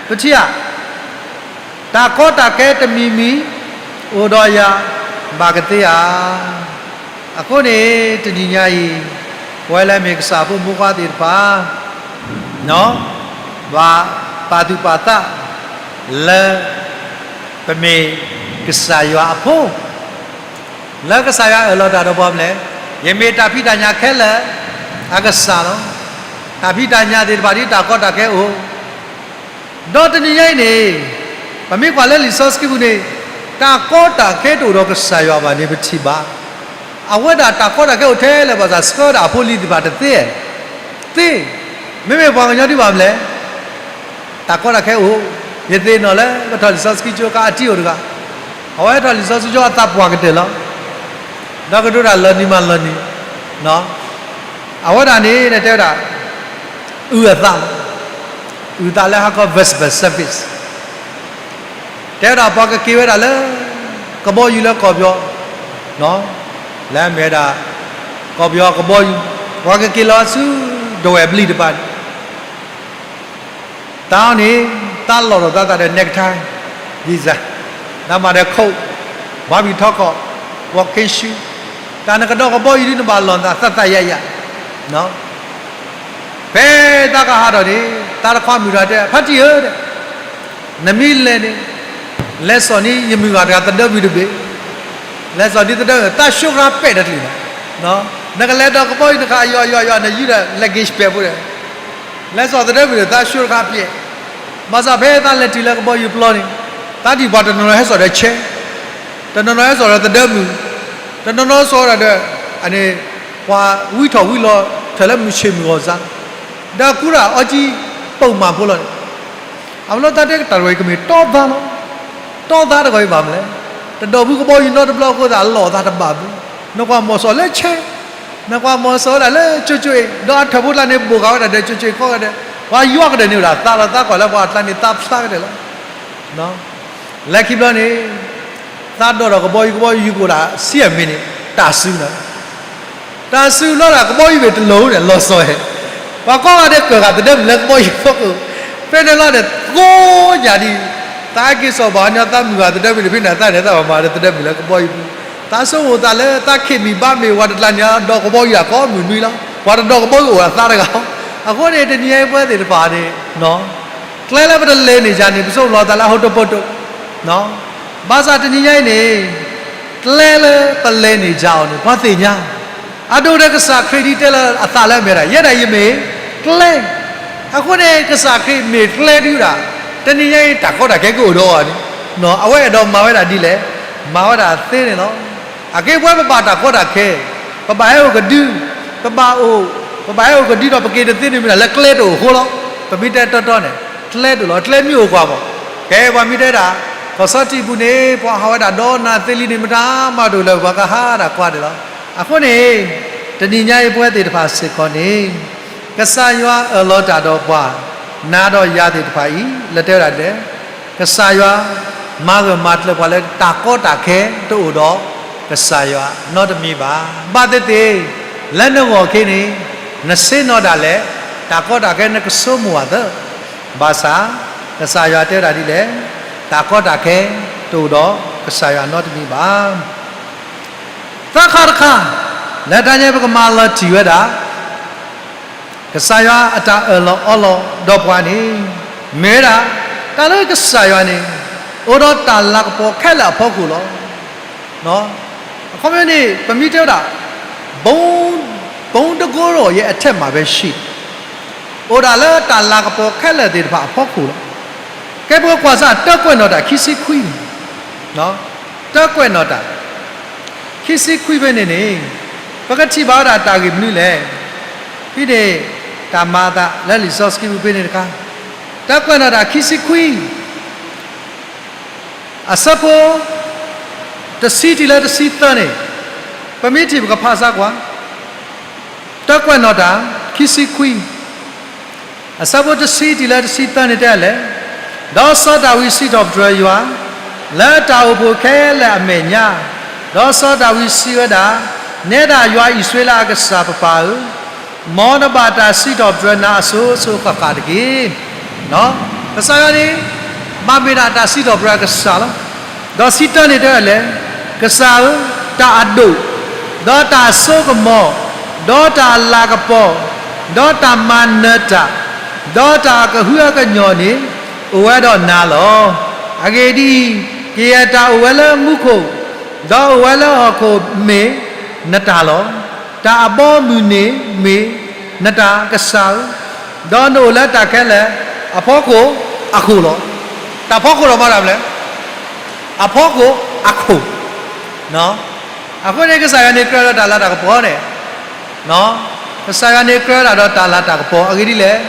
ပထံၣ်ဧါ, တၢ်ကီတၢ်ခဲတမံၤမံၤ အိၣ်ဒီးယၤဘၣ်ကသ့ဧါ. အဃိန့ၣ် တနံၤညါအံၤ ပဝဲလၢမ့ၢ်ကစၢ်ဖိမုၣ်ဖိခွါသ့ၣ်တဖၣ် ဘၣ်ပာ်သူၣ်ပာ်သး လၢ ပမ့ၢ်ကစၢ်ယွၤအဖိ လၢကစၢ်ယွၤအၢၣ်လီၤတၢ်ဒီးပှၤမနုၤလဲၣ်, ယမ့ၢ်တၢ်ဖံးတၢ်ညၣ်ခဲလၢာ်အကစၢ်လီၤ. တၢ်ဖံးတၢ်ညၣ်သ့ၣ်တဖၣ်ဒ်တၢ်ကီတၢ်ခဲအိၣ် ဒီးတနံၤညါအံၤန့ၣ် ပမ့ၢ်ကွၢ်လၢလံာ်စီဆှံပူၤန့ၣ် တၢ်ကီတၢ်ခဲတအိၣ်ဒီးကစၢ်ယွၤဘၣ်န့ၣ် ပထံၣ်ဘၣ်. အဝဲဒၣ်တၢ်ကီတၢ်ခဲအိၣ်ထဲလဲၣ် ဘၣ်ဆၣ်ဆှၢဝဲဒၣ်အဖိအလံၤသ့ၣ်တဖၣ်တသ့, သ့, မ့မ့ၢ်ပှၤကညီဒ်ဘၣ်မနုၤလဲၣ်, တၢ်ကီတၢ်ခဲအိၣ်, ယသ့ၣ်နီၣ်လၢ ပထီၣ်လံာ်စီဆှံကၠိကါအထံအိၣ်တဂၤ, အဝဲထီၣ်လံာ်စီဆှံကၠိအသးပှၢ်ကတၢၢ်လီၤ. ဒီးကဒိးတၢ်လီၤနံၤမးလီၤနံၤ, အဝဲဒၣ်န့ၣ်တဲဝဲဒၣ် အုၣ်အသးလီၤ, အုၣ်သးလၢဟါခီ vesper service တဲဝဲဒၣ်ပှၤကက့ၤဝဲဒၣ်လၢ ကဘီယူၤလၢကီၢ်ပယီၤ, လၢမ့ၢ်ဝဲဒၣ် ကီၢ်ပယီၤကဘီယူၤ, ပှၤကက့ၤလီၤဆူ ဒဝဲၢ်ဘျံးတဖၣ်န့ၣ် သးန့ၣ် သးလီၤထီၣ်သးသးဒီး necktie, visa, နမၤဒီး coat, barbecue top, walking shoe, တၢ်နကဒီးကဘီယူၤဒ်နဘၣ်လီၢ်နသးသးယၤယၤ ဖဲတၢ်ကဟးထီၣ်န့ၣ် သးတခွါမုၣ်တဂၤတဲ ဖါတံၢ်ဧၢ, နမ့ၢ်လဲၤန့ၣ် လဲၤစိာ်န့ၢ်ယမုၢ်ဂၤတဂၤသဒၢမုၢ်တဘ့ၣ်, လဲၤစိာ်န့ၢ်သဒၢမုၢ် သးဆှိတခါပဲာ်တချုးလီၤ. နကလဲၤဒီးကဘီယူၤတခါ ယွၤယွၤယွၤ နယုၢ်ဒီး luggage ပဲာ်ဖိဒီး လဲၤစိာ်သဒၢမုၢ်ဒီး သးဆှိတခါပဲာ်. ဘၣ်ဆၣ်ဖဲသးလဲၤတုၤလၢကဘီယူၤပျီန့ၣ် သးထံၣ်ပှၤတနီၤနီၤဟဲစိာ်ဒီးဆဲ, တနီၤနီၤဟဲစိာ်ဒီးသဒၢမုၢ်, တနီၤနီၤစိာ်ဒီး အန့ၣ် ပှၤဝံထီၣ်ဝံလီၤ ထၢၣ်လၢမုၢ်ဆ့ၣ်မုၢ်ဂီၤစါ, ဒီးကူရၣ်အီကံ ပိာ်မၤဖိလီၤန့ၣ်. အဝဲလီၤတၢ်တဲတၢ်တဂီၤအံၤ ကမ့ၢ်တီသါလီၤ. တီသါတဂီၤအံၤဘၣ်မနုၤလဲၣ်. တဒိးဖုကဘီယူၤနီတဘျီအဃိသတး အလီၢ်အသးတဘၣ်ဘၣ်. နကွၢ်မီၤစိာ်လၢဆဲ, နကွၢ်မီၤစိာ်ဝဲဒၣ်လၢကၠိကၠိအံၤ ဒီးအထၢၣ်ဖိကျါန့ၣ် ဘိၣ်ဃာ်ဝဲဒၣ်ဒီးကၠိကၠိအံၤခီဂၤဒဲး, ပှၤယွၤကဒဲးန့ၣ်ဝဲဒၣ်သးလီၤ သးကွၢ်လၢပှၤအကျါန့ၣ်သးဖျါကဒဲးလီၤ. လၢခံဘျီန့ၣ် သးဒိးထီၣ်ကဘီယူၤ ကဘီယူၤကအိၣ်ဒၣ်ဆံအမံးနံးန့ၣ် တၢ်စုလီၤ. တၢ်စုလီၤဒၣ်ကဘီယူၤဘ့ၣ်တလိၤန့ၣ် လီၤစိၤဟဲ, ပှၤကိးဂၤဒဲးကၢၢ်ဃာ်သဒၢမုၢ်လၢကဘီယူၤဖီခိၣ်, ဖဲန့ၣ်လီၤန့ၣ် ကိးညၣ်ဒံး, သးက့ၤစိာ်ဘၣ်ညီသးမုၢ်ဂၤသဒၢမုၢ်န့ၣ် ဖဲန့ၣ်သးန့ၣ် သးဘၣ်မၤဒီးသဒၢမုၢ်လၢကဘီယူၤပူၤ, သးဆိကမိၣ်သးလၢသးခ့ၣ်မံၤဘါမ့ၢ်ဝဲတကျါန့ၣ် ဒီးကဘီယူၤဒၣ်ကိးမုၢ်နွံလီၤ, ပှၤတဒီးကဘီယူၤအိၣ်ဒၣ်သးတဂၤ, အဃိန့ၣ် တနံၤညါအံၤပဝဲသ့ၣ်တဖၣ်န့ၣ် ကျဲလၢပတလဲၤန့ၢ်ယၤန့ၣ် ပဆိကမိၣ်လီၤသးလၢအဟိတိၢ်ပိတိၢ်, ဘၣ်ဆၣ်တနံၤညါအံၤန့ၣ် ကျဲလၢပလဲၤန့ၢ်ယၤအီၤန့ၣ် ပှၤသ့ၣ်ညါ, အဒိဒီးကစၢ်ခရံာ်ဒ်တဲလၢအသးလၢအမဲာ်ဒၣ် ယဲဒၣ်ယမ့ၢ်ကျဲ, အဃိန့ၣ် ကစၢ်ခရံာ်မ့ၢ်ကျဲဒုဒၣ်, တနံၤညါအံၤတၢ်ကီတၢ်ခဲကအိၣ်ဒီးအီၤန့ၣ်, အဝဲအဲၣ်ဒိးမၤဝဲဒၣ်ဒ်လဲၣ်, မၤဝဲဒၣ်သ့န့ၣ်လီၤ. အကဲပဝဲပဘၣ်တၢ်ကီတၢ်ခဲ, ပဘၣ်ဟဲအိၣ်ကဒု, ပဘၣ်အိၣ်, ပဘၣ်ဟဲအိၣ်ကဒုဒီးပက့ၤတသ့န့ၣ်မ့ၢ်ဒၣ်လၢကျဲတအိၣ်အဃိလီၤ. ပမ့ၢ်တဲတီတီန့ၣ် ကျဲတအိၣ်လီၤ, ကျဲမ့ၢ်အိၣ်ကွၢ်မး, ကဲပှၤမ့ၢ်တဲဒၣ် ကီၢ်စီထံပူၤန့ၣ် ပှၤဟးဝဲဒၣ်ဒီးနၤသ့လံန့ၣ် မတၤမၤတအိၣ်လၢၤ ပှၤကဟးဒၣ်ကွၢ်န့ၣ်လီၤ. အဃိန့ၣ် တနံၤညါအံၤပဝဲသ့ၣ်တဖၣ်စ့ၢ်ကီးန့ၣ် ကစၢ်ယွၤအၢၣ်လီၤတၢ်ဒီးပှၤ နၤဒီးယၤသ့ၣ်တဖၣ်အံၤ လၢတဲဝဲဒၣ်ဒ်လဲၣ်, ကစၢ်ယွၤ မၤဂၢၢ်မၤကျၢၤပှၤလၢတၢ်ကီတၢ်ခဲတအိၣ်ဒီး ကစၢ်ယွၤနီတမံၤဘၣ်. ဘၣ်သ့ၣ်သ့ၣ် လၢနဂီၢ်ခ့န့ၣ် နဆ့ၣ်နီၤဒၣ်လဲာ် တၢ်ကီတၢ်ခဲနကဆိကမိၣ်အသး, ဘၣ်ဆၣ် ကစၢ်ယွၤတဲဝဲဒၣ်ဒ်လဲၣ်, တၢ်ကီတၢ်ခဲတအိၣ်ဒီးကစၢ်ယွၤနီတမံၤဘၣ်. သၢခါတခါ လၢတၢ်ညါပကမၤလီၤတံၢ်ဝဲဒၣ် ကစၢ်ယွၤအတၢ်အၢၣ်လီၤအီလီၤဒီးပှၤန့ၣ် မ့ၢ်ဝဲဒၣ် တၢ်လၢကစၢ်ယွၤန့ၣ် အိၣ်ဒီးတၢ်လၤကပီၤခဲလၢာ်အဖီခိၣ်လီၤ. အခီပညီန့ၣ် ပမ့ၢ်တဲဝဲဒၣ် ဘုန်း, ဘုန်းတန်ခိုးတော်ရဲ့အထက်မှာပဲရှိ, အိၣ်ဒၣ်လၢတၢ်လၤကပီၤခဲလၢာ်သ့ၣ်တဖၣ်အဖီခိၣ်လီၤ. ကဲပကကွၢ်စၢ် တၢ်ကွဲးနီၣ်တၢ်ခံဆံခွံန့ၣ်, တၢ်ကွဲးနီၣ်တၢ် ခံဆံခွံဖဲန့ၣ်န့ၣ် ပကထံၣ်ဘၣ်ဝဲဒၣ်တၢ်ဂ့ၢ်မနုၤလဲၣ်. ဖဲန့ၣ် တၢ်မၤအသးလၢလံာ်စီဆှံပူၤဖဲန့ၣ်တခါ, တၢ်ကွဲးနီၣ်တၢ်ခံဆံခွံ အဆၢဖိ တဆံတုၤလၢတဆံသၢန့ၣ်, ပမ့ၢ်ထံၣ်ပကဖးစၢ်ကွၢ်, တၢ်ကွဲးနီၣ်တၢ် ခံဆံခွံ အဆၢဖိတဆံတုၤလၢတဆံသၢန့ၣ်တဲလဲၣ်, ဒီးစီၤဒၤဝံးစံးထီၣ်ပတြၢၤယွၤ လၢတၢ်အိၣ်ဖှိၣ်ခဲလၢာ်အမဲာ်ညါ, ဒီးစီၤဒၤဝံးစံးဝဲဒၣ်, နဲဒၣ်ယွၤအံၣ်စရ့လးအကစၢ်ပပၢ်ဧၢ, မ်နဘၣ်တၢ်စံးထီၣ်ပတြၢၤနၤအစိၤစိၤဃၣ်ဃၣ်တက့ၢ်. ကစၢ်ယွၤန့ၣ် ဘၣ်မ့ၢ်ဒၣ်တၢ်စံးထီၣ်ပတြၢၤအကစၢ်လီၤ. ဒီးဆံတၢန့ၣ်တဲလဲၣ်, ကစၢ်ဧၢ, တၢ်အဒိၣ်, ဒီးတၢ်အစိကမီၤ, ဒီးတၢ်အလၤကပီၤ, ဒီးတၢ်မၤနၢၤတၢ်, ဒီးတၢ်အကဟုအကညီၢ်န့ၣ် အိၣ်ဝဲဒီးနၤလီၤ. အဂ့ၢ်ဒ်အံၤ, ကယဲၢ်တၢ်အိၣ်ဝဲလၢမူခိၣ်, ဒီးအိၣ်ဝဲလၢဟီၣ်ခိၣ်မ့ၢ်နတၢ်လီၤ. တၢ်အဘီအမုၢ်န့ၣ်မ့ၢ်နတၢ်ကစၢ်ဧၢ, ဒီးနအိၣ်လၢတၢ်ခဲလၢာ်အဖီခိၣ်အခိၣ်လီၤ. တၢ်ဖီခိၣ်ဒီးမၤတၢ်မနုၤလဲၣ်, အဖီခိၣ်အခိၣ်. အဃိန့ၣ် ကစၢ်ယွၤန့ၣ်ကြၢးဒီးတၢ်လၤတၢ်ကပီၤန့ၣ်, ကစၢ်ယွၤန့ၣ်ကြၢးဒၣ်ဒီးတၢ်လၤတၢ်ကပီၤ အဂ့ၢ်ဒ်လဲၣ်,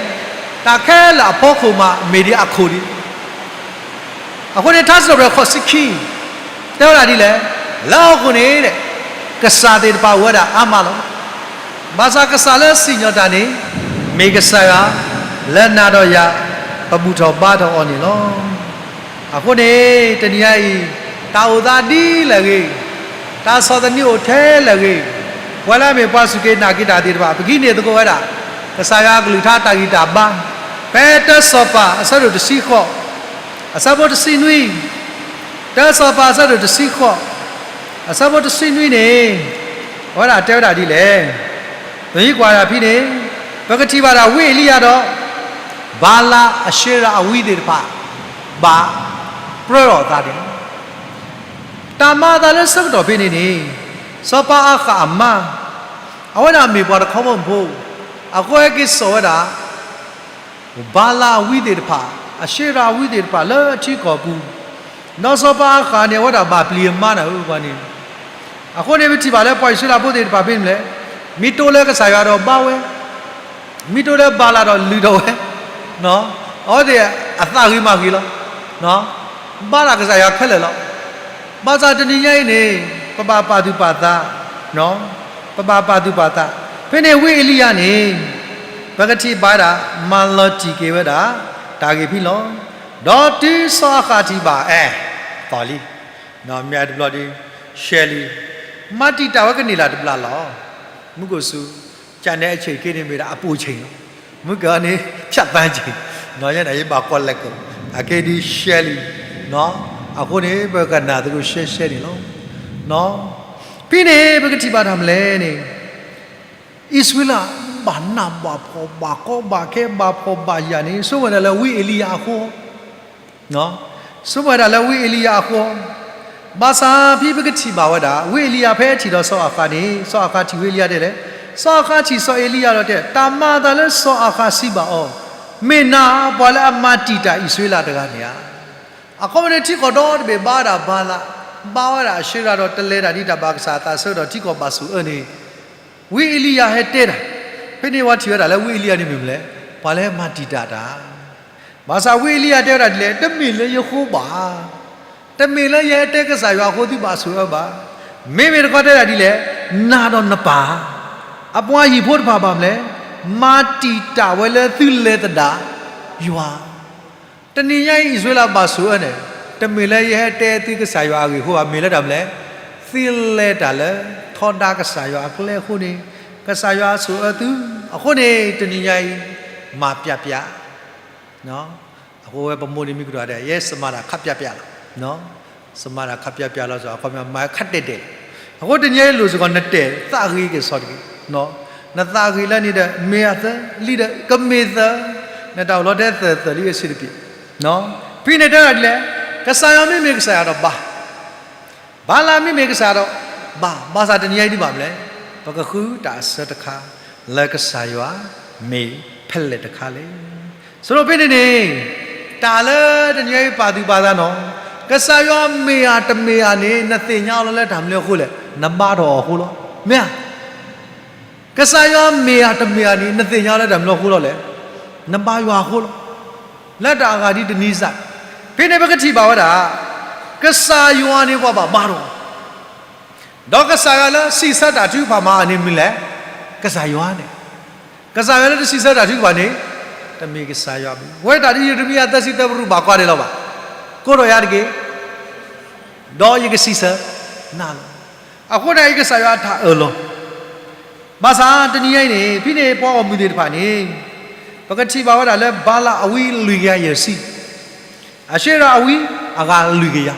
တၢ်ခဲလၢာ်အဖီခိၣ်မး မ့ၢ်ဒ်အခိၣ်ဒံး အဃိန့ၣ် ထါစံးထီၣ်ပတြၢၤခီၣ်ဆံခံ တဲဝဲဒၣ်ဒ်လဲၣ်, လၢဟီၣ်ခိၣ်န့ၣ် ကစၢ်သ့ၣ်တဖၣ်အိၣ်ဝဲဒၣ်အါမးလီၤ. ဘၣ်ဆၣ်ကစၢ်လၢစံၣ်ညီၣ်တၢ်န့ၣ် မ့ၢ်ကစၢ်ယွၤလၢနၤဒီးယၤ ပဘူၣ်ထီၣ်ဘါထီၣ်အီၤန့ၣ်လီၤ. အဃိန့ၣ် တနံၤညါအံၤ တၢ်အိၣ်သးဒ်လဲၣ်ဂ့ၤ, တၢ်ဆီၣ်သနံးအိၣ်ထဲလဲၣ်ဂ့ၤ, ပှၤလၢအမ့ၢ်ပှၤစူၢ်က့ၤနာ်က့ၤတၢ်သ့ၣ်တဖၣ် ပကဟံးန့ၢ်သကိးဝဲဒၣ် ကစၢ်ယွၤအကလုၢ်ကထါတၢ်ဂံၢ်တၢ်ဘါ, ဖဲတၢစီၤပၤအဆၢဒိၣ်တဆံဃိး အဆၢဖိတဆံနွံ, တၢစီၤပၤအဆၢဒိၣ်တဆံဃိး အဆၢဖိတဆံနွံန့ၣ် အဝဲဒၣ်တဲဝဲဒၣ်ဒ်လဲၣ်. ပမ့ၢ်ကွၢ်ဒၣ်ဖဲန့ၣ် ပကထံၣ်ဘၣ်ဒၣ်ဝံအ့လံယၤဒီး ဘၤလးအၡ့ရၤအဝံသ့ၣ်တဖၣ် ဘၣ်ပြၢအီၤအသးန့ၣ်လီၤ. တၢ်မၤအသးလၢဆၢကတီၢ်ဖဲန့ၣ်န့ၣ် စီၤပၤအၤဃးအမါ အဝဲဒၣ်မ့ၢ်ပှၤတခီဘီမုၢ်ဖိ အဃိဟဲက့ၤစိာ်ဝဲဒၣ် ဘၤလးအဝံသ့ၣ်တဖၣ် အၡ့ရၤအဝံသ့ၣ်တဖၣ်လၢထံကီၢ်ပူၤ, ဒီးစီၤပၤအၤဃးန့ၣ် အဝဲဒၣ်ဘၣ်ပျံၤအမါနၤဧၢပှၤန့ၣ်, အဃိန့ၣ် ပထံၣ်ဘၣ်လၢပှၤအံၣ်စရ့လးဖိသ့ၣ်တဖၣ်ဖဲန့ၣ်လဲၣ်, မ့ၢ်တိလၢကစၢ်ယွၤဒီးဘါဝဲ, မ့ၢ်တိလၢဘၤလးဒီးလုၢ်ထီၣ်ဝဲ, အဝဲသ့ၣ်အသးဂ့ၤမၤဂ့ၤလီၤ, ဘါတၢ်ကစၢ်ယွၤခဲလၢာ်လီၤ. ဘၣ်ဆၣ်တနံၤညါအံၤန့ၣ် ပဘၣ်ပာ်သူၣ်ပာ်သး, ပဘၣ်ပာ်သူၣ်ပာ်သး, ဖဲန့ၣ်ဝံအ့လံယၤန့ၣ် ပကထံၣ်ဘၣ်ဒၣ် မၤလီၤတံၢ်က့ၤဝဲဒၣ် တၢ်ဂ့ၢ်ဖဲလီၤ. ဒီးတုၤစီၤအၤဃးထံၣ်ဘၣ် အဲၣ်, သီၣ်လံ, မ့ၢ်တဘျီဒီး ရှဲလံ, မၤတံာ်တာ်ဝဲကန့ၢ်လၢ်တဘျီလီၤ. မူခိၣ်စူၤ, ကန့ၣ်အဆ့ၣ်က့န့ၣ် မ့ၢ်ဒၣ်အပူၤဆ့ၣ်လီၤ. မုၢ်ကန့ၣ် ဖြတ်သန်းဆ့ၣ်, ယဲန့ၣ်ယဘၣ်ကွၢ်လဲၤကီး, အက့ဒုးရှဲလံ, အဃိန့ၣ် ပကနၣ်သကိးရှဲရှဲန့ၣ်လီၤ. ဖဲန့ၣ် ပကထံၣ်ဘၣ်တၢ်မနုၤလဲၣ်န့ၣ် အံၣ်စရ့လး ဘၣ်နးဘၣ်ဖှီၣ်ဘၣ်ကီဘၣ်ခဲဘၣ်ဖှီၣ်ဘၣ်ယာ်န့ၣ် ဆိကမိၣ်ဝဲဒၣ်လၢဝံအ့လံယၤအဃိ, ဆိကမိၣ်ဝဲဒၣ်လၢဝံအ့လံယၤအဃိ, ဘၣ်ဆၣ်ဖဲပကထံၣ်ဘၣ်ဝဲဒၣ် ဝံအ့လံယၤဖဲထံၣ်ဒီးစီၤအၤဃးန့ၣ် စီၤအၤဃးထံၣ်ဝံအ့လံယၤဒ်လဲၣ်, စီၤအၤဃးထံၣ်စီၤအ့လံယၤဒီးတဲ တၢ်မၤအသးလၢစီၤအၤဃးစံးဘၣ်အီၤ, မ့ၢ်နၤပှၤလၢအမၤတံာ်တာ်အံၣ်စရ့လးတဂၤန့ၣ်ဧါ. အခီပညီန့ၣ် ထံကီၢ်ဒီတဘ့ၣ်ဘါဒၣ်ဘၤလး, ဘါဝဲဒၣ်အၡ့ရၤဒီးတလဲၤတၢ်ဒ်တၢ်ဘၣ်ကစၢ်အသးဆၢကတီၢ်ထံကီၢ်ဘၣ်ဆိၣ်အၢန့ၣ်, ဝံအ့လံယၤဟဲတဲတၢ်, ဖဲန့ၣ်ပှၤထံၣ်ဝဲဒၣ်လၢဝံအ့လံယၤန့ၣ်မ့ၢ်မနုၤလဲၣ်, ပှၤလၢမၤတံာ်တာ်တၢ်, ဘၣ်ဆၣ်ဝံအ့လံယၤတဲဝဲဒၣ်ဒ်လဲၣ်, တမ့ၢ်လၢယဃိဘၣ်, တမ့ၢ်လၢယဟဲတဲကစၢ်ယွၤအဃိသုဘၣ်ဆိၣ်အၢဘၣ်, မ့မ့ၢ်တခီတဲဒၣ်ဒ်လဲၣ်, နၤဒီးနပၢ်, အပှၤဟံၣ်ဖိတဖၣ်ဘၣ်မနုၤလဲၣ်, မၤတံာ်တာ်ဝဲလၢသုလဲၤသဒၣ်ယွၤ တနံၤညါအံၤ အံၣ်စရ့လးဘၣ်ဆိၣ်အၢန့ၣ်, တမ့ၢ်လၢယဟဲတဲသုကစၢ်ယွၤအဂ့ၢ်အဃိဘၣ်, မ့ၢ်လၢတၢ်မနုၤလဲၣ်, သုလဲၤတၢ်လၢထီဒါကစၢ်ယွၤအကျဲအဃိန့ၣ်, ကစၢ်ယွၤဆိၣ်အၢသု, အဃိန့ၣ် တနံၤညါအံၤ မၤပျးပျး, အဃိဝဲပမိၢ်န့ၣ်မ့ၢ်ကတိၤဒ် ယဲစမၤတၢ်ခပ်ပျးပျးလီၤ စမၤတၢ်ခပ်ပျးပျးလီၤစ့ၢ် အခီပညီမၤခပ်တဲာ်တဲာ်လီၤ. အဃိတနံၤအံၤလိၣ်စ့ၢ်ကီးနတဲာ်သးဂ့ၤက့ၤစီတက့ၢ်, နသးဂ့ၤလၢန့ၣ်ဒီး မ့ၢ်အသၢလံဒီး ကမ့ၢ်သၢ, နတၢ်အိၣ်လီၤတဲသၢသၢလံအဆံးတပျ့ၤ, ဖဲန့ၣ်တဲဒၣ်ဒ်လဲၣ်, ကစၢ်ယွၤမ့မ့ၢ်ကစၢ်ယွၤဒီးဘါ, ဘၤလးမ့မ့ၢ်ကစၢ်ယွၤဒီးဘါ, ဘၣ်ဆၣ်တနံၤညါအံၤဒ်ဘၣ်မနုၤလဲၣ်, ပကဃုတၢ်အဆၢတခါ, လၢကစၢ်ယွၤမ့ၢ်ဖဲလဲၣ်တခါလဲၣ်. ဆိဖဲန့ၣ်န့ၣ်, တၢ်လၢတနံၤညါအံၤပာ်သူၣ်ပာ်သးနီၤ, ကစၢ်ယွၤမ့ၢ်ဧါတမ့ၢ်ဧါန့ၣ် နသ့ၣ်ညါအီၤလၢတၢ်မနုၤအဃိလဲၣ်, နဘါထီၣ်အီၤအဃိလီၤ. မ့ၢ်ဧါ ကစၢ်ယွၤမ့ၢ်ဧါတမ့ၢ်ဧါန့ၣ် နသ့ၣ်ညါလၢတၢ်မနုၤအဃိလီၤလဲၣ်, နဘါယွၤအဃိလီၤ. လၢတၢ်အဂၤဒ်တနံၤစၢ်, ဖဲန့ၣ်ပကထံၣ်ဘၣ်ဝဲဒၣ်, ကစၢ်ယွၤန့ၣ်ပှၤဘၣ်ဘါထီၣ်, ဒီးကစၢ်ယွၤလၢစံးဆၢတၢ်ထုကဖၣ်မးအန့ၣ်မနုၤလဲၣ်, ကစၢ်ယွၤန့ၣ်, ကစၢ်ယွၤလၢတစံးဆၢတၢ်ထုကဖၣ်န့ၣ်, တမ့ၢ်ကစၢ်ယွၤဘၣ်. ဝဲတၢ်ဒ်ယံးရမံယၤသၢဆံသၢ ပရူၢ်ဘၣ်ကွၢ်ဒဲးလီၤဘၣ်, ကိးထီၣ်ယၤတက့ၢ် ဒီးယကစံးဆၢနၤလီၤ. အဃိန့ၣ် ယကစၢ်ယွၤအတၢ်အၢၣ်လီၤ. ဘၣ်ဆၣ်တနံၤညါအံၤန့ၣ် ဖဲန့ၣ်ပှၤအီၣ်မုၢ်သ့ၣ်တဖၣ်န့ၣ်, ပကထံၣ်ဘၣ်ဝဲဒၣ်လၢဘၤလးအဝံလွံၢ်ကယၤယဲၢ်ဆံ, အၡ့ရၤအဝံအဂၤလွံၢ်ကယၤ,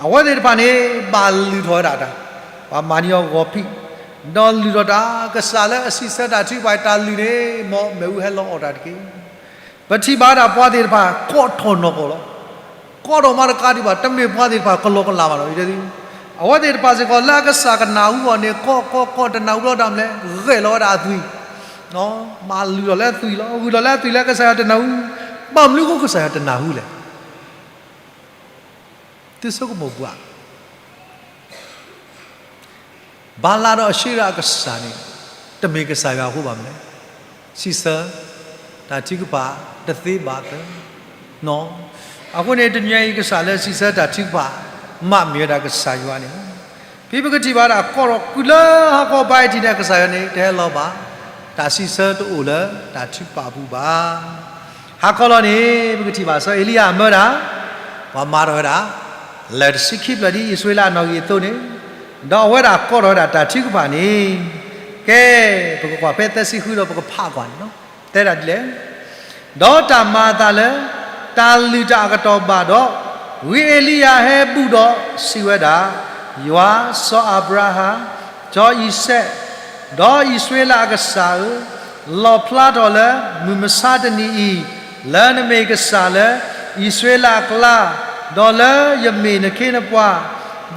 အဝဲသ့ၣ်တဖၣ်န့ၣ် ဘၣ်လုၢ်ထီၣ်ဝဲဒၣ်တၢ်, ပှၤမၤန့ၢ်အီၤဂီၤဖံး, ဒီးလုၢ်ထီၣ်တၢ်, ကစၢ်လၢအစံးဆၢတၢ်ထုကဖၣ်တၢ်လုၢ်န့ၣ် မ်မ့ၣ်အူဟဲလီၤအီၣ်တၢ်တက့ၢ်. ပထံၣ်ဘၣ်ဝဲဒၣ်ပှၤသ့ၣ်တဖၣ် ကိးထီၣ်နီၢ်ကီၢ်လီၤ. ကိးထီၣ်မးတကးဒံးဘၣ်, တမ့ၢ်ပှၤသ့ၣ်တဖၣ်ကလီကလးဘၣ်ဒီး, အဝဲသ့ၣ်တဖၣ်စ့ၢ်ကီး လၢအကစၢ်ကနၢ်ဟူအီၤန့ၣ် ကိးကိးကိးတနၢ်ဟူဘျီတၢ်မနုၤလဲၣ်, ဂဲၤလီၤဝဲဒၣ်အသွံၣ်, မၤလုၢ်ထီၣ်လၢအသွံၣ်လီၤ. ဂုၢ်ထီၣ်လၢအသွံၣ်လၢကစၢ်ယွၤတနၢ်ဟူ, ဘၣ်မနုၤအဃိကစၢ်ယွၤတနၢ်ဟူလဲၣ်. သုဆိကမိၣ်ကွၢ် ဘၤလးဒီးအၡ့ရၤအကစၢ်န့ၣ် တမ့ၢ်ကစၢ်ယွၤအဃိဘၣ်မနုၤလဲၣ်, စံးဆၢတၢ်ထုကဖၣ်တသ့ဘၣ်သၢ, အဃိန့ၣ် တနံၤအံၤကစၢ်လၢစံးဆၢတၢ်ထုကဖၣ် မ့မ့ၢ်ဝဲဒၣ်ကစၢ်ယွၤန့ၣ်လီၤ. ဖဲပကထံၣ်ဘၣ်ဒၣ် ကိးထီၣ်ကုၢ်လၢဟီၣ်ခိၣ်ဖဲအံၤထံးန့ၣ် ကစၢ်ယွၤန့ၣ် တဟဲလီၤဘၣ်, တၢ်စံးဆၢတအိၣ်လၢတၢ်ထုကဖၣ်အပူၤဘၣ်. ဟါခီလီၤန့ၣ် ပကထံၣ်ဘၣ်စီၤအ့လံယၤအမၢဒၣ် ပှၤမၤထီၣ်ဝဲဒၣ် လၢၢ်တဆံခံဖျၢၣ်ဒ်အံၣ်စရ့လးအနီၣ်ဂံၢ်အသိးန့ၣ်, ဒီးအဝဲဒၣ်ကိးထီၣ်ဝဲဒၣ်တၢ်ထုကဖၣ်န့ၣ်, ကဲ, ပကကွၢ်ဖဲသၢဆံဃုဒီးပကဖးကွၢ်န့ၣ်လီၤ. တဲဒၣ်ဒ်လဲၣ်, ဒီးတၢ်မၤအသးလၢ တၢ်လုၢ်တၢ်အကတီၢ်ဘၣ်ဒီး, ဝံအ့လံယၤဟဲဘူးဒီးစံးဝဲဒၣ်, ယွၤစီၤအၤဘြၤဟၣ်, စီၤအံၤစဲး, ဒီးအံၣ်စရ့လးအကစၢ်ဧၢ, လီၣ်ဖျါထီၣ်လၢမုၢ်မဆါတနံၤအံၤ, လၢနမ့ၢ်ကစၢ်လၢအံၣ်စရ့လးအကျါ, ဒီးလၢယမ့ၢ်နခ့နပှၤ,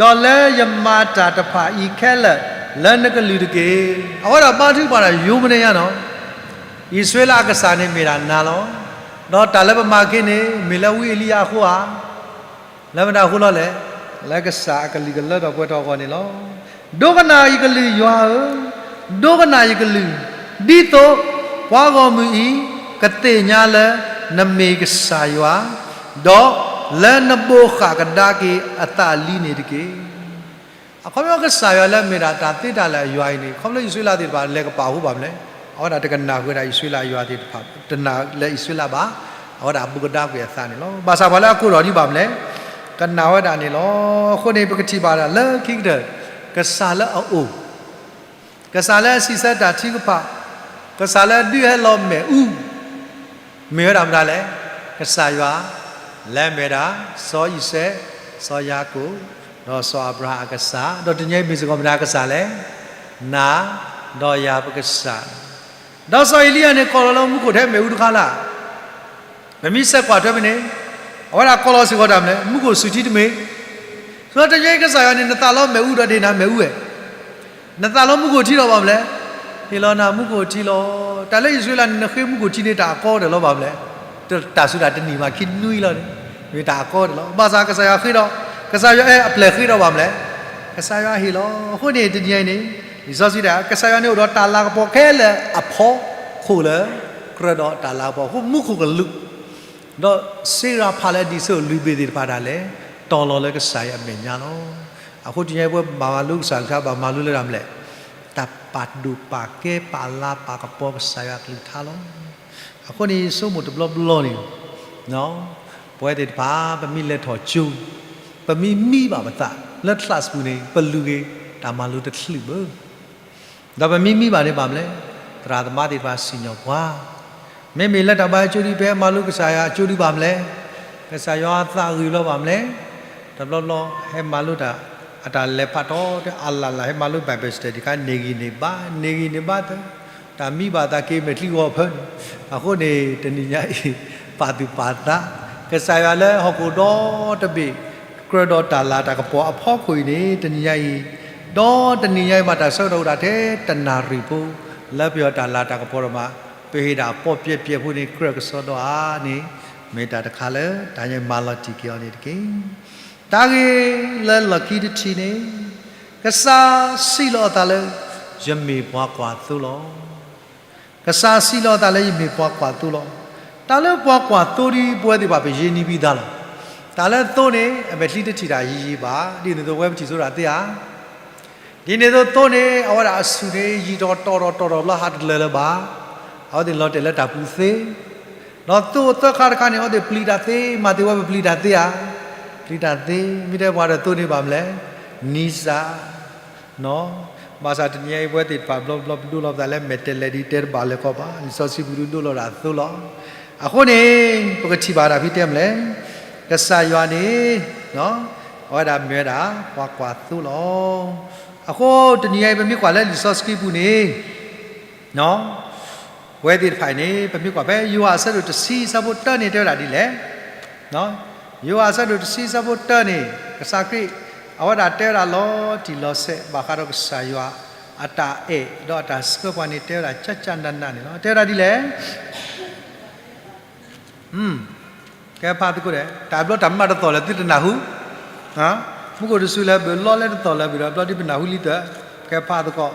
ဒီးလၢယမၤတၢ်တဖၣ်အံၤခဲလၢာ်လၢနကလုၢ်တက့ၢ်. အဝဲဒၣ်ဘါထုကဖၣ်တၢ်ယိမနုၤညါနီၤ, အံၣ်စရ့လးအကစၢ်န့ၣ်မ့ၢ်ဒၣ်နၤလီၤ. ဒီးတၢ်လၢပမၤခ့န့ၣ် မ့ၢ်လၢဝံအ့လံယၤအဃိဧါ လၢမတၤအဃိလီၤလဲၣ်. လၢကစၢ်အကလုၢ်ကလၢထီၣ်ပှဲၤထီၣ်အဂီၢ်န့ၣ်လီၤ. ဒိကနၣ်ယကလုၢ်ယွၤဧၢ, ဒိကနၣ်ယကလုၢ်, ဒ်သိးပှၤဂီၢ်မုၢ်အံၤကသ့ၣ်ညါလၢနမ့ၢ်ကစၢ်ယွၤ, ဒီးလၢနဘိးဃၣ်ကဒါက့ၤအသးလံန့ၣ်တက့ၢ်. အခီပညီကစၢ်ယွၤလၢအမ့ၢ်ဒၣ်တၢ်သ့တၢ်လၢာ်အယွၤအံၤန့ၣ် ခီဖျိအံၣ်စရ့လးသ့ၣ်တဖၣ်လဲၤကပာ်အဃိဘၣ်မနုၤလဲၣ်, အဝဲဒၣ်တကနၣ်ဃုာ်ဝဲဒၣ်အံၣ်စရ့လးအယွၤသ့ၣ်တဖၣ်, တနာ်လၢအံၣ်စရ့လးဘၣ်, အဝဲဒၣ်ဘိးကဒါကွံာ်အသးန့ၣ်လီၤ. ဘၣ်ဆၣ်ပှၤလၢအကိးထီၣ်ဒံးဘၣ်မနုၤလဲၣ်, ကနၣ်ဝဲဒၣ်န့ၣ်လီၤ. အဃိန့ၣ် ပကထံၣ်ဘၣ်ဒၣ်လၢခံကတၢၢ်, ကစၢ်လၢအအိၣ် ကစၢ်လၢအစံးဆၢတၢ်ထုကဖၣ်, ကစၢ်လၢဒုးဟဲလီၤမ့ၣ်အူ, မ့ၢ်ဝဲဒၣ်မတၤလဲၣ်, ကစၢ်ယွၤ, လၢအမ့ၢ်ဝဲဒၣ် စီၤအံၤစဲး, စီၤယၤကိာ်, ဒီးစီၤအၤဘြၤဟၣ်အကစၢ်, ဒီးတနံၤအံၤမ့ၢ်စ့ၢ်ကီးမတၤကစၢ်လဲၣ်, နၤ, ဒီးယၤပကစၢ် ဒီးစီၤအ့လံယၤန့ၣ် ကိးလီၤလၢမူခိၣ်ထဲမ့ၣ်အူတခါလၢ်, ပမ့ၢ်ဆဲးကွၢ်ထွဲဖဲန့ၣ်, အဝဲဒၣ်ကိးလီၤစ့ၢ်ကီးတၢ်မနုၤလဲၣ်, မူခိၣ်စူၤထံတမ့ၢ်, ဒီးတနံၤအံၤကစၢ်ယွၤန့ၣ် နသးလီမ့ၣ်အူဒီးဒ့ၣ်နၤမ့ၣ်အူဝဲ နသးလီမူခိၣ်ထံလီၤဘၣ်မနုၤလဲၣ်, ဟ့ၣ်လီၤနၤမူခိၣ်ထံလီၤ. တၢ်လၢအံၣ်စရ့လးန့ၣ် နဃ့မူခိၣ်ထံန့ၣ် တၢ်အကီတၢၢ်လီၤဘၣ်မနုၤလဲၣ်, တၢ်စူၤတၢ်တနံၤမး ခံနွံလီၤန့ၣ်, မ့ၢ်တၢ်အကီတၢၢ်လီၤ. ဘၣ်ဆၣ်ကစၢ်ယွၤဃ့ဒီး, ကစၢ်ယွၤအဲၣ်အပျဲၢ်ဃ့ဒီးဘၣ်မနုၤလဲၣ်, ကစၢ်ယွၤဟ့ၣ်လီၤ. အဃိန့ၣ် တနံၤအံၤန့ၣ်, လံာ်စီဆှံတဲ ကစၢ်ယွၤန့ၣ်အိၣ်ဒီးတၢ်လၤကပီၤခဲလၢာ်အဖီခိၣ်လၢ ကြၢးဒီးတၢ်လၤကပီၤအဃိ မူခိၣ်ကလူး ဒီးစ့ရၤဖးလၢဒံးဆၢၣ်လွံၢ်ဘ့ၣ်သ့ၣ်တဖၣ်ဒၣ်လဲာ် တီၤလီၤလၢကစၢ်ယွၤအမဲာ်ညါလီၤ. အဃိတနံၤအံၤပဝဲဘၣ်မၤလိကစၢ်အကလုၢ် ဘၣ်မၤလိလၢတၢ်မနုၤလဲၣ်, တၢ်ပာ်ဒိၣ်ပာ်ကဲပာ်လၤပာ်ကပီၤကစၢ်ယွၤအကလုၢ်ကထါလီၤ. အဃိန့ၣ် ယဆိကမိၣ်တဘျီဘျီန့ၣ် ပဝဲသ့ၣ်တဖၣ် ပမ့ၢ်လဲၤထီၣ်ကၠိ, ပမ့ၢ်မံဘၣ်ပသးလၢ class ပူၤန့ၣ် ပလူၤက့ၤတၢ်မၤလိတချုးဘၣ် ဒီးပမ့ၢ်မံဘၣ်န့ၣ်ဘၣ်မနုၤလဲၣ်, သရၣ်သမါသ့ၣ်တဖၣ်စံၣ်ညီၣ်ပှၤ, မ့မ့ၢ်လၢတၢ်ဘါအကၠိဒံး ပဟဲမၤလိကစၢ်ယွၤအကၠိဒံးဘၣ်မနုၤလဲၣ်, ကစၢ်ယွၤအသးဂ့ၤလီၤဘၣ်မနုၤလဲၣ်, တဘျီဘျီ ဟဲမၤလိတၢ်, အတၢ်လဲၤဖးထီတၢ်အလၢ်လၢ် ဟဲမၤလိ Bible study တခါ န့ၢ်ဂံၢ်န့ၢ်ဘါ, န့ၢ်ဂံၢ်န့ၢ်ဘါ တၢ်မံဘၣ်သးက့ၤမဲာ်ချံဂီၤဖၢန့ၣ်, အဃိန့ၣ် တနံၤညါအံၤ ပာ်သူၣ်ပာ်သး, ကစၢ်ယွၤလၢဟီၣ်ခိၣ်ဒီတဘ့ၣ် ကြၢးဒီးတၢ်လၤတၢ်ကပီၤအဖီခိၣ်အံၤန့ၣ် တနံၤညါအံၤ, ဒီးတနံၤညါအံၤမး တၢ်ဆၢကတီၢ်အိၣ်ဒၣ်ထဲတနၣ်ရံၣ်ဖိ, လၢပယီၤတၢ်လၤတၢ်ကပီၤဒီးမး, ပဟ့ၣ်ဒၣ်ပီၣ်ပျဲၢ်ပျဲၢ်ဖိန့ၣ် ကြၢးကစီဒီဧါန့ၣ်, မ့ၢ်တၢ်တခါလၢ တၢ်ညါမၤလီၤတံၢ်က့ၤအီၤန့ၣ်တက့ၢ်. တၢ်ဂ့ၢ်လၢလီၢ်ခံတထံၣ်န့ၣ်, ကစၢ်စံးလီၤအသးလၢ ယမ့ၢ်ပှၤကွၢ်သိလီၤ. ကစၢ်စံးလီၤအသးလၢယမ့ၢ်ပှၤကွၢ်သိလီၤ. တၢ်လၢပှၤကွၢ်သိဒ်ပဝဲသ့ၣ်တဖၣ် ပယံာ်နံၤဘံၣ်သါလီၤ. တၢ်လၢသိန့ၣ် အမဲာ်ချံတထံၣ်တၢ်ယံာ်ယံာ်ဘၣ်, ဒ်န့ၣ်အသိးပဝဲပထံၣ်စိတၢ်သ့ဧါ. ဒ်န့ၣ်အသိးသိန့ၣ် အဝဲဒၣ်အဆူၣ်န့ၣ် ယံာ်ထီၣ်တီၢ်ထီၣ်တီၢ်ထီၣ်ဘျီ ဟးတလၢာ်လၢၤဘၣ်. အဝဲသ့ၣ်လီၤတဲာ်လၢတၢ်ပူၤသ့, ဒီးသိသၢခါတခါန့ၣ် အဝဲသ့ၣ်ပျံၤတၢ်သ့, မၤသ့ဝဲပပျံၤတၢ်သ့ဧါ. ပျံၤတၢ်သ့, မ့ၢ်တဲပှၤဒီးသိန့ၣ်ဘၣ်မနုၤလဲၣ်, နံစၢ် ဘၣ်ဆၣ်တနံၤအံၤပဝဲသ့ၣ်တဖၣ်ဘျီဘျီပဒိလီၤပသးလၢ မဲာ်တဲးလဲး ဒ်တဲတဘၣ်လၢၤကီးဘၣ်, လံာ်စီဆှံပူၤဒုးဒိလီၤဒၣ်သိလီၤ. အဃိန့ၣ် ပကထံၣ်ဘၣ်ဒၣ်ဖဲတဲမနုၤလဲၣ်, ကစၢ်ယွၤန့ၣ် အဝဲဒၣ်မ့ၢ်ဝဲဒၣ် ပှၤကွၢ်သိလီၤ. အဃိတနံၤအံၤ ပမ့ၢ်ကွၢ်လၢလံာ်စီဆှံပူၤန့ၣ် ပဝဲသ့ၣ်တဖၣ်အံၤန့ၣ် ပမ့ၢ်ကွၢ်ဖဲယိၤဟၣ်အဆၢဒိၣ်တဆံအဆၢဖိတၢန့ၣ် တဲဝဲဒၣ်ဒ်လဲၣ်. ယိၤဟၣ်အဆၢဒိၣ်တဆံအဆၢဖိတၢန့ၣ် ကစၢ်ခရံာ် အဝဲဒၣ်တဲဝဲဒၣ်လီၤတံၢ်လီၤဆဲး ဘၣ်ဃးဒီးကစၢ်ယွၤအတၢ်အဲၣ် ဒီးအတၢ်ဆှၢပှၤန့ၣ် တဲဝဲဒၣ်ကၠၢ်ကၠၢ်နးနးန့ၣ်လီၤ. တဲဝဲဒၣ်ဒ်လဲၣ်. ကဲဖးသကိးဒီး တၢ်ဘျီတၢ်မးတသီၣ်လၢာ်သုတနၢ်ဟူ, မူခိၣ်တစူၤလၢဘၣ်လီလဲတသီၣ်လၢာ်ဘၣ်ဒီး ဘျီဒ်ပနၢ်ဟူလံသၢ, ကဲဖးသကိး,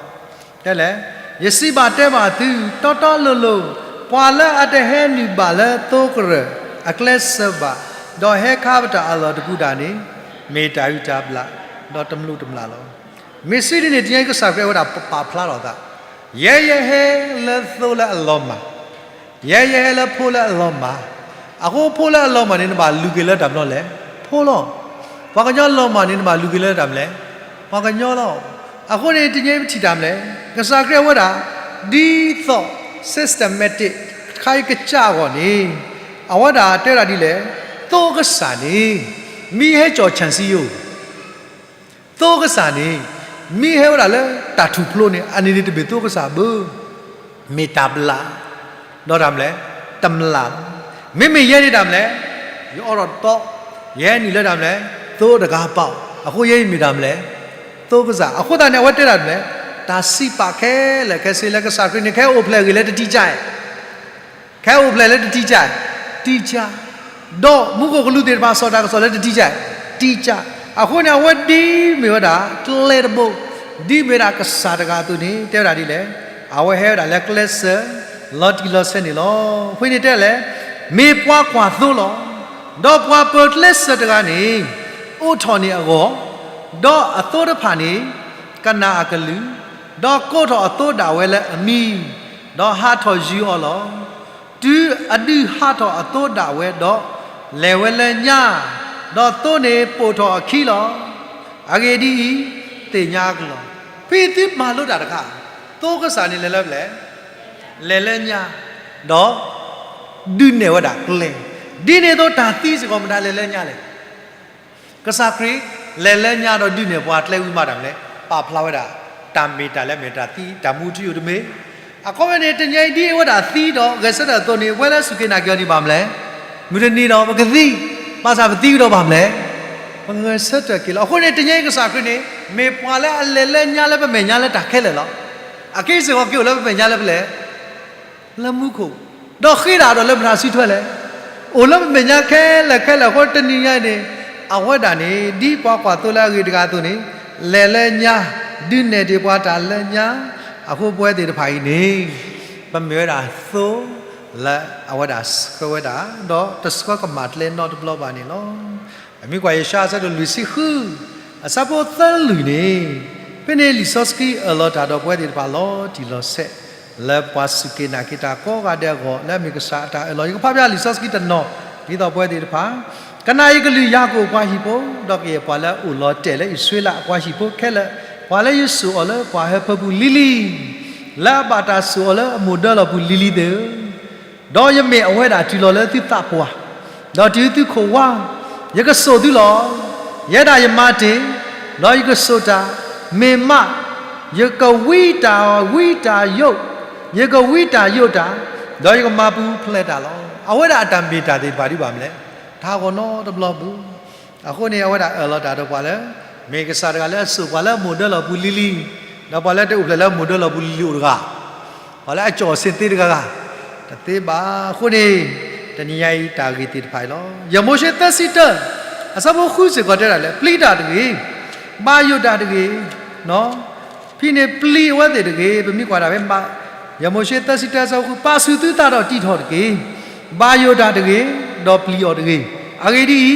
တဲလဲၣ်, ယစံးဘၣ်တဲဘၣ်သု တီတီလိၤလိၤ, ပှၤလၢအတဟဲနုာ်ဘၣ်လၢသိကရၢၢ်အကျဲစၢၤဘၣ်, ဒီးဟဲခါပတာ်အလီၢ်တပူၤဒၣ်န့ၣ်, မ့ၢ်တၢ်ဟုၣ်တၢ်ဘျၣ်, ဒီးတမျိးတမျာ်လီၤ. မ့ၢ်စံးဒ်န့ၣ် တနံၤအံၤကစၢ်ခရံာ်ဝဲဒၣ်ပာ်ဖျါထီၣ်အသး, ယဲယဟဲလၢသိလၢအလီၤမၢ် ယဲယဟဲလၢဖိလၢအလီၤမၢ်, အဃိဖိလၢအလီၤမၢ်န့ၣ် နဘၣ်လူၤက့ၤလၢတၢ်မနုၤလဲၣ်, ဖိလီၤ. ပှၤကညီလီၤမၢ်န့ၣ် နဘၣ်လူၤက့ၤလၢတၢ်မနုၤလဲၣ်, ပှၤကညီလီၤ. အဃိန့ၣ် တနံၤအံၤပထံၣ်တၢ်မနုၤလဲၣ်, ကစၢ်ခရံာ်အဝဲဒၣ် ဒ်သိး systematic ခါအံၤကစၢ်အဂီၢ်န့ၣ်, အဝဲဒၣ်တဲဝဲဒၣ်ဒ်လဲၣ်, သိကစၢ်န့ၣ် မ့ၢ်ဟဲကၠီၣ်ဆၣ်စံယိၣ် သိကစၢ်န့ၣ် မ့ၢ်ဟဲဝဲဒၣ်လၢတၢ်ထူၣ်ဖျိန့ၣ် အန့ၣ်န့ၣ်တမ့ၢ်သိကစၢ်ဘၣ်. မ့ၢ်တၢ်ဘျၣ်, ဒီးတၢ်မနုၤလဲၣ်, တမျၢ်လီၤ. မ့မ့ၢ်ယဲန့ၣ်တၢ်မနုၤလဲၣ်, ယအိးထီၣ်တသီ, ယဟဲနုာ်လၢတၢ်မနုၤလဲၣ်, သိတဂၤပာ်အီၤ, အဃိယဲအံၤမ့ၢ်တၢ်မနုၤလဲၣ်, သိကစၢ်. အဃိသတးန့ၣ် အဝဲတဲတၢ်မနုၤလဲၣ်, တၢ်စံးပာ်ခဲလၢာ်ခဲဆ့လၢကစၢ်ခရံာ်န့ၣ် ခဲအိၣ်ဖျဲၣ်ဂ့ၤလၢတထံၣ်ကၠၢ် ခဲအိၣ်ဖျဲၣ်လၢတထံၣ်ကၠၢ်, ထံၣ်ကၠၢ်, ဒီးမူခိၣ်ကလူးသ့ၣ်တဖၣ် စီၤတၢ်ကစီၣ်လၢတထံၣ်ကၠၢ်, ထံၣ်ကၠၢ်. အဃိန့ၣ် အဝဲဒ်မ့ၢ်ဝဲဒၣ် ကျဲတဘိ, ဒ်မ့ၢ်ဝဲဒၣ်ကစၢ်တဂၤအသိးန့ၣ် တဲဝဲဒၣ်ဒ်လဲၣ်, အဝဲဟဲဝဲဒၣ်လၢကျဲစၢၤ လီၤတံၢ်လီၤဆဲးန့ၣ်လီၤ. အဃိန့ၣ်တဲလဲၣ်, မ့ၢ်ပှၤကွၢ်သိလီၤ. ဒီးပှၤပၢၤကျဲစၢၤတဂၤန့ၣ် အိးထီၣ်န့ၢ်အဂီၢ်, ဒီးအသိတဖၣ်န့ၣ် ကနၣ်အကလုၢ်, ဒီးကိးထီၣ်အသိဒၣ်ဝဲလၢအမံၤ, ဒီးဟးထီၣ်ယုၤအီၤလီၤ. တုၤအဒုးဟးထီၣ်အသိဒၣ်ဝဲဒီး, လဲၤဝဲလၢညါ, ဒီးသိန့ၣ်ပိာ်ထီၣ်အခံလီၤ. အဂ့ၢ်ဒ်အံၤ, သ့ၣ်ညါအကလီၢ်. ဖဲသုမၤလိတၢ်တခါ, သိကစၢ်န့ၣ်လဲၤလၢပျဲၢ်, လဲၤလၢညါ, ဒီးဒုးနဲၣ်ဝဲဒၣ်ကျဲ, ဒ်န့ၣ်အသိးတၢ်သံစ့ၢ်ကီးမတၤလဲၤလၢညါလဲၣ်. ကစၢ်ခရံာ် လဲၤလၢညါဒီးဒုးနဲၣ်ပှၤကျဲဝံၤမးတၢ်မနုၤလဲၣ်, ပာ်ဖျါဝဲဒၣ် တၢ်မ့ၢ်တၢ်လၢအမ့ၢ်တၢ်သံ တၢ်မူထူယိာ်တမ့ၢ်. အခီပညီန့ၣ် တနံၤအံၤဒ်အဝဲဒၣ်သံဒီးဂဲၤဆၢထၢၣ်အသိးန့ၣ် ပဝဲလၢစူၢ်က့ၤနာ်က့ၤအီၤန့ၣ်ဘၣ်မနုၤလဲၣ်, မုၢ်တနံၤဒီးပကသံ, ဘၣ်ဆၣ်ပသံကဒီးဘၣ်မနုၤလဲၣ်, ပဂဲၤဆၢထၢၣ်က့ၤလီၤ. အဃိန့ၣ် တနံၤအံၤကစၢ်ခရံာ်န့ၣ် မ့ၢ်ပှၤလၢအလဲၤလၢညါလၢပမဲာ်ညါလၢတၢ်ခဲလၢာ်လီၤ. အက့ၢ်စ့ၢ်ကီးက့ၤအိၣ်လၢပမဲာ်ညါလၢပျဲၢ် လၢမူခိၣ်, ဒီးဃ့ဒၣ်ဒီးလၢမတၤစုထွဲလဲၣ်, အိၣ်လၢပမဲာ်ညါခဲလၢာ်ခဲလၢာ်အဃိ တနံၤညါအံၤန့ၣ် အဝဲဒၣ်န့ၣ် ဒ်ပှၤကွၢ်သိလၢအဂ့ၤတဂၤအသိးန့ၣ် လဲၤလၢညါ, ဒုးနဲၣ်တ့ၢ်ပှၤတၢ်လၢညါ, အဃိပဝဲသ့ၣ်တဖၣ်အံၤန့ၣ် ပမ့ၢ်ဝဲဒၣ်သိလၢအဝဲဒၣ်ဆှၢဝဲဒၣ် ဒီးတဆှၢကမၣ်ကျဲနီတဘျီဘၣ်န့ၣ်လီၤ. ပမ့ၢ်ကွၢ်ယၡါယၤအဆၢဒိၣ်လွံၢ်ဆံဃု အဆၢဖိသၢလွံၢ်န့ၣ်, ဖဲန့ၣ်လံာ်စီဆှံအၢၣ်လီၤတၢ်ဒီးပဝဲသ့ၣ်တဖၣ်လီၤတံၢ်လီၤဆဲး လၢပှၤစူၢ်က့ၤနာ်က့ၤတၢ်ကိးဂၤဒဲးအဂီၢ် လၢအမ့ၢ်ကစၢ်အတၢ်အၢၣ်လီၤ. ယကဖးဖျါလံာ်စီဆှံတနီၤ ဒ်သိးပဝဲသ့ၣ်တဖၣ်, ကနၣ်ယကလုၢ်ယၤကိာ်အပှၤဟံၣ်ဖိ, ဒီးကယဲၢ်ပှၤလၢအအိၣ်လီၤတဲာ်လၢအံၣ်စရ့လးအပှၤဟံၣ်ဖိခဲလၢာ်, ပှၤလၢယစိာ်အီၤလၢပှၤဟၢဖၢပူၤလံၤလံၤ, လၢအဘၣ်တၢ်စိာ်အီၤလၢအမိၢ်ဒၢလီၤပူၤလံၤလံၤသ့ၣ်ဧၢ, ဒီးယမဲာ်အဝဲဒၣ်တုၤလီၤလၢသုသးပှၢ်, ဒီးတုၤသုခိၣ်ဝါ, ယကစိာ်သုလီၤ. ယဲဒၣ်ယမၤတ့ၢ်, ဒီးယကစိာ်တၢ်, မ့ၢ်မး, ယကဝံတၢ်ဝံတၢ်ယိာ်, ယကဝံတၢ်ယိာ်တၢ်, ဒီးယကမၤပူၤဖျဲးတၢ်လီၤ. အဝဲဒၣ်အတၢ်မ့ၢ်တၢ်သ့ၣ်တဖၣ်ဒ်ဘၣ်မနုၤလဲၣ်, တၢ်ဂီၤနီတဘျီပူၤ အဃိန့ၣ် အဝဲဒၣ်အၢၣ်လီၤတၢ်ဒီးပှၤလၢ မ့ၢ်ကစၢ်တဂၤလၢအစိာ်ပှၤလၢအမိၢ်ဒၢလီၤပူၤလံၤလံၤ, ဒီးပှၤလၢတအိၣ်ဖျဲၣ်လၢအမိၢ်ဒၢလီၤပူၤလံၤလံၤအိၣ်တဂၤ, ပှၤလၢအကၠီၣ်စ့သ့တဂၤဂၤ, တသ့ဘၣ်. အဃိန့ၣ် တနံၤညါအံၤတၢ်ဂ့ၢ်သ့ၣ်တဖၣ်အံၤလီၤ. ယမိၤၡ့သၢဆံတၢ အဆၢဖိဃုစ့ၢ်ကီးတဲဒၣ်လဲၣ်, ပျံၤတၢ်တဂ့ၤ, ဘၣ်ယိၣ်တၢ်တဂ့ၤ, ဖဲန့ၣ်ပျံၤအဝဲသ့ၣ်တဂ့ၤ. ပမ့ၢ်ကွၢ်ဒၣ်ဖဲ ယမိၤၡ့သၢဆံတၢ အဆၢဖိဃု, ပာ်ဆူၣ်သုသးဒီးတံးထီၣ်တက့ၢ်. ဘၣ်ယိၣ်တၢ်တဂ့ၤ, ဒီးပျံၤအီၤတဂ့ၤ. အဂ့ၢ်ဒ်အံ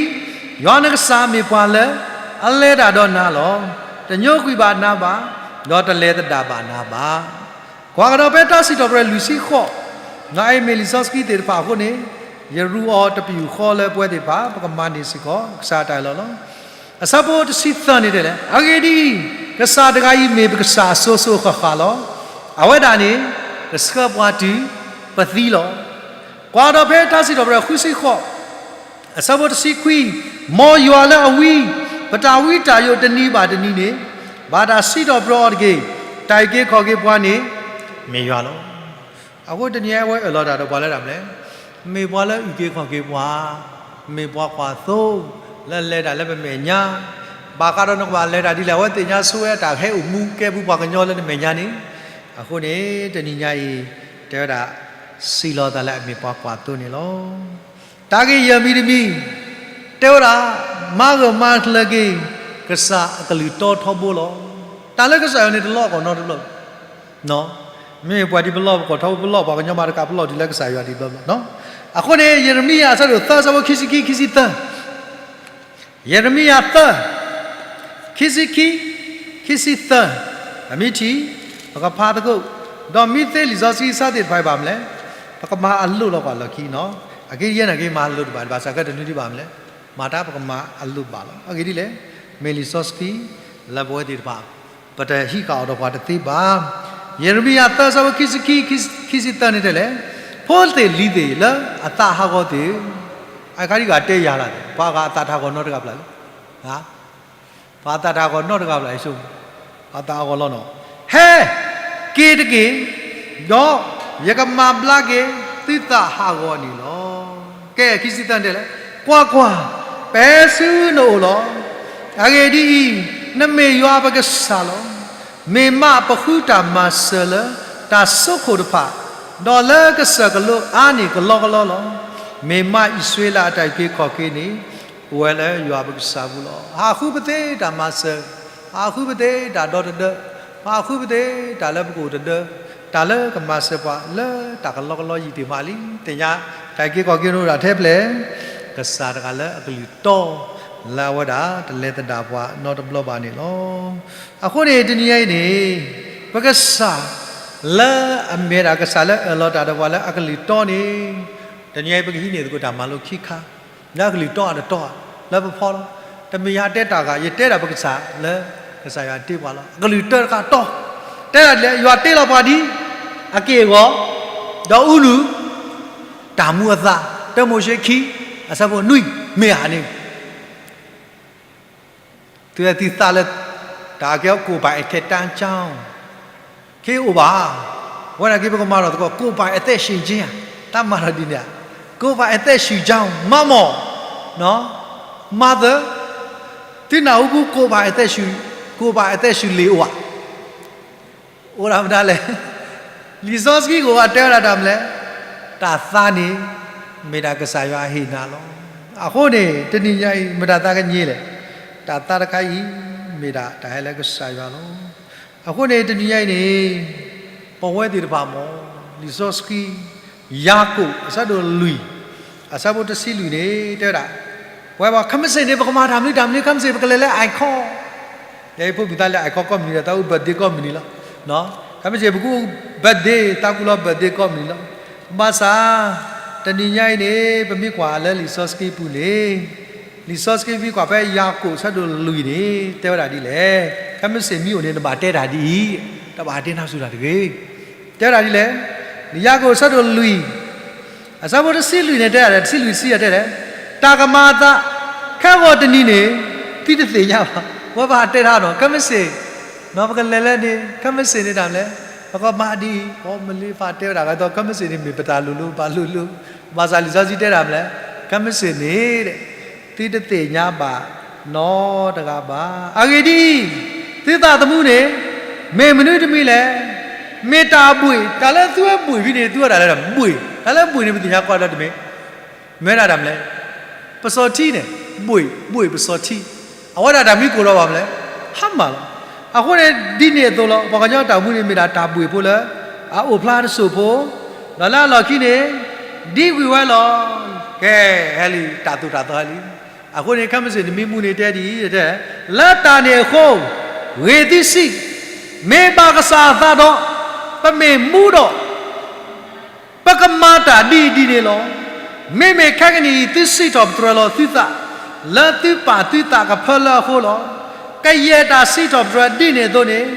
ၤ, ယွၤနကစၢ်မ့ၢ်ပှၤလၢအလဲၤတၢ်ဒီးနၤလီၤ. တညိကွံာ်ဘၣ်နၤဘၣ်, ဒီးတလဲၤသဒၣ်ဘၣ်နၤဘၣ်. ကွၢ်ကဒီးဖဲတၢ်စံးထီၣ်ပတြၢၤလွံၢ်ဆံဃိး, နအံၤမ့ၢ်လံာ်စီဆှံသ့ၣ်တဖၣ်အဃိန့ၣ်, ယရူးအီၤတပယူာ်ဃီလၢပဝဲသ့ၣ်တဖၣ် ပကမၤန့ၢ်စ့ၢ်ကီး ကစၢ်အတၢ်အၢၣ်လီၤလီၤ. အဆၢဖိတဆံသၢန့ၣ်တဲလဲၣ်, အဂ့ၢ်ဒ်အံၤ, ကစၢ်တဂၤအံၤမ့ၢ်ပကစၢ်အစိၤစိၤဃၣ်ဃၣ်လီၤ. အဝဲဒၣ်န့ၣ် ကဆှၢပှၤတုၤပသံလီၤ. ကွၢ်ဒီးဖဲတၢ်စံးထီၣ်ပတြၢၤဃုဆံဃိး, အဆၢဖိတဆံခွံ, မ်ယွၤလၢအဝံ, ပတၢ်ဝံတၢ်ယိာ်တနံၤဘၣ်တနံၤန့ၣ်, ဘၣ်တၢ်စံးထီၣ်ပတြၢၤအီၤတက့ၢ်. တၢ်အုၣ်က့ၤခီၣ်က့ၤပှၤန့ၣ် မ့ၢ်ယွၤလီၤ. အဃိတနံၤအံၤအဝဲအၢၣ်လီၤတၢ်ဒီးပှၤလၢတၢ်မနုၤလဲၣ်, မ့ၢ်ပှၤလၢအုၣ်က့ၤခီၣ်က့ၤပှၤ, မ့ၢ်ပှၤကွၢ်သိ, လၢလဲၤတၢ်လၢပမဲာ်ညါ, ဘၣ်ဃးဒီးနကဘၣ်လဲၤတၢ်ဒ်လဲၣ် အဝဲသ့ၣ်ညါဆိဝဲတၢ်ဟဲအိၣ်မူကဲပူၤပှၤကညီလၢနမဲာ်ညါန့ၣ်, အဃိန့ၣ် တနံၤညါအံၤ တဲဝဲဒၣ် စံးလီၤသးလၢအမ့ၢ်ပှၤကွၢ်သိန့ၣ်လီၤ. တၢ်ဂ့ၢ်ယဲၢ်မံၤတမံၤ, တဲဝဲဒၣ်, မၤဂၢၢ်မၤကျၢၤက့ၤ ကစၢ်အကလုၢ်တီထီဘိလီၤ. တၢ်လၢကစၢ်ယွၤန့ၣ်တလီၤကီၢ်နီတဘျီ, မ့မ့ၢ်ပှၤဒ်ပလီၢ်ပကီၢ်ထီဘိပလီၢ်ပှၤကညီမၤတကးပလီၢ်တုၤလၢကစၢ်ယွၤဒ်ဘျီဘျီ, အဃိန့ၣ် ယရမံယၤအဆၢဒိၣ်သၢ အဆၢဖိခံဆံခံ ခံဆံသၢ, ယရမံယၤသၢ, ခံဆံခံ, ခံဆံသၢ, အမ့ၢ်ထံၣ်, ပကဖးသကိး, ဒီးမ့ၢ်သ့လံာ်စီဆှံအဆၢသ့ၣ်တဖၣ်အံၤဘၣ်မနုၤလဲၣ်, ပကမၤအလိၣ်လီၤပှၤလီၢ်ခံနီၤ, အက့ယဲၢ်နာ်က့မၤလိၣ်တဘၣ် ဘၣ်ဆၣ်ခဲတနွံဒံးဘၣ်မနုၤလဲၣ်, မၤတၢ်ပကမၤအလိၣ်ဘၣ်လီၤ. အဂ့ၢ်ဒ်လဲၣ်, မ့ၢ်လံာ်စီဆှံ လၢပဝဲသ့ၣ်တဖၣ် ပတဟံးဃာ်အီၤဒီးပှၤတသ့ဘၣ်. ယရမံယၤသၢ အဆၢဖိခံဆံခံ, ခံဆံသၢန့ၣ်တဲလဲၣ်, ဖိသ့ၣ်လံၤသ့ၣ်လၢအသးဟးဂီၤသ့ၣ်ဧၢ, အခါဒ်ဂၤတဲယၤလၢ်သ့ၣ် ပှၤဂၤအသးတဟးဂီၤနီတဂၤဘၣ်လၢ ပှၤအသးတဟးဂီၤနီတဂၤဘၣ်လၢ အဆိ, ပှၤသးဟးဂီၤလီၤနီၤ, ဟဲက့ၤတက့ၢ်, ဒီး ယကမၤဘျါက့ၤသုသးဟးဂီၤန့ၣ်လီၤ. ကဲ ခံဆံသၢတဲလဲၣ်, ကွၢ်ကွၢ်, ပဟဲဆူနအိၣ်လီၤ. အဂ့ၢ်ဒ်အံၤ, နမ့ၢ်ယွၤပကစၢ်လီၤ. မ့ၢ်မးပဃုတၢ်မၤစၢၤလၢတၢ်စိခိၣ်တဖၣ်, ဒီးလၢကစၢၢ်ကလိအါန့ၣ်ကလီကလီလီၤ. မ့ၢ်မးအံၣ်စရ့လးအတၢ်အုၣ်က့ၤခီၣ်က့ၤန့ၣ် အိၣ်ဝဲလၢယွၤပကစၢ်အပူၤလီၤ. ဟးဃုပသ့တၢ်မၤစၢၤ, ဟးဃုပသ့တၢ်ဒီတဒၢ, ဟးဃုပသ့တၢ်လၢပကအိၣ်တဒၢ, တၢ်လၢကမၤစၢၤပှၤလၢတၢ်ကလီကလီယံာ်တ့ၢ်မးလံ. သ့ၣ်ညါ တၢ်အုၣ်က့ၤခီၣ်က့ၤန့ၣ်အိၣ်ဒၣ်ထဲဖျဲၣ်, ကစၢ်တဂၤလၢအကလုၢ်တီ လၢအဝဲဒၣ်တလဲၤသဒၣ်ပှၤနီတဘျီဘၣ်န့ၣ်လီၤ. အဃိန့ၣ် တနံၤညါအံၤန့ၣ် ပကစၢ်လၢအမ့ၢ်ဒၣ်ကစၢ်လၢအၢၣ်လီၤတၢ်ဒီးပှၤလၢအကလုၢ်တီန့ၣ်, တနံၤညါအံၤ ပကဟံးန့ၢ်သကိးတၢ်မၤလိခံခါ လၢအကလုၢ်တီအတတီဧါ လၢပဖီလီၤ. တမ့ၢ်ယတဲတၢ်ဂၤ ယတဲဒၣ်ပကစၢ်လၢ ကစၢ်ယွၤတ့ပှၤလီၤ. အကလုၢ်တၢတခါတီ, တဲဒၣ်ဒ်လဲၣ်, ယွၤတ့လီၤပှၤဒ် အက့ၢ်အဂီၤ, ဒီးအူလူၤ, တၢ်မူအသး, တၢမိၤၡ့ခံ, အဆၢဖိနွံ, မ့ၢ်ဧါန့ၣ် သုဝဲသ့ၣ်သးလၢ တၢ်ကဲ ကိုယ်ပိုင်အသက်ရှင်ကြောင်း, က့အိၣ်ဘၣ်, ဝဲဒၣ်က့ ပကမၤထီၣ်သကိး ကိုယ်ပိုင်အသက်ရှင်ခြင်းဧါ, တၢ်မၤထီၣ်ဒ်န့ၣ်ဧါ, ကိုယ်ပိုင်အသက်ရှင်ကြောင်း, မၤမီၢ်, မၤသၢ, သုနၢ်ဟူပူ ကိုယ်ပိုင်အသက်ရှင်, ကိုယ်ပိုင်အသက်ရှင်လံအိၣ်ဧါ အိၣ်ဒၣ်မတၤလဲၣ်. လံာ်စီဆှံကအိၣ်အတဲဝဲဒၣ်တၢ်မနုၤလဲၣ်, တၢ်သါန့ၣ် မ့ၢ်ဒၣ်ကစၢ်ယွၤအဟ့ၣ်နၤလီၤ. အဃိန့ၣ် တနံၤညါအံၤ မတၤသးကညီလဲၣ်, တၢ်သါတခါအံၤ မ့ၢ်ဒၣ်တၢ်ဟဲလၢကစၢ်ယွၤလီၤ. အဃိန့ၣ် တနံၤညါအံၤန့ၣ် ပဝဲသ့ၣ်တဖၣ်မ့ၢ် လံာ်စီဆှံ ယၤကိာ် အဆၢဒိၣ်လွံၢ် အဆၢဖိတဆံလွံၢ်န့ၣ် တဲဝဲဒၣ်, ပဝဲပှၤ ခဲမုၢ်ဆ့ၣ်န့ၣ် ပကမၤတၢ်မနုၤတၢ်မနုၤ ခဲမုၢ်ဆ့ၣ် ပကလဲၤလၢ icon, ယဲအံၤဖိမုၣ်သးလဲၤ icon ကိးမုၢ်နံၤဒီး သးအိၣ် birthday ကိးမုၢ်နံၤလီၤ. ခဲမုၢ်ဆ့ၣ် ပကအိၣ် birthday သးကူၣ်လီၤ birthday ကိးမုၢ်နံၤလီၤ. ဘၣ်ဆၣ် တနံၤညါအံၤန့ၣ် ပမ့ၢ်ကွၢ်လၢလံာ်စီဆှံပူၤန့ၣ် လံာ်စီဆှံမ့ၢ်ကွၢ်ဖဲယၤကိာ် အဆၢဒိၣ်လွံၢ်န့ၣ် တဲဝဲဒၣ်ဒ်လဲၣ်, ခဲမုၢ်ဆ့ၣ်မ့ၢ်အိၣ်န့ၣ် နဘၣ်တဲတၢ်ဒ်အံၤ, တဘၣ်တဲနါစူၤတၢ်တဂ့ၤ. တဲဝဲဒၣ်ဒ်လဲၣ်, ယၤကိာ် အဆၢဒိၣ်လွံၢ် အဆၢဖိတဆံလွံၢ်န့ၣ် တဲဒၣ် တဆံလွံၢ်တဆံယဲၢ်တဲလဲၣ်, တၢ်ကမၤအသး ခဲဂီၤတနံၤန့ၣ် သုတသ့ၣ်ညါဘၣ်. ဝဲဘၣ်တဲတၢ်နီၤ ခဲမုၢ်ဆ့ၣ်, ပကလဲၤလၢန့ၣ် ခဲမုၢ်ဆ့ၣ်န့ၣ်တၢ်မနုၤလဲၣ်, ပကမၤဒ်အံၤ ပမ့ၢ်လၢပာ်တဲဝဲဒၣ်ဂ့ၤသိး ခဲမုၢ်ဆ့ၣ်န့ၣ် မ့ၢ်ပတၢ်လိၤလိၤ ပာ်လိၤလိၤ, ဘၣ်ဆၣ်လံာ်စီဆှံတဲတၢ်မနုၤလဲၣ်, ခဲမုၢ်ဆ့ၣ်န့ၣ် သုတသ့ၣ်ညါဘၣ်နီတဂၤဘၣ်. အဂ့ၢ်ဒ်အံၤ, သုသးသမူန့ၣ် မ့ၢ်မနုၤတမံၤလဲၣ်. မ့ၢ်တၢ်ဘှ့ၣ်, တၢ်လၢသုဝဲဘှ့ၣ်ဖဲန့ၣ် သုဝဲဒၣ်လဲၣ်ဘှ့ၣ်, တၢ်လၢဘှ့ၣ်န့ၣ် ပသ့ၣ်ညါကွၢ်ဒီးတမ့ၢ်, မ့ၢ်ဝဲဒၣ်တၢ်မနုၤလဲၣ်, ပစီၤထံန့ၣ်, ဘှ့ၣ်, ဘှ့ၣ်ပစီၤထံ, အဝဲဒၣ်တၢ်မံကိၢ်ဒီးဘၣ်မနုၤလဲၣ်, ဟါမၢ်လီၤ. အဃိန့ၣ် ဒ်န့ၣ်အသိးလီၤ ပှၤကညီတၢ်မူန့ၣ် မ့ၢ်ဒၣ်တၢ်ဘှ့ၣ်ဖိလၢ အအိၣ်ဖျါတစိၢ်ဖိ, ဒီးလၢအလီၢ်ခံန့ၣ် ဒ်ဝံၤဝဲလီၤ. ကဲ, ဟဲလံ, တၢ်သိၣ်တၢ်သီဟဲလံ. အဃိန့ၣ် ခဲမုၢ်ဆ့ၣ်န့ၣ်မ့ၢ်မူန့ၣ်တဲဒ်အံၤ, လၢတၢ်န့ၣ်အဃိ, ဂ့ၤသုစံး, မ့ၢ်ဘၣ်ကစၢ်အသးဒီး, ပမ့ၢ်မူဒီး ပကမၤတၢ်ဒ်အံၤဒ်န့ၣ်လီၤ. မ့မ့ၢ်ခဲကနံၣ်အံၤ သုစံးထီၣ်ပတြၢၤလီၤသုသး လၢသုပာ်သုသးကဖၢလၢအဃိလီၤ. ကယဲၢ်တၢ်စံးထီၣ်ပတြၢၤဒ်န့ၣ်အသိးန့ၣ်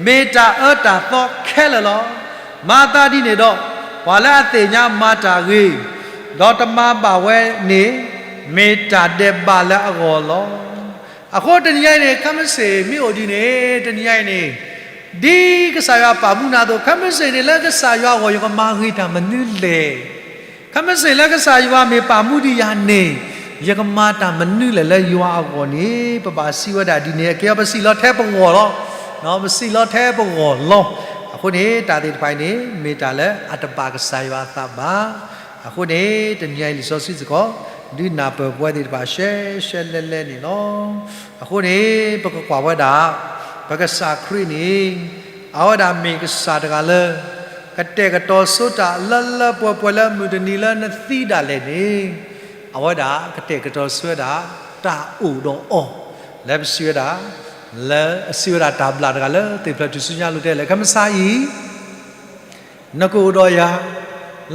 မ့ၢ်တၢ်အၢတၢ်သီခဲလၢာ်လီၤ. မၤသးဒ်န့ၣ်ဒီး ပှၤလၢအသ့ၣ်ညါမၤတၢ်ဂ့ၤ ဒီးတမၤဘၣ်ဝဲန့ၣ် မ့ၢ်တၢ်ဒဲးဘးလၢအဂီၢ်လီၤ. အဃိတနံၤညါအံၤန့ၣ် ခဲမုၢ်ဆ့ၣ်မ့ၢ်အိၣ်ဒ်န့ၣ် တနံၤညါအံၤန့ၣ် ဒ်ကစၢ်ယွၤပာ်မူနၤအသိး ခဲမုၢ်ဆ့ၣ်န့ၣ် လၢကစၢ်ယွၤအဂီၢ် ယကမၤဂ့ၤတၢ်မနုၤလဲၣ်. ခဲမုၢ်ဆ့ၣ်လၢကစၢ်ယွၤမ့ၢ်ပာ်မူဒံးယၤန့ၣ် ယကမၤတၢ်မနုၤလဲၣ်လၢယွၤအဂီၢ်န့ၣ် ပဘၣ်စံးဝဲဒၣ်ဒ်န့ၣ် အကဲပစံးလီၤထဲပဂီၢ်လီၤ. ပစံးလီၤထဲပဂီၢ်လီၤ. အဃိန့ၣ် တၢ်သ့ၣ်တဖၣ်အံၤန့ၣ် မ့ၢ်တၢ်လၢအတဘၣ်ကစၢ်ယွၤအသးဘၣ်. အဃိန့ၣ် တနံၤညါအံၤလံာ်စီဆှံစ့ၢ်ကီး ဒုးနၢ်ပၢၢ်ပဝဲသ့ၣ်တဖၣ်ရှဲရှဲလဲလဲန့ၣ်လီၤ. အဃိန့ၣ် ပကကွၢ်ဝဲဒၣ် ပကစၢ်ခရံာ်န့ၣ် အဝဲဒၣ်မ့ၢ်ကစၢ်တဂၤလၢ ကတဲာ်ကတီၤဆိတၢ်လၢလၢပှဲၤပှဲၤလၢမုၢ်တနံၤလၢနသံဒၣ်လဲာ်န့ၣ် အဝဲဒၣ်ကတဲာ်ကတီၤဆိဝဲဒၣ် တၢ်အိၣ်ဒီးအီၤ လၢပစံးဝဲဒၣ် လၢအစံးဝဲဒၣ်တၢ်ဘျၣ်တဂၤလၢသ့ၣ်ဖျၢၣ်ထူၣ်စုညါလိၤတဲလဲၣ် ခဲမုၢ်ဆါအံၤ နကအိၣ်ဒီးယၤ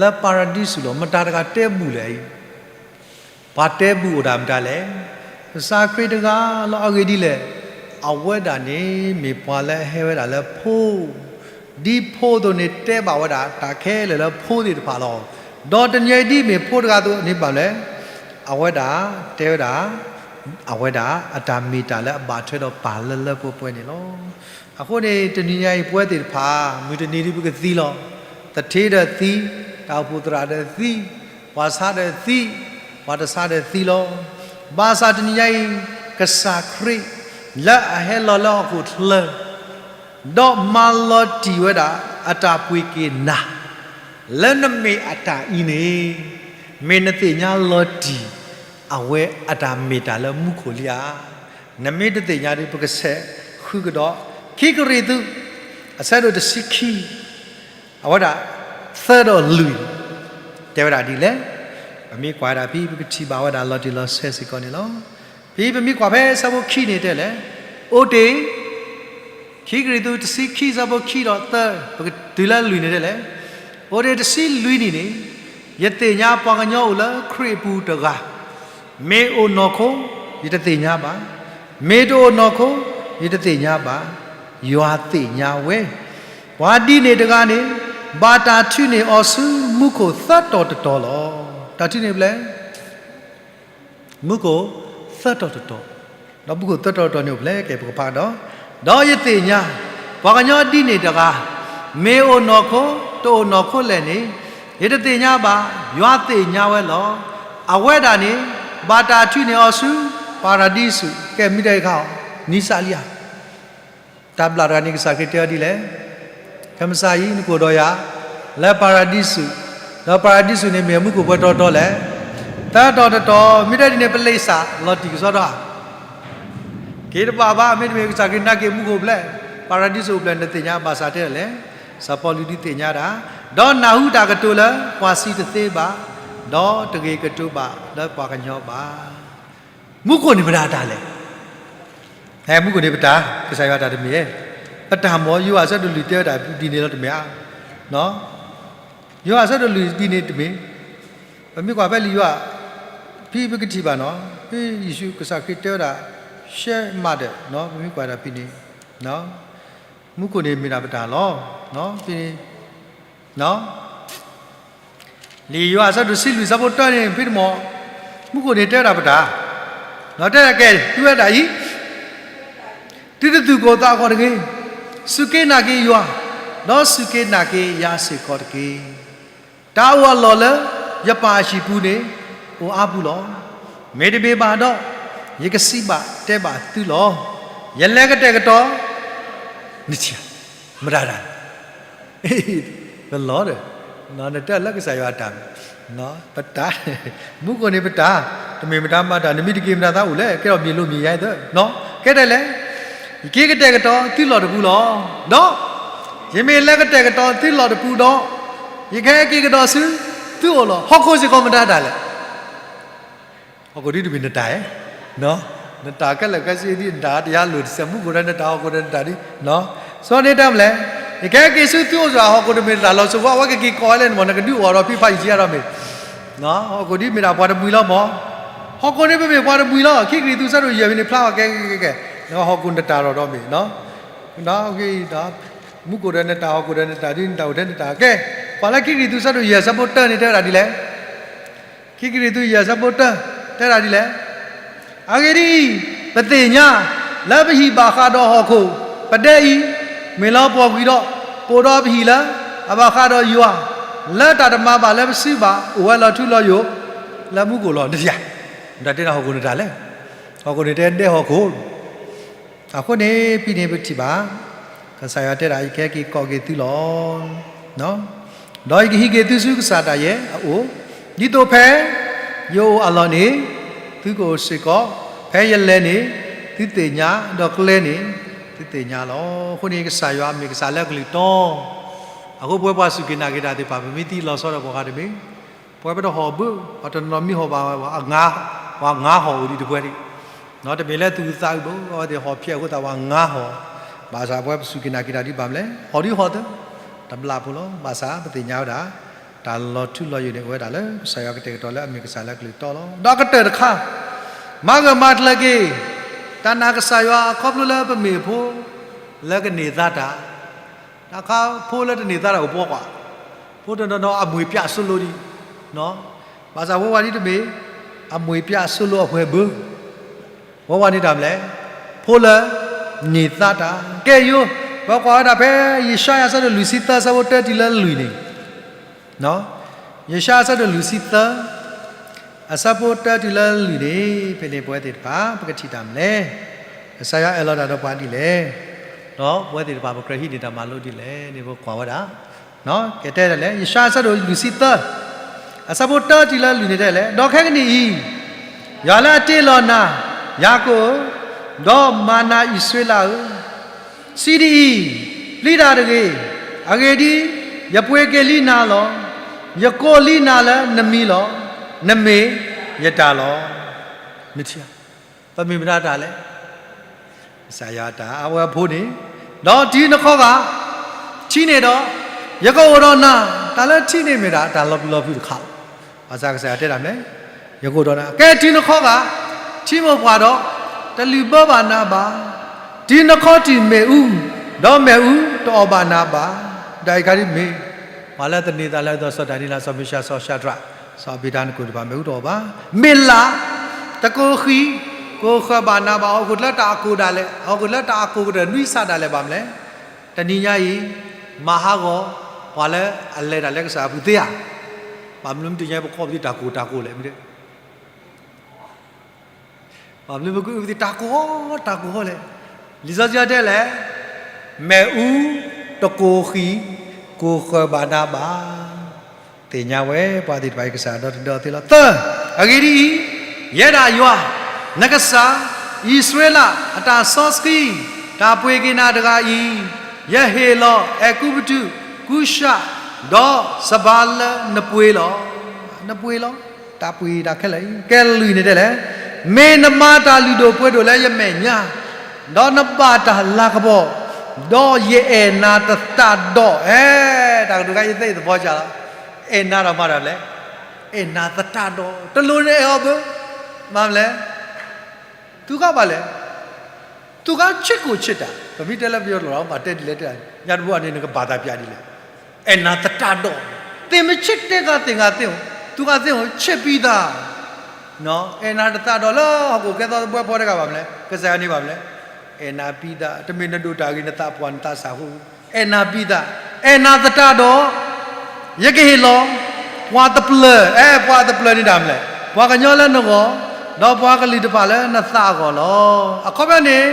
လၢပၤရဒံစူၤလီၤ. မတၤတဂၤတဲဘူၣ်လဲၣ်အံၤ ပှၤတဲဘူၣ်အိၣ်ဒၣ်မတၤလဲၣ်. ကစၢ်ခရံာ်တဂၤလီၤ. အဂ့ၢ်ဒ်လဲၣ်. အဝဲဒၣ်န့ၣ် မ့ၢ်ပှၤလၢအဟဲဝဲဒၣ်လၢဖိ, ဒ်ဖိအသိးန့ၣ် တဲဘၣ်ဝဲဒၣ်တၢ်ခဲလၢာ်လၢဖိသ့ၣ်တဖၣ်လီၤ. ဒီးတနံၤအံၤဒ်မ့ၢ်ဖိတဂၤအသိးန့ၣ်ဘၣ်လဲၣ်. အဝဲဒၣ်တဲဝဲဒၣ် အဝဲဒၣ်အတၢ်မ့ၢ်တၢ်လၢအဘၣ်ထွဲဒီးပၢ်လၢလၢပှဲၤပှဲၤန့ၣ်လီၤ. အဃိန့ၣ် တနံၤညါအံၤပဝဲသ့ၣ်တဖၣ် မုၢ်တနံၤဒ်ပကသံလီၤ. သထ့ဒီးသံ, တၢ်အိၣ်ဖှိၣ်သရၣ်ဒီးသံ, ပှၤဆါဒီးသံ, ပှၤတဆါဒီးသံလီၤ. ဘၣ်ဆၣ်တနံၤညါအံၤ, ကစၢ်ခရံာ် လၢအဟဲလီၤလၢဟီၣ်ခိၣ်ချၢ, ဒီးမၤလီၤတံၢ်ဝဲဒၣ်အတၢ်ပှ့ၤက့ၤနၤ, လၢနမ့ၢ်အတၢ်အံၤန့ၣ်, မ့ၢ်နသ့ၣ်ညါလီၤတံၢ် အဝဲအတၢ်မ့ၢ်တၢ်လၢမူခိၣ်လံဧါ. နမ့ၢ်တသ့ၣ်ညါဒီး ပကဆဲးဃုကဒီး, ခံကရံၣ်သူး အဆၢဒိၣ်တဆံခံ အဝဲဒၣ် သၢဒီးလွံၢ် တဲဝဲဒၣ်ဒ်လဲၣ်. ပမ့ၢ်ကွၢ်ဝဲဒၣ်ဖဲ ပကထံၣ်ဘၣ်ဝဲဒၣ်လီၤတံၢ်လီၤဆဲးစ့ၢ်ကီးန့ၣ်လီၤ. ဖဲပမ့ၢ်ကွၢ်ဖဲဆၢဖိခံန့ၣ်တဲလဲၣ်, အိၣ်တ့ၢ် ခံကရံၣ်သူးတဆံခံဆၢဖိခံဒီးသၢ ပကတုၤလၢလွံၢ်န့ၣ်တဲလဲၣ်, အိၣ်တ့ၢ်တဆံလွံၢ်နံၣ်န့ၣ်, ယသ့ၣ်ညါပှၤကညီအိၣ်လၢခရံာ်အပူၤတဂၤ, မ့ၢ်အိၣ်နီၢ်ခိ ယတသ့ၣ်ညါဘၣ်, မ့ၢ်တအိၣ်နီၢ်ခိ ယတသ့ၣ်ညါဘၣ်, ယွၤသ့ၣ်ညါဝဲ, ပှၤဒ်န့ၣ်တဂၤန့ၣ် ဘၣ်တၢ်ထုးန့ၢ်အီၤဆူမူခိၣ်သၢတီၤတတီၤလီၤ. တၢ်ထုးန့ၢ်ဖဲလဲၣ် မူခိၣ်သၢတီၤတတီၤ, ဒီးမူခိၣ်သၢတီၤတတီၤန့ၣ်အိၣ်ဖဲလဲၣ် ကဲပကဖးကဒီး, ဒီးယသ့ၣ်ညါ ပှၤကညီဒ်န့ၣ်တဂၤ, မ့ၢ်အိၣ်နီၢ်ခိ တအိၣ်နီၢ်ခိလဲၣ်န့ၣ်, ယတသ့ၣ်ညါဘၣ်, ယွၤသ့ၣ်ညါဝဲလီၤ. အဝဲဒၣ်န့ၣ် ဘၣ်တၢ်ထုးန့ၢ်အီၤဆူ ပၤရဒံစူး, ကဲမ့ၢ်တဲခါအီၤ နံစးလံဧါ တၢ်ဘျၣ်တဂၤန့ၣ် ကစၢ်ခရံာ်တဲအီၤဒ်လဲၣ်, ခဲမုၢ်ဆါအံၤ နကအိၣ်ဒီးယၤ လၢပၤရဒံစူး, ဒီးပၤရဒံစူးန့ၣ်မ့ၢ်မူခိၣ်ပှဲၤတီၤတီၤလဲၣ်, သၢတီၤတတီၤ, မ့ၢ်တဲဒ်န့ၣ် ပလ့းစးလီၤတံၢ်ကစီဒီဧါ, က့ၤတဘၣ်ဘၣ်, မ့တမ့ၢ်ကစၢ်ခရံာ်နာ်က့ၤမူခိၣ်ဖျဲၣ်, ပၤရဒံစူးအိၣ်ဖျဲၣ် နသ့ၣ်ညါဘၣ်ဆၣ်တဲလဲၣ်, စီၤပီလူးဒုးသ့ၣ်ညါတၢ်, ဒီးနၢ်ဟူတၢ်ကတိၤလၢပှၤစံးတသ့ဘၣ်, ဒီးတဂ့ၤကတိၤဘၣ်လၢပှၤကညီဘၣ်. မူခိၣ်န့ၣ်မတၤတၢ်လဲၣ် ဟဲမူခိၣ်န့ၣ်ပတၢ်, ကစၢ်ယွၤတၢ်တမ့ၢ်, ပတၢ်မ့ၢ်ယိၤဟၣ်အဆၢဒိၣ်လွံၢ်တဲဝဲဒၣ်ဒ်န့ၣ်လီၤတမ့ၢ်ဧါ, ယိၤဟၣ်အဆၢဒိၣ်လွံၢ်ဒ်န့ၣ်တမ့ၢ်, ပမ့ၢ်ကွၢ်ဖဲလံာ်ယိၤဟၣ်, ဖဲပကထံၣ်ဘၣ်နီၤ, ဖဲယ့ၣ်ၡူးကစၢ်ခရံာ်တဲဝဲဒၣ်, ရှဲမးဒီး, ပမ့ၢ်ကွၢ်ဒၣ်ဖဲန့ၣ်, မူခိၣ်န့ၣ်မ့ၢ်ဒၣ်ပတၢ်လီၤ, ဖဲန့ၣ် လံာ်ယိၤဟၣ်အဆၢဒိၣ်တဆံလွံၢ်ဆၢဖိတၢန့ၣ် ဖဲတမီၢ်, မူခိၣ်န့ၣ်တဲဝဲဒၣ်ပတၢ်, ဒီးတဲဒၣ်ကဲ, သုဝဲဒၣ်အံၤ, သုတသူၣ်ကိၢ်သးဂီၤတဂ့ၤ, စူၢ်က့ၤနာ်က့ၤယွၤ, ဒီးစူၢ်က့ၤနာ်က့ၤယၤစ့ၢ်ကီးတက့ၢ်. တၢ်အိၣ်အလီၢ်လၢယပၢ်အဟံၣ်ပူၤန့ၣ် အိၣ်အါပူၤလီၤ. မ့တမ့ၢ်ဘၣ်ဒီး, ယကစံးဘၣ်တဲဘၣ်သုလီၤ. ယလဲၤကတဲာ်ကတီၤ, နထံၣ်, မတၤတၢ် ပလီၤဒီး, နတဲလၢကစၢ်ယွၤအတၢ်, ပတၢ်, မူခိၣ်န့ၣ်ပတၢ်, တမ့ၢ်မတၤမၤတၢ်, နမ့ၢ်တက့ၤမတၤသးအိၣ်လဲၣ်, ကဲထီၣ်မ့ၢ်လိမ့ၢ်ယါအံၤသၢ, ကဲဒ်လဲၣ်, ယက့ၤကတဲာ်ကတီၤသုလီၢ်တပူၤလီၤ, ဒီး, ယမ့ၢ်လဲၤကတဲာ်ကတီၤသုလီၢ်တပူၤဒီး, ယကဟဲက့ၤကဒီးဆူသုအိၣ်လီၤ. ဟီၣ်ခိၣ်စ့ၢ်ကီးမတၤတၢ်လဲၣ် ဟီၣ်ခိၣ်ဒ်တမ့ၢ်နတၢ်ဧါ, နတၢ်ခဲလၢာ်ခဲဆ့ဒ်နတၢ်တရားလို စဲးမူခိၣ်ဒီးနတၢ်ဟီၣ်ခိၣ်ဒီးနတၢ်ဒ်, စီၤန့ၣ်တဲမလဲၣ်, ယကဟဲက့ၤဆူသုအိၣ်စ့ၢ်ကီး ဟီၣ်ခိၣ်တမ့ၢ်တၢ်လီၤစိၤဘၣ် အဝဲကက့ၤကိးဝဲလၢနမီၢ် နကဒုးအိၣ်ဒီးဖံဖးယံာ်ကံအါဒီးမ့ၢ်, ဟီၣ်ခိၣ်ဒ်မ့ၢ်ဒၣ်ပှၤတမှံၤလီၤမီၢ်, ဟီၣ်ခိၣ်န့ၣ်ပမ့ၢ်ပှၤတမှံၤလီၤ ခံကရံၣ်သူးဆၢဒိၣ်ယဲၢ်ဖဲန့ၣ်ဖျါဝဲကဲကဲကဲ, ဟီၣ်ခိၣ်နတၢ်ဒီးဒီးမ့ၢ်, မူခိၣ်ဒီးနတၢ်ဟီၣ်ခိၣ်ဒီးနတၢ်ဒ် နတၢ်အိၣ်ထဲနတၢ်ကဲ, ပှၤလၢခံကရံၣ်သူးဆၢဒိၣ်ယဲၢ်ဆၢဖိတၢန့ၣ်တဲဝဲဒၣ်ဒ်လဲၣ် ခံကရံၣ်သူးယဲၢ်ဆၢဖိတၢ တဲဒၣ်ဒ်လဲၣ်, အဂ့ၢ်ဒ်အံၤ, ပသ့ၣ်ညါ, လၢပဟံၣ်ဘၣ်ဃးဒီးဟီၣ်ခိၣ်, ပဒဲအံၤ, မ့ၢ်လီၤပှီၢ်ကွံာ်ဒီး, ပအိၣ်ဒီးပဟံၣ်လၢ, အဘၣ်ဃးဒီးယွၤ, လၢတၢ်တမၤဘၣ်လၢပစုဘၣ် အိၣ်ဝဲလီၤထူလီၤယိာ်, လၢမူခိၣ်လီၤ. နတၢ်တဲနၤဟီၣ်ခိၣ်နတၢ်လဲၣ်, ဟီၣ်ခိၣ်န့ၣ်တဲဒဲဟီၣ်ခိၣ် အဃိန့ၣ် ဖဲန့ၣ်ပထံၣ်ဘၣ်, ကစၢ်ယွၤတဲဒၣ် ယကဟဲက့ၤကိးက့ၤသုလီၤ. ဒီးယကဟံးက့ၤသုဆူကစၢ်ဒၣ်ယဲအအိၣ်, ဒ်သိးဖဲယအိၣ်အလီၢ်န့ၣ် သုကအိၣ်စ့ၢ်ကီး, ဖဲယလဲၤန့ၣ် သုသ့ၣ်ညါ, ဒီးကျဲန့ၣ် သုသ့ၣ်ညါလီၤ. အဃိန့ၣ် ကစၢ်ယွၤမ့ၢ်ကစၢ်လၢအကလုၢ်တီ, အဃိပဝဲပှၤစူၢ်က့ၤနာ်က့ၤတၢ်သ့ၣ်တဖၣ် ပမ့ၢ်သံလီၤဆီဒီးပှၤဂၤတမ့ၢ် ပဝဲပတဟီၣ်ဘၢ, ပှၤတနီၤမံဟီၣ်ဘၣ်ဝဲ, ပှၤငါဟီၣ်အိၣ်ဒံးတပှဲၤဒံး, တမ့ၢ်လၢသူၣ်အုးသးအုးဘၣ်, အဝဲသ့ၣ်ဟီၣ်ဖျဲးအဃိသတးပှၤငါဟီၣ်, ဘၣ်ဆၣ်ပဝဲပစူၢ်က့ၤနာ်က့ၤတၢ်ဒ်ဘၣ်မလဲၣ်, ဟီၣ်ဒံးဟီၣ်သၢ, တဘျီဖိလီၤ. ဘၣ်ဆၣ်ပသ့ၣ်ညါဝဲဒၣ်, တၢ်လီၤထူလီၤယိာ်န့ၣ် အိၣ်ဝဲဒၣ်လၢကစၢ်ယွၤကတဲာ်ကတီၤလၢအမ့ၢ်ကစၢ်လၢအကလုၢ်တီလီၤ. ဒီးအကတၢၢ်တခါ, မၤဂၢၢ်မၤကျၢၤက့ၤ တၢ်နာ်ကစၢ်ယွၤအခီဖျိလၢပမ့ၢ်ဖိ လၢကန့ၢ်သါတၢ် တၢ်ခါဖိလၢတန့ၢ်သါတၢ်အိၣ်ပှဲၤကွၢ်, ဖိတနီၤနီၤအမွေပြားစိုးလို့ဒံး, ဘၣ်ဆၣ်ဖိဝဲဒ်တမ့ၢ် အမွေပြားစိုးလို့အပှဲၤဘၢ, ဝဲဝဲန့ၣ်တၢ်မလဲၣ်, ဖိလၢ န့ၢ်သါတၢ်, ကဲယိ, ပကွၢ်ဝဲဒၣ်ဖဲ ယၡါယၤဆၢဒိၣ်လွံၢ်ဆံသၢဆၢဖိတၢတုၤလၢလွံၢ်န့ၣ် ယၡါယၤအဆၢဒိၣ်လွံၢ်ဆံသၢ, အဆၢဖိတၢတုၤလၢလွံၢ်န့ၣ် ဖဲန့ၣ်ပဝဲသ့ၣ်တဖၣ် ပကထံၣ်တၢ်မနုၤလဲၣ်. ကစၢ်ယွၤအဲၣ်လီၤတၢ်ဒီးပှၤဒ်လဲၣ်. ဒီးပဝဲသ့ၣ်တဖၣ် ပကြၢးဟံးန့ၢ်တၢ်မၤလိဒ်လဲၣ်န့ၣ် ပကွၢ်ဝဲဒၣ် ကတဲဒ်လဲၣ်, ယၡါယၤအဆၢဒိၣ်လွံၢ်ဆံသၢ, အဆၢဖိတၢတုၤလၢလွံၢ်န့ၣ်တဲလဲၣ်, ဒီးခဲကနံၣ်အံၤ, ယွၤလၢအတ့လီၤနၤ, ယၤကိာ်ဧၢ, ဒီးမၤနၤအံၣ်စရ့လးဧၢ, စံးဒ်အံၤ, ပျံၤတၢ်တဂ့ၤ, အဂ့ၢ်ဒ်အံၤ, ယပှ့ၤက့ၤလံနၤလီၤ. ယကိးလံနၤလၢနမံၤလီၤ. နမ့ၢ်ယတၢ်လီၤ. မ့ၢ်ထံ, ပမ့ၢ်မတၤတၢ်လဲၣ်. ကစၢ်ယွၤတၢ် အဝဲအဖိန့ၣ်, ဒီးတုၤနခီဂာ်, ထံၣ်န့ၢ်ဒီး, ယကအိၣ်ဒီးနၤ, တၢ်လၢထံၣ်န့ၢ်မ့ၢ်ဒၣ်တၢ်လီၤပျံၤလီၤဖုးတခါလီၤ. ဘၣ်ဆၣ်ကစၢ်ယွၤတဲတၢ်မနုၤလဲၣ်, ယကအိၣ်ဒီးနၤ, ကဲတုၤနခီဂာ်, ထံမိၢ်ပှၢ်ဒီး, တလုၢ်ဘၢဘၣ်နၤဘၣ်. တုၤနခီတုၤမ့ၣ်အူ, ဒီးမ့ၣ်အူတအီၣ်ဘၣ်နၤဘၣ်. ဒီးအံၤခါဒ်မ့ၢ်, ပှၤလၢသန့ၤသးလၢစီၤဒၤနံးယ့လး စီၤမ့ၡး, စီၤၡၤဒြး, စီၤအဘ့းနကိၤတဖၣ် မ့ၣ်အူတအီၣ်ဘၣ်. မ့ၢ်လၢ်, တကိးဃံ, ကိးဃၢၤဘၣ်နၤဘၣ်, ဟီၣ်ခိၣ်လၢတၢ်ကိးဒၣ်လဲာ်, ဟီၣ်ခိၣ်လၢတၢ်ကိးကတၢၢ်နွံဆၣ်ဒၣ်လဲာ်ဘၣ်မနုၤလဲၣ်. တနံၤညါအံၤ, မၤဟးဂီၤ, ပှၤလၢအလဲၤတၢ်လၢကစၢ်အပူၤသ့ဧါ. ဘၣ်မနုၤမ့ၢ်တနံၤညါအံၤ ပကိးပသံတၢ်ကိၢ်တၢ်ကိၢ်လဲၣ်, ဘၣ်မနုၤပကအုပသံတၢ်ကိၢ်, တၢ်ကိၢ်လဲၣ်. လံာ်စီဆှံတဲလဲၣ်, မ့ၣ်အူတကိးဃံ, ကိးဃၢၤဘၣ်နၤဘၣ်. သ့ၣ်ညါဝဲပှၤသ့ၣ်တဖၣ်အံၤ ကစၢ်ဒီတဒီသ့လီၤ. သၢ, အဂ့ၢ်ဒ်အံၤ, ယဲဒၣ်ယွၤ, နကစၢ်, အံၣ်စရ့လးအတၢ်စီဆှံ, တၢ်ပှ့ၤက့ၤနၤတဂၤအံၤ, ယဟ့ၣ်လီၤအဲၤကူပတူး, ကူၡး, ဒီးစဘၤလၢနပှ့ၤလီၤ. နပှ့ၤလီၤ. တၢ်ပှ့ၤတၢ်ခဲလၢာ်အံၤ, ကဲလွံၢ်န့ၣ်တဲလဲၣ်, မ့ၢ်နမၤတၢ်လုၢ်ဒိၣ်ပှ့ၤဒိၣ်လၢယမဲာ်ညါ, ဒီးနဘၣ်တၢ်လၤကပီၤ, ဒီးယအဲၣ်နၤတသးဒီး, အဲ, တၢ်ကဒုးခါ ယသ့ၣ်သဘီကလီၤ, အဲၣ်နၤဒီးမၤတၢ်မနုၤလဲၣ်, အဲၣ်နၤသတးဒီး, တလိၣ်နအဲၣ်အီၤဘၣ်, မၤမနုၤလဲၣ်. သူၣ်ကါဘၣ်လဲၣ်, သူၣ်ကါဆ့ကိၣ်ဆ့တၢ်, ပမ့ၢ်တဲလၢပယီၤလီၤ ဘၣ်တဲဒ်လဲၣ်တဲ, ညါတဘိအန့ၣ် နကဘၣ်သးပျးဒ်လဲၣ်, အဲၣ်နၤသတးဒီး, သ့ၣ်မ့ၢ်ဆ့တဲကါသ့ၣ်ဂၤသ့ၣ်ဧိၤ, သူၣ်ကါသ့ၣ်ဧိၤ ဆ့ပံသး, အဲၣ်နၤတသးဒီးလၢဟီၣ်ခိၣ်ကဲသီသဘှဲဖီတဂၤဘၣ်မနုၤလဲၣ်, ကစၢ်ယွၤန့ၣ်ဘၣ်မနုၤလဲၣ်, အဲၣ်နၤပံသး, တမ့ၢ်နဒိၣ်တၢ်ဂ့ၤ နသးပှၢ်နသးစၢ်အဃိ, အဲၣ်နၤပံသး, အဲၣ်နၤသတးဒီး, ယကဟ့ၣ်လီၤ, ပှၤသပျၢၣ်, အဲ ပှၤသပျၢၣ်န့ၣ်တၢ်မနုၤလဲၣ်, ပှၤကညီလၢနဂီၢ်, ဒီးပှၤကလုာ်တဖၣ်လၢနသးအဂီၢ်လီၤ. အခီပညီန့ၣ်,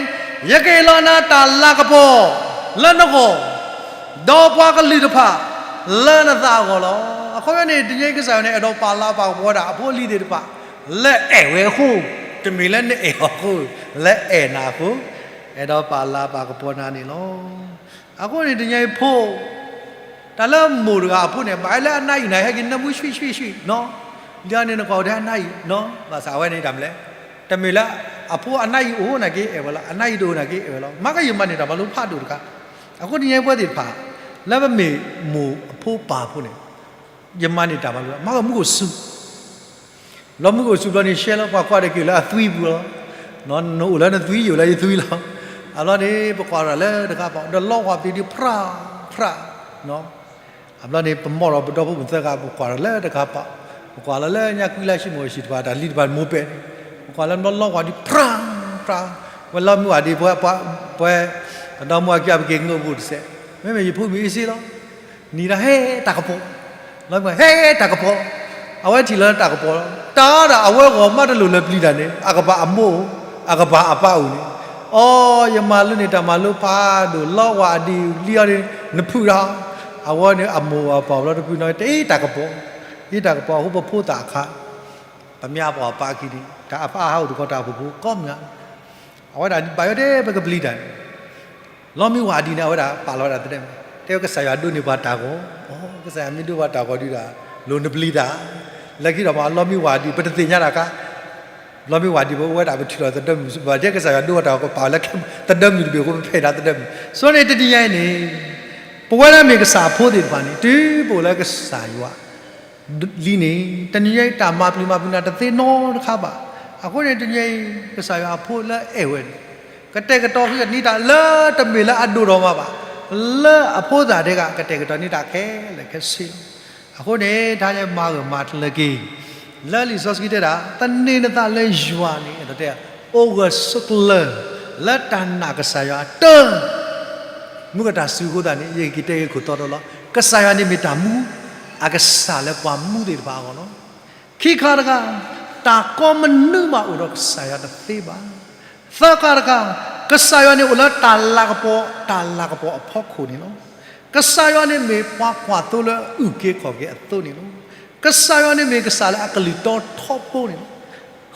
ယကဟ့ၣ်လီၤနၤတၢ်လၤကပီၤလၢနဂီၢ်, ဒီးပှၤကလုာ်တဖၣ်လၢနသးအဂီၢ်လီၤ. အခီပညီန့ၣ် တနံၤအံၤကစၢ်ယွၤန့ၣ် အဲၣ်ဒိးပာ်လၤပာ်ကပီၤဝဲဒၣ်အဖိအလံၤသ့ၣ်တဖၣ် လၢအဲၣ်ဝဲအဃိ, တမ့ၢ်လၢနအဲၣ်အီၤအဃိ, လၢအဲၣ်နၤအဃိ, အဲၣ်ဒိးပာ်လၤပာ်ကပီၤနၤန့ၣ်လီၤ. အဃိန့ၣ်တနံၤအံၤဖိ တၢ်လၢမိၢ်တဂၤအဖိန့ၣ် ဘၣ်လၢအနါအံၤန့ၣ် ဟဲက့ၤနၢမူဆှံဆှံဆှံနီၤ, လံန့ၣ်နကွၢ်အိၣ်ထဲအနါအံၤနီၤ, ဘၣ်ဆၣ်အဝဲန့ၣ်တၢ်မနုၤလဲၣ်, တမ့ၢ်လၢအဖိအနါအံၤအိၣ်နာ်က့အဲၣ်ဝဲလီၤ, အနါအံၤတအိၣ်နာ်က့အဲၣ်ဝဲလီၤ. မၤကယမၤန့ၢ်တၢ်မၤလိဖးဒိၣ်တခါ, အဃိတနံၤအံၤပဝဲသ့ၣ်တဖၣ် လၢပမ့ၢ်မိၢ်အဖိပၢ်အဖိန့ၣ်, ယမၤန့ၢ်တၢ်မၤလိ မၤကမူခိၣ်စူၤ လီၤမူခိၣ်စူၤဘျီန့ၣ်ရှဲလီၤ, ပှၤကွၢ်တက့ၢ်လၢအသွံပူၤလီၤ. နအိၣ်လၢနသွံ ယအိၣ်လၢယသွံလီၤ. အဘျီန့ၣ် ပကွၢ်တၢ်လၢတခါပၤ ဒီးလီဝါပသံးဒုးဖြးဖြး, အဘျီန့ၣ်ပမိၢ်ဒီးပဒီဖိပသၢဂၤ ပကွၢ်တၢ်လၢတခါပၤ, ပကွၢ်လီၤလၢညါကွံလၢဟံၣ်မိၢ်ဟံၣ်တဖၣ် တၢ်လံတဖၣ်မိၢ်ပဲာ်န့ၣ်, ပကွၢ်လၢဘျီလီဝါဒုးဖြးဖြး, ဝဲလီမုၢ်ဝါဒံး ပှၤ ပှၤ ပဒီမါဝၤက့ၤ ပက့ၤငိၢ်ပူၤတစဲး, မ့မ့ၢ်ယဖိမုၣ်အ့ၣ်စ့လီၤ. နံၤဒၣ်ဟဲတၢ်ကပီၤ, လီၤမုၢ်ဟဲတၢ်ကပီၤ, အဝဲထံၣ်လီၤတၢ်ကပီၤလီၤ. တၢ်ဒီးအဝဲဂီၢ်မးတလိၣ်လၢပျံၤတၢ်န့ၣ် အကဘၣ်အမိၢ်, အကဘၣ်အပၢ်အိၣ်န့ၣ်, အိ ယမၤလိန့ၢ်တၢ်မၤလိဖးဒိၣ် လီဝါဒံးလံအီၤန့ၣ် နဖုၣ်ဒီး, အဝဲန့ၣ်အမိၢ်အပၢ်လီၤတဖုၣ်နီၤ တအ့ၣ်တၢ်ကပီၤ, အ့ၣ်တၢ်ကပီၤအဃိပဖိသၣ်အခါ ပမ့ၢ်အပှၤပၢ်ခံဒံး တၢ်အဖးအဟးအိၣ်တခီ တၢ်ဖှီၣ်ဖိကိးမုၢ်, အဝဲဒၣ်ဘၣ်ယိၣ်ဒဲး ပကပျံၤတၢ်န့ၣ်, လီမုၢ်ဝါဒံးန့ၣ် အဝဲဒၣ်ပာ်လီၤဝဲဒၣ်သဒၢမုၢ်, တဲဝဲကစၢ်ယွၤဒိးန့ၢ်ပှၤတၢ်ဂီၤ, အိ ကစၢ်ယွၤမ့ၢ်ဒိးပှၤတၢ်ဂီၤဒုးဒီး လိၣ်နပျံၤတၢ်, လၢခံဒီးမ့ၢ်လီမုၢ်ဝါဒံး ပတသ့ၣ်ညါတၢ်ခါ, လီမုၢ်ဝါဒံး ပဝဲဒၣ်ပထုးထီၣ်သဒၢမုၢ် ဘၣ်တဲကစၢ်ယွၤဒိးဝဲတၢ်ဂီၤ ပပာ်လၢသဒၢမုၢ်တဘ့ၣ်အဃိ ပဖဲးဒၣ်သဒၢမုၢ်, ဆိန့ၣ်တနံၤညါအံၤန့ၣ်, ပဝဲဒၣ်မ့ၢ်ကစၢ်အဖိသ့ၣ်တဖၣ်န့ၣ် တုၤပအိၣ်လၢကစၢ်ယွၤ လံန့ၣ် တနံၤညါအံၤ တၢ်မၤပျံၤမၤဖုးနၤတသ့နီတခါဘၣ်. အဃိန့ၣ် တနံၤညါအံၤ ကစၢ်ယွၤအဖိလၢအဲၣ်ဝဲန့ၣ် ကတဲာ်ကတီၤဃုာ်န့ၢ်တၢ်လၢတမ့ၢ်လၢအဒိၣ်ထီၣ်မးဘၣ်, လၢအဖိသၣ်ထဲက ကတဲာ်ကတီၤန့ၢ်တၢ်ခဲလၢာ်ခဲဆ့လီၤ. အဃိန့ၣ် တၢ်မၤဂၢၢ်မၤကျၢၤက့ၤ လၢလံာ်စီဆှံတဲဒၣ် သန့ၤနသးလၢယွၤန့ၣ် အဲၣ်ဒိးတဲ အိၣ်ဂၢၢ်ဆိးကျၢၤ လၢတၢ်နာ်ကစၢ်ယွၤတၢ် မုၢ်ကတၢၢ်စုအဃိသတးန့ၣ် ယကက့ၤတဲဂ့ၤခိၣ်သီဒီးလီၤ. ကစၢ်ယွၤန့ၣ်မ့ၢ်တၢ်မူ အကစၢ်လၢပှၤမူသ့ၣ်တဖၣ်အဂီၢ်လီၤ. ခံခါတခါ, တၢ်ကိးမနုၤမးအိၣ်ဒီးကစၢ်ယွၤတသ့ဘၣ်. သၢခါတခါ, ကစၢ်ယွၤန့ၣ်အိၣ်လၢတၢ်လၤကပီၤ, တၢ်လၤကပီၤအဖီခိၣ်န့ၣ်လီၤ. ကစၢ်ယွၤန့ၣ်မ့ၢ်ပှၤကွၢ်သိလၢအုၣ်က့ၤခီၣ်က့ၤအသိးန့ၣ်လီၤ. ကစၢ်ယွၤန့ၣ်မ့ၢ်ကစၢ်လၢအကလုၢ်တီထီဘိန့ၣ်လီၤ.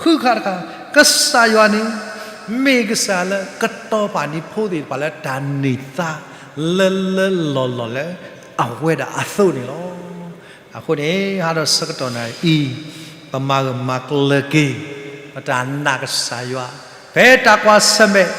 ဃုခါတခါ, ကစၢ်ယွၤန့ၣ် မ့ၢ်ကစၢ်လၢကတီၤပာ်န့ၢ်ဖိသ့ၣ်တဖၣ်လၢတၢ်န့ၢ်သါ လၢလၢလီၢ်လီၢ်လၢအဝဲဒၣ်အသိးန့ၣ်လီၤ. အဃိန့ၣ် ဟါဒီးဆၢကတီၢ်နၣ်ရံၣ်အံၤ, ပမၤဂၢၢ်မၤကျၢၤက့ၤ ပတၢ်နာ်ကစၢ်ယွၤ, ဖဲတၢ်ကွၢ်ဆၢၣ်မဲာ်,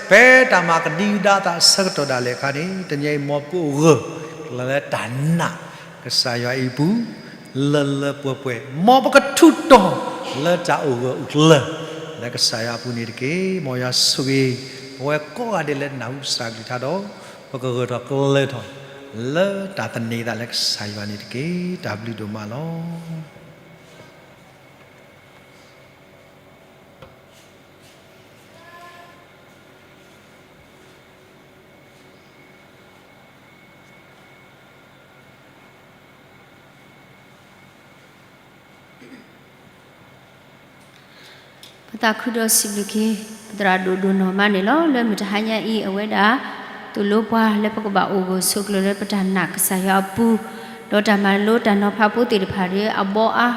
ဖဲတၢ်မၤကဒံကဒါအသးအဆၢကတီၢ်ဒၣ်လဲာ်အခါန့ၣ် တနံၤအံၤ မ်ပကအိၣ်ဂၢၢ်ကျၢၤလၢတၢ်နာ်ကစၢ်ယွၤအံၤအပူၤ လၢလၢပှဲၤပှဲၤ, မ်ပကထူးတီၤလၢတၢ်အိၣ်ဂၢၢ်အိၣ်ကျၢၤ လၢကစၢ်ယွၤအပူၤန့ၣ်တက့ၢ်. မ်ယွၤဆိၣ်ဂ့ၤ ပဝဲကိးဂၤဒဲးလၢနၢ်ဟူကစၢ်ကလုၢ်ကထါဒီး ပကဂၢၢ်ထီၣ်ကျၢၤထီၣ် လၢတၢ်သန့ၤသးလၢကစၢ်ယွၤန့ၣ်တက့ၢ်. တၢ်ဘျုးဒိၣ်မးလီၤ. ပသးခုဒီးစံးဘျုးက့ၤ ပသရၣ်ဒိၣ်ဒိၣ်နီၢ်မးန့ၣ်လီၤ. လၢမုၢ်တဟါညါအံၤ အဝဲဒၣ်သိၣ်လိပှၤလၢပကဘၣ်အိၣ်ဂၢၢ်ဆိးကျၢၤလၢပတၢ်နာ်ကစၢ်ယွၤအပူၤ, ဒီးတၢ်မၤလိတၢ်နီၤဖးဖိသ့ၣ်တဖၣ်ဒီး အဘီအါ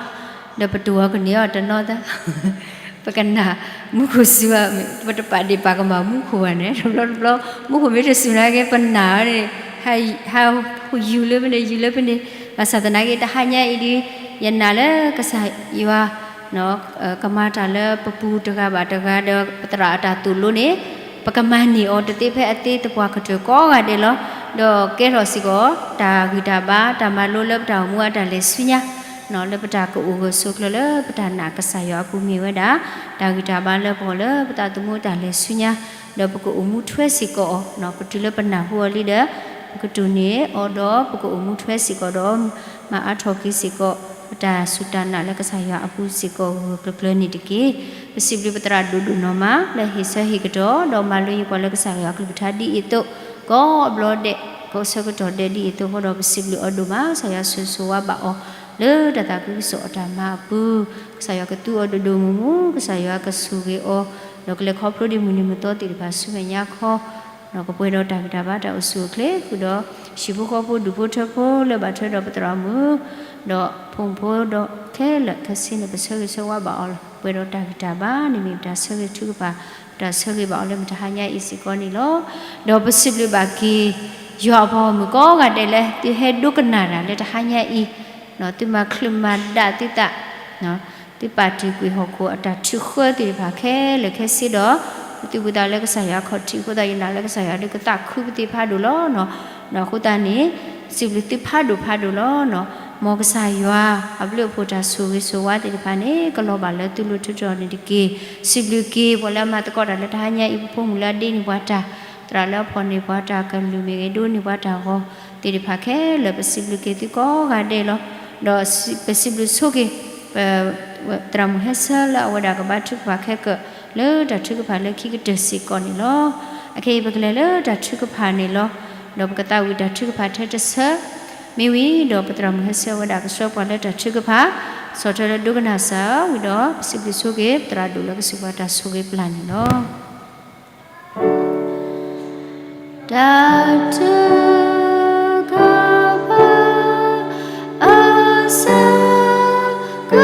ဒီးပတဝီကန့ၢ်အီၤတနီၤသၢ ပကနၣ်မူခိၣ်စူၤဘၣ်, ပတပာ်ဒ့ၣ်ပာ်ကမၣ်မူခိၣ်ဘၣ်န့ၣ် တဘျီတဘျီ မူခိၣ်မ့ၢ်တစူၤနာ်က့ ပနာ်န့ၣ် ဟးယူၤလၢပန့ၣ် ယူၤလၢပန့ၣ်, ဘၣ်ဆၣ်သနာ်က့ တဟါညါအံၤဒီး ယနာ်လၢကစၢ်ယွၤ ကမၤတၢ်လၢပပူၤတဂၤဘၣ်တဂၤ ဒီးပသရၣ်အတၢ်သိၣ်လိန့ၣ် ပကမၤန့ၢ်အီၤတသ့ဖဲအသ့သပှၢ်ကတၢၢ်ကိးဂၤဒဲးလီၤ. ဒီးကဲထီၣ်စ့ၢ်ကီး တၢ်ဂံၢ်တၢ်ဘါ တၢ်မၤလိလၢပတၢ်အိၣ်မူအတၢ်လဲၤဆူညါ လၢပတၢ်ကအိၣ်ဂၢၢ်ဆိးကျၢၤလၢပတၢ်နာ်ကစၢ်ယွၤအပူၤမ့ၢ်ဝဲဒၣ် တၢ်ဂံၢ်တၢ်ဘါလၢပဂီၢ်လၢပသးသမူအတၢ်လဲၤဆူညါ, ဒီးပကအိၣ်မူထွဲစ့ၢ်ကီးအီၤ, ပတုၤလၢပနၢ်ဟူအီၤလံဒီး ပကတိၢ်န့ၢ်အီၤဒီး ပကအိၣ်မူထွဲစ့ၢ်ကီးဒီး မၤအါထီၣ်က့ၤစ့ၢ်ကီး ပတၢ်စူၢ်တၢ်နာ်လၢကစၢ်ယွၤအပူၤစ့ၢ်ကီးဂၢၢ်ဂၢၢ်ကျၢၤကျၢၤန့ၣ်တက့ၢ်. ပစံးဘျုးပသရၣ်ဒိၣ်ဒိၣ်နီၢ်မး လၢဟ့ၣ်ဆၢဟ့ၣ်ကတီၢ် ဒီးမၤလိယပှၤလၢကစၢ်ယွၤကလုၢ်ကထါဒ်အံၤအသိး ကိးဘျီဒဲး ကိးဆၢကတီၢ်ဒဲးဒ်အံၤအသိးဃီဒီး ပစံးဘျုးအီၤဒိၣ်မး ကစၢ်ယွၤဆိၣ်ဂ့ၤဆိၣ်ဝါဘၣ်အီၤ လၢတၢ်သးခုကစီၣ်အတၢ်မၤအပူၤ, ကစၢ်ယွၤကသူအီၤဒိၣ်ဒိၣ်မုၢ်မုၢ်, ကစၢ်ယွၤကဆိၣ်ဂ့ၤအီၤ ဒီးကလဲၤခီဖျိဒ်မုၢ်နံၤမုၢ်သီသ့ၣ်တဖၣ်ဆူမဲာ်ညါခီ ဒီးကပှဲၤဒီးတၢ်ဂံၢ်တၢ်ဘါတၢ်အိၣ်ဆူၣ်အိၣ်ချ့ဃုာ်ဒီး ဟံၣ်ဖိဃီဖိဒူၣ်ဖိထၢဖိလၢဘၣ်ထွဲဒီးပသရၣ်မုၣ် ဒီးဖိမုၣ်ဖိဒီးခဲလၢာ်ခဲဆ့န့ၣ် ပဆၢဂ့ၤဆၢဝါဘၣ်အီၤ ပှဲၤဒီးတၢ်ဂံၢ်တၢ်ဘါန့ၣ်မ့ၢ်ပတၢ်ဆၢဂ့ၤထုကဖၣ်, ပတၢ်ဆၢဂ့ၤဘၣ်အီၤလၢမုၢ်တဟါညါအံၤစ့ၢ်ကီးန့ၣ်လီၤ. ဒီးပစံးဘျုးဘၣ်က့ၤ ယွၤအပှၤဂီၢ်မုၢ်ကိးဂၤဒဲးလၢ သုဟဲဒိကနၣ်တၢ်လၢတဟါညါအံၤ, သုမၤချုးမၤဒးသုသး သုပာ်တ့ၢ်ကွံာ်ဟီၣ်ခိၣ်အတၢ်ထုးဃၢသ့ၣ်တဖၣ်ခဲလၢာ်ခဲဆ့ဒီး သုသူၣ်ပသးလၢကစၢ်ယွၤခီၣ်ထံးအဃိသတး ယနာ်လၢကစၢ်ယွၤဒုးကသးခုပသ့ၣ်ဖးဒိၣ်လီၤ. အဃိသတးန့ၣ် စံးဘျုးသုဖးဒိၣ်ဖးဒိၣ်လီၤ. မ်ကစၢ်ယွၤအဘျုးအဖှိၣ်တၢ်ဆိၣ်ဂ့ၤဆိၣ်ဝါသ့ၣ်တဖၣ်န့ၣ် ကလီၤဘၣ်လၢသုလိၤထူးတီၤန့ၣ်တက့ၢ်. စံးဘျုးက့ၤပှၤလၢအမၤသကိးတၢ်လၢတဟါညါအံၤ ပဖိမုၣ်လၢအဒ့န့ၢ်ပှၤတၢ်, သရၣ်လၢအဖီၣ်န့ၢ်ပှၤတၢ်ကလုၢ်မ့ၢ်ဂ့ၤ ဒိးန့ၢ်ပှၤတၢ်ဂီၤသ့ၣ်တဖၣ်ခဲလၢာ် ပစံးဘျုးက့ၤသုကိးဂၤဒဲးလီၤ. ဒီးပစံးဘျုးဆိက့ၤ သရၣ်မုၣ်ဟဲဆၢလၢအဝဲဒၣ်ကဘါထုကဖၣ်ခဲကၢၣ်လၢတၢ်ထုကဖၣ်လၢခံကတၢၢ်စ့ၢ်ကီးန့ၣ်လီၤ. အခဲအံၤပကလဲၤလၢတၢ်ထုကဖၣ်န့ၣ်လီၤ. ဒီးပကသးဝံၣ်တၢ်ထုကဖၣ်ထဲတဆၢ မ့ၢ်ဝံၤဒီးပသရၣ်မုၣ်ဟဲဆၢဝဲဒၣ်ကဆှၢပှၤလၢတၢ်ထုကဖၣ် ဆီၣ်ထွဲလၢဒိကနၣ်စၢ်ဝံၤဒီး ပစံးဘျုးဆိက့ၤပသရၣ်ဒိၣ်လၢကစံးပှၤတၢ်ဆိၣ်ဂ့ၤပျၢ်န့ၣ်လီၤ. တၢ်ထုကဖၣ် အဆၢက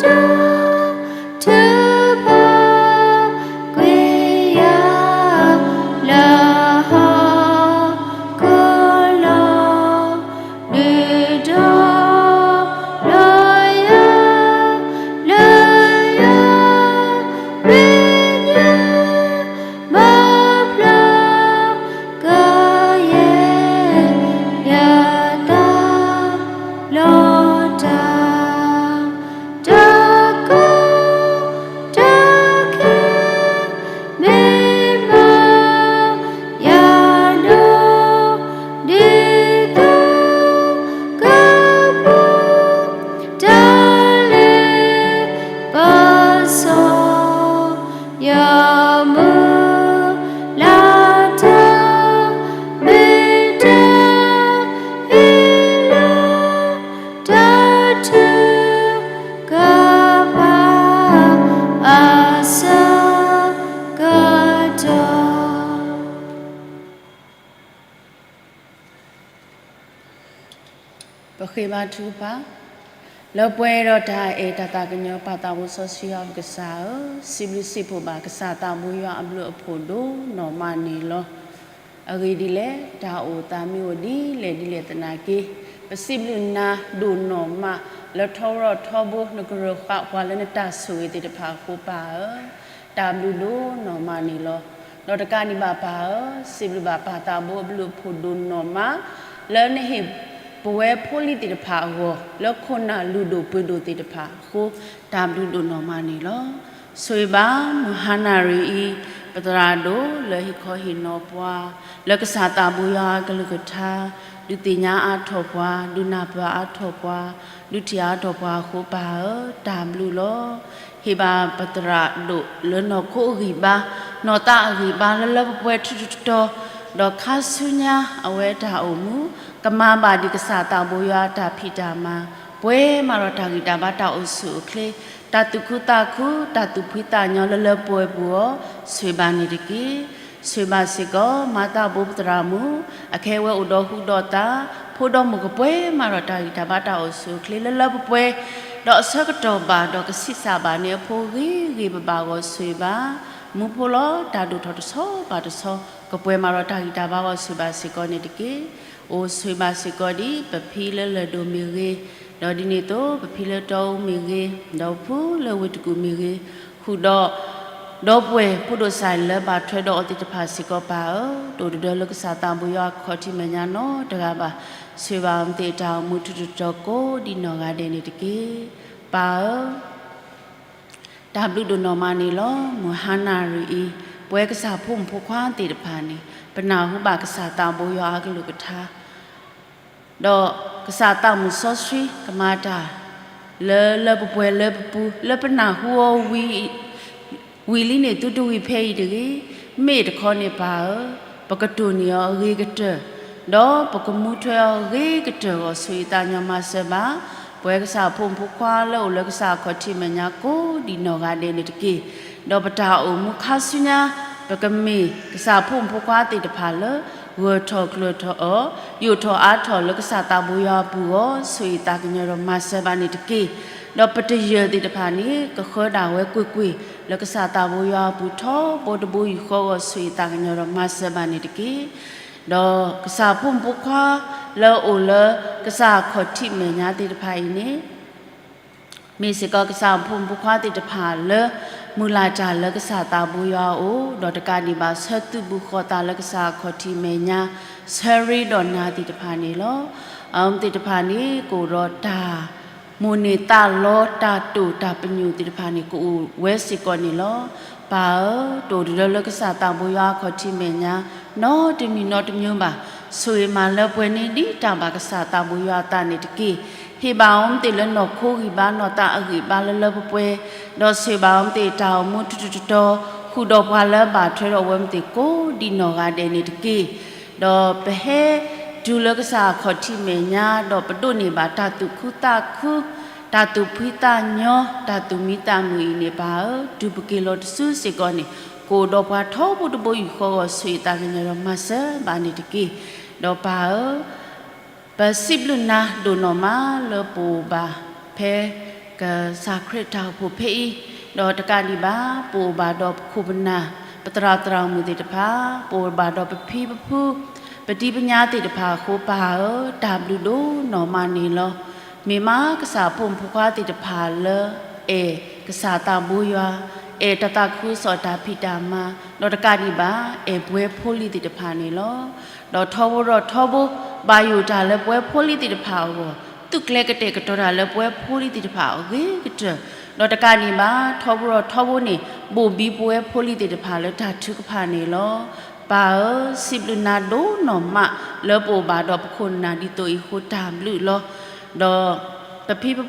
တီၢ် ထုကဖၣ်ကွံာ်ယၤ လၢဟီၣ်ခိၣ်လီၤ ဒုးဒီးလီယၤ လၢယၤ ပညါ ဘၣ်ဖျါကယဲၢ် အဆၢကတီၢ် ပဃ့ဘါထုကဖၣ်, လၢပှဲၤဒီးတၢ်အဲၣ်တၢ်သးကညီၤပၢ်သးဘိစီဆှံယွၤပကစၢ်ဧၢ, စံးဘျုးစံးဖှိၣ်ဘၣ်ကစၢ်သးဘိယွၤအဘျုးအဖှိၣ်ဒိၣ်နီၢ်မးန့ၣ်လီၤ. အဂ့ၢ်ဒ်လဲၣ်, တၢ်အိၣ်သးမ့ၢ်အိၣ်ဒ်လဲၣ်ဒ်လဲၣ်သနာ်က့, ပစံးဘျုးနၤဒိၣ်နီၢ်မး လၢထီဘိထီဘိနကရၢၢ်ဃာ်ပှၤလၢနတၢ်ဆိၣ်ဂ့ၤသ့ၣ်တဖၣ်အဃိပၢ်ဧၢ, တၢ်ဘျုးဒိၣ်နီၢ်မးန့ၣ်လီၤ. ဒီးတကးဒံးဘၣ်ပၢ်ဧၢ, စံးဘျုးဘၣ်ပၢ်သးဘိအဘျုးအဖှိၣ်ဒိၣ်နီၢ်မး လၢနဟ့ၣ်ပဝဲဖိလံၤသ့ၣ်တဖၣ်အဂီၢ် လၢခိၣ်နၢ်လုၢ်ဒိၣ်ပှ့ၤဒိၣ်သ့ၣ်တဖၣ်အဃိ တၢ်ဘျုးဒိၣ်နီၢ်မးန့ၣ်လီၤ. ဆိၣ်ဂ့ၤဘၣ်မုၢ်ဟါနၣ်ရံၣ်အံၤ ပသရၣ်ဒိၣ်လၢဟ့ၣ်ခီဟ့ၣ်နီၤပှၤ လၢကစၢ်သးဘိယွၤအကလုၢ်ကထါ ဒုးသ့ၣ်ညါအါထီၣ်ပှၤ, ဒုးနၢ်ပၢၢ်အါထီၣ်ပှၤ, ဒုးထံၣ်အါထီၣ်ပှၤအဃိပၢ်ဧၢ, တၢ်ဘျုးလီၤ. ဟ့ၣ်ဘၣ်ပသရၣ်ဒိၣ်လၢနီၢ်ခိအဂံၢ်ဘါ, နီၢ်သးအဂံၢ်ဘါလၢလၢပှဲၤပှဲၤထူထူတီတီ, ဒီးခါဆူညါအဝဲတၢ်အိၣ်မူ ကမၤဘၣ်ဒံးကစၢ်သးဘိယွၤအတၢ်ဖံးတၢ်မၤ, ပှဲၤမးဒီးတၢ်ဂံၢ်တၢ်ဘါတၢ်အိၣ်ဆူၣ်အိၣ်ချ့, တၢ်သူၣ်ခုသးခု, တၢ်သူၣ်ဖှံသးညီလၢလၢပှဲၤပူၤအီၤ ဆိၣ်ဂ့ၤဘၣ်န့ၣ်တက့ၢ်. ဆိၣ်ဂ့ၤဘၣ်စ့ၢ်ကီး မၤသးဘိပသရၣ်မုၣ်, အခဲအံၤဝဲအိၣ်ဒီးဟုးဒီးသး, ဖိဒီးမိၢ်ကပှဲၤမးဒီးတၢ်ဂံၢ်တၢ်ဘါတၢ်အိၣ်ဆူၣ်အိၣ်ချ့လၢလၢပှဲၤပှဲၤ, ဒီးအဆၢကတီၢ်ဘၣ်ဒီးကဆံးစၢ်ဘၣ်န့ၣ်အဖိဂ့ၤဂ့ၤဘၣ်ဘၣ်အဂီၢ်ဆိၣ်ဂ့ၤဘၣ်, မူဖိလီၤတၢ်ဒိၣ်ထီၣ်တဆီဘၣ်တဆီ, ကပှဲၤမးဒီးတၢ်ဂံၢ်တၢ်ဘါအဂီၢ်ဆိၣ်ဂ့ၤဘၣ်စ့ၢ်ကီးန့ၣ်တက့ၢ်. အိၣ်ဆိၣ်ဂ့ၤဘၣ်စ့ၢ်ကီးဒ် ပဖံလၢလၢၢ်ဒိၣ်မ့ၢ်ဂ့ၤ, ဒီးဒ်န့ၣ်အသိး ပဖံလၢတီအူမ့ၢ်ဂ့ၤ, ဒီးပဖုလၢဝ့ၢ်တကူၣ်မ့ၢ်ဂ့ၤ, ဃုာ်ဒီး ဒီပုၢ်ဝဲၢ်ဖိဒိၣ်စၢ်လၢဘၣ်ထွဲဒီးအီၤသ့ၣ်တဖၣ်စ့ၢ်ကီးပၢ်ဧၢ, တအိၣ်တဒၢလၢကစၢ်သးဘိယွၤအခီၣ်ထံးမဲာ်ညါနီတဂၤဘၣ်, ဆိၣ်ဂ့ၤဘၣ်အီၤမ့ၢ်သ့ၣ်တၢ်အိၣ်မူထူထူတီတီကိးဒံးနီၢ်ဂၤဒဲးန့ၣ်တက့ၢ်. ပၢ်ဧၢ တၢ်ဘျုးဒိၣ်နီၢ်မးန့ၣ်လီၤ. မုၢ်ဟါနၣ်ရံၣ်အံၤ ပဝဲကစၢ်ဖိမုၣ်ဖိခွါသ့ၣ်တဖၣ်န့ၣ် ပနၢ်ဟူဘၣ်ကစၢ်သးဘိယွၤအကလုၢ်ကထါ ဒီးကစၢ်သးမုၣ်စီဆှံကမၤတၢ် လၢလၢပှဲၤပှဲၤလၢပပူၤ လၢပနၢ်ဟူအီၤဝံၤ ဝံၤလံန့ၣ်သုတဝံၤဖဲအံၤတဂ့ၤ, မ့ၢ်တခီန့ၣ်ပၢ်ဧၢ, ပကတိၢ်န့ၢ်အီၤအဂ့ၤကတၢၢ်, ဒီးပကမူထွဲအီၤအဂ့ၤကတၢၢ်အဂီၢ် ဆိၣ်ဂ့ၤသးကညီၤမၤစၢၤဘၣ် ပဝဲကစၢ်ဖိမုၣ်ဖိခွါလၢအိၣ်လၢကစၢ်အခီၣ်ထံးမဲာ်ညါကိးဒံးနီၢ်ဂၤဒဲးန့ၣ်တက့ၢ်. ဒီးပတၢ်အိၣ်မူခါဆူညါ ပကမ့ၢ်ကစၢ်ဖိမုၣ်ဖိခွါသ့ၣ်တဖၣ်လၢ ဂၢၢ်ထီၣ်ကျၢၤထီၣ်အီၤ, ယိာ်ထီၣ်အါထီၣ်လၢကစၢ်သးဘိယွၤအပူၤအဂီၢ် ဆိၣ်ဂ့ၤသးကညီၤဒီးမၤစၢၤဘၣ်န့ၣ်တက့ၢ်. ဒီးပတယၢၢ်သ့ၣ်တဖၣ်န့ၣ် ကဃၢဒၣ်ဝဲကွ့ၢ်ကွ့ၢ် လၢကစၢ်သးဘိယွၤအပူၤထီဘိတဘိယူၢ်ဃီအဂီၢ် ဆိၣ်ဂ့ၤသးကညီၤဒီးမၤစၢၤဘၣ်န့ၣ်တက့ၢ်. ဒီးကစၢ်ဖိမုၣ်ဖိခွါလၢအိၣ်လၢကစၢ်အခီၣ်ထံးမဲာ်ညါသ့ၣ်တဖၣ်အံၤန့ၣ် မ့ၢ်စ့ၢ်ကီးကစၢ်ဖိမုၣ်ဖိခွါသ့ၣ်တဖၣ်လၢ မုၢ်လၢ်တၢ်လၢကစၢ်သးဘိယွၤအအိၣ်, ဒီးတကးဒံးဘၣ်ဆၢသူၣ်ဘုဃီသးလၢကစၢ်အခီၣ်ထံးမဲာ်ညါ ဆၢရ့ဒီးနၤသ့ၣ်တဖၣ်န့ၣ်လီၤ. အဝဲသ့ၣ်တဖၣ်န့ၣ် ကအိၣ်ဒီးတၢ်မိၣ်န့ၢ်သးလီ တၢ်တိာ်တၢ်ပညိၣ်သ့ၣ်တဖၣ်န့ၣ် ကအိၣ်ဝဲစ့ၢ်ကီးန့ၣ်လီၤ. ပၢ်ဧၢ, တအိၣ်တဒၢလၢကစၢ်သးဘိယွၤအခီၣ်ထံးမဲာ်ညါ နီတမံၤနီတမံၤဘၣ်. ဆိၣ်ဂ့ၤမၤလၢပှဲၤန့ၢ်ဒံးတၢ်ဘၣ်ကစၢ်သးဘိယွၤအသးန့ၣ်တက့ၢ်. ဟ့ၣ်ဘၣ်အီၤမ့ၢ်သ့ၣ်လၢနီၢ်ခိဂံၢ်ဘါ နီၢ်သးအဂံၢ်ဘါလၢလၢပှဲၤပှဲၤ, ဒီးဆိၣ်ဂ့ၤဘၣ်အီၤမ့ၢ်သ့ၣ်တၢ်အိၣ်မူထူထူတီတီ, ဃုာ်ဒီးပှၤလၢဘၣ်ထွဲဒီးအဝဲမ့ၢ်သ့ၣ်ကိးဒံးနီၢ်ဂၤဒဲးန့ၣ်တက့ၢ်. ဒီးပဟဲတုၤလၢကစၢ်အခီၣ်ထံးမဲာ်ညါ ဒီးပဒိးန့ၢ်ဘၣ်တၢ်သူၣ်ခုသးခု, တၢ်သူၣ်ဖှံသးညီ, တၢ်သူၣ်မံသးမုာ်အံၤန့ၣ် ပၢ်ဧၢ, တုၤပက့ၤလီၤတစုစ့ၢ်ကီးန့ၣ် ကအိၣ်ဒီးပှၤထီဘိတဘိယူၢ်ဃီအဂီၢ် ဆိၣ်ဂ့ၤသးကညီၤဒီးမၤစၢၤဘၣ်န့ၣ်တက့ၢ်. ဒီးပၢ်ဧၢ, ပစံးဘျုးနၤဒိၣ်နီၢ်မးလၢပအိၣ်ဘၣ်ဖဲကစၢ်ခရံာ်တၢ်အိၣ်ဖှိၣ်ဖဲအံၤ, ဒီးတကးဒံးဘၣ် ပအိၣ်ဘၣ်ဒီးပခိၣ်ပနၢ် ပသရၣ်သရၣ်မုၣ်သ့ၣ်တဖၣ်, ပအိၣ်ဘၣ်ဒီးပဖံပဖု ပတံၤပညါသ့ၣ်တဖၣ်အဃိ ပၢ်ဧၢ, တၢ်ဘျုးဒိၣ်နီၢ်မးန့ၣ်လီၤ. မ့ၢ်မးကစၢ်ဖိမုၣ်ဖိခွါသ့ၣ်တဖၣ်လၢ အဲၣ်ကစၢ်သးဘိယွၤ, အဲၣ်တၢ်သးခုကစီၣ်တၢ်ဖံးတၢ်မၤ, ဒီးတကးဒံးဘၣ် အဲၣ်ပဝဲဖိလံၤသ့ၣ်တဖၣ်န့ၣ်လီၤ. ဒီးထီဘိဒီးထီဘိ ဘၣ်ယိၣ်တၢ်လၢပဝဲဖိလံၤသ့ၣ်တဖၣ်အဂီၢ်, သူၣ်ကျဲၤကတဲာ်ကတီၤတၢ်လၢပဝဲဖိလံၤသ့ၣ်တဖၣ်အဂ့ၤကတၢၢ်, ဒီးတကးဒံးဘၣ် ထီဘိဒီးထီဘိန့ၣ် ဘိၣ်ဘံပဝဲဖိလံၤသ့ၣ်တဖၣ်လၢတၢ်ထုကဖၣ်န့ၣ်လီၤ. ပၢ်ဧၢ, စံးဘျုးနၤဒိၣ်နီၢ်မး လၢပအိၣ်ဘၣ်ဒီးပခိၣ်နၢ်ဒ်သိးအံၤအဃိ တၢ်ဘျုးလီၤ. ဒီးပဖံ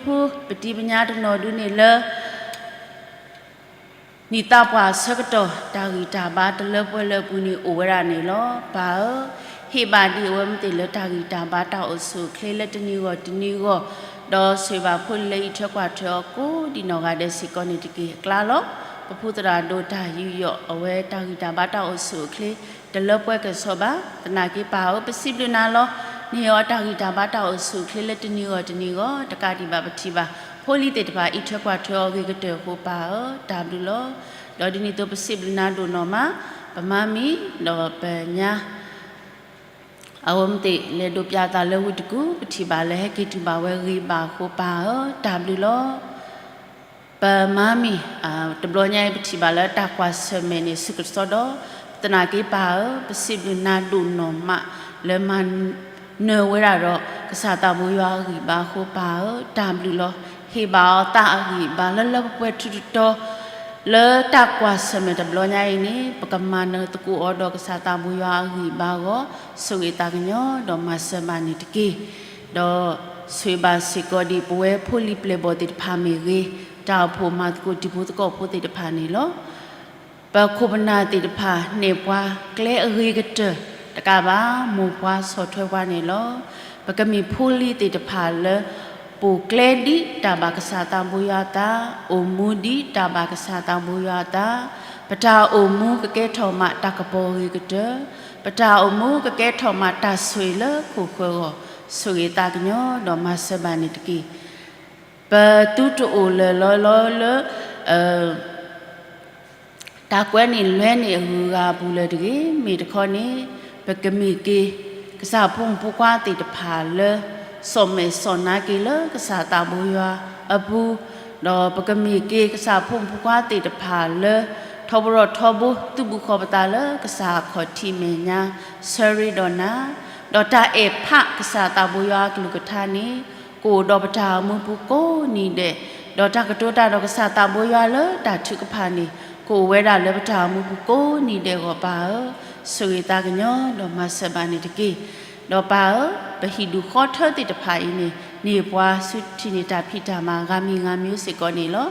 ပဖု ပတံၤပညါတနီၤဒုန့ၣ်လၢ နံၣ်သးပှၢ်အဆၢကတီၢ် တၢ်ဂံၢ်တၢ်ဘါတလၢပှဲၤလၢအပူၤန့ၣ်အိၣ်ဝဲဒၣ်န့ၣ်လီၤ. ပၢ်ဧၢ, ဟ့ၣ်ဘၣ်ဒံးအဝဲမ့ၢ်သ့ၣ်လၢတၢ်ဂံၢ်တၢ်ဘါတၢ်အိၣ်ဆူၣ်အိၣ်ချ့လၢတနံၤဂီၢ်တနံၤဂီၢ်, ဒီးဆိၣ်ဂ့ၤဘၣ်ဖိလံၤလၢအံးထွဲကွၢ်ထွဲအီၤကိးဒံးနီၢ်ဂၤဒဲးစ့ၢ်ကီးန့ၣ်တက့ၢ်. အကျါလီၤ. ပဖိသရၣ်ဒိၣ်တၢ်ယူးယီၣ် အဝဲတၢ်ဂံၢ်တၢ်ဘါတၢ်အိၣ်ဆူၣ်အိၣ်ချ့ တလၢပှဲၤကစီၣ်ဘၣ်. သနာ်က့ပၢ်ဧၢ, ပစံးဘျုးနၤလီၤ. နဟ့ၣ်အီၤတၢ်ဂံၢ်တၢ်ဘါတၢ်အိၣ်ဆူၣ်အိၣ်ချ့လၢတနံၤဂီၢ်တနံၤဂီၢ် တကးဒံးဘၣ်ပထံၣ်ဘၣ် ဖိလံၤသ့ၣ်တဖၣ်အံးထွဲကွၢ်ထွဲအီၤဂ့ၤကတၢၢ်အဃိပၢ်ဧၢ, တၢ်ဘျုးလီၤ. ဒီးဒ်န့ၣ်အသိးပစံးဘျုးနၤဒိၣ်နီၢ်မး, ပမါမံၤ ဒီးပညါ အဝဲမ့ၢ်သ့ၣ်လဲၤဒိးပၠးသးလၢဝ့ၢ်တကူၣ် ပထံၣ်ဘၣ်လၢဟဲက့ၤတူၢ်ဘၣ်ဝဲဂ့ၤဘၣ်အဃိပၢ်ဧၢ, တၢ်ဘျုးလီၤ. ပမါမံၤ တဘျီညါအံၤ ပထံၣ်ဘၣ်လၢတၢ်ကွၢ်ဆၢၣ်မဲာ်န့ၣ် ဆူၣ်ကစီဒီ, သနာ်က့ပၢ်ဧၢ, ပစံးဘျုးနၤဒိၣ်နီၢ်မး လၢမၤနၢၤဝဲဒၣ်ဒီး ကစၢ်သးဘိယွၤအဂံၢ်ဘါအဃိပၢ်ဧၢ, တၢ်ဘျုးလီၤ. ဟ့ၣ်ဘၣ်အီၤသးအဂံၢ်ဘါလၢလၢပှဲၤပှဲၤထူးထူးတီၤတီၤ လၢတၢ်ကွၢ်ဆၢၣ်မဲာ်တဘျီညါအံၤန့ၣ် ပကမၤနၢၤသကိးအီၤဒီးကစၢ်သးဘိယွၤအဂံၢ်ဘါအဂီၢ် ဆိၣ်ဂ့ၤသးကညီၤဒီးမၤစၢၤဘၣ်န့ၣ်တက့ၢ်. ဒီးဆိၣ်ဂ့ၤဘၣ်စ့ၢ်ကီးဒံးပဝဲဖိလံၤပျဲၢ်ဘီၣ်သ့ၣ်တဖၣ်မ့ၢ်ဂ့ၤ, တၢ်အိၣ်ဖှိၣ်မၤသကိးတံၤဖိသကိးဖိသ့ၣ်တဖၣ်န့ၣ်လီၤ. ပခိၣ်ပနၢ်သ့ၣ်တဖၣ် နဲၣ်ပှၤကျဲအဂ့ၤကတၢၢ်တကးဘၣ် မိၢ်ပှၢ်ဆီၣ်ထွဲပှၤန့ၣ်လီၤ. ပကမ့ၢ်ဖိလံၤသ့ၣ်တဖၣ်လၢ ပိာ်ကျဲဒ်တၢ်ဘၣ်ကစၢ်သးဘိယွၤအသး, အိၣ်မူဒ်တၢ်ဘၣ်ကစၢ်သးဘိယွၤအသး, ပတၢ်အိၣ်မူကကဲထီၣ်မးတၢ်ကပီၤအဂ့ၤကတၢၢ်, ပတၢ်အိၣ်မူကကဲထီၣ်မးတၢ်ဆိၣ်ဂ့ၤလၢခိၣ်ဃၢၤအဂီၢ်, ဆိၣ်ဂ့ၤသးကညီၤဒီးမၤစၢၤဘၣ်န့ၣ်တက့ၢ်. ပသုတအိၣ်လၢၤလီၤလၢ တၢ်ကွဲးန့ၢ်လွဲန့ၢ်အဂုၤအဂၤအပူၤလၢၤတဂ့ၤ. မ့ၢ်တခီန့ၣ် ပကမ့ၢ်က့ၤ ကစၢ်ဖိမုၣ်ဖိခွါသ့ၣ်တဖၣ်လၢ စီၣ်မဲာ်စီၣ်နါက့ၤလၢကစၢ်သးဘိယွၤအပူၤ, ဒီးပကမ့ၢ်က့ၤကစၢ်ဖိမုၣ်ဖိခွါသ့ၣ်တဖၣ်လၢ ထီဘိထီဘိ သုးဘူးဃီၤပသးလၢကစၢ်အခီၣ်ထံးမဲာ်ညါ ဆၢရ့ဒီးနၤ, ဒီးတၢ်အဲၣ်ဖးကစၢ်သးဘိယွၤအကလုၢ်ကထါန့ၣ် ကအိၣ်ဒီးပတၢ်အိၣ်မူပူၤကိးနံၤဒဲး, ဒီးတၢ်ကတိၤတၢ်ဒီးကစၢ်သးဘိယွၤလၢတၢ်ထုကဖၣ်န့ၣ် ကအိၣ်ဝဲဒၣ်လၢပတၢ်အိၣ်မူပူၤကိးနံၤဒဲးအဂီၢ်ပၢ်ဧၢ, ဆိၣ်ဂ့ၤသးကညီၤဒီးမၤစၢၤဘၣ်န့ၣ်တက့ၢ်. ဒီးပၢ်ဧၢ, ပဟံၣ်ဒူၣ်ဃီထၢသ့ၣ်တဖၣ်အံၤန့ၣ် န့ၢ်ပှၤဆူထံၣ်န့ၢ်တၢ်ဖံးတၢ်မၤဂၤမံၤဂၤမံၤစ့ၢ်ကီးန့ၣ်လီၤ.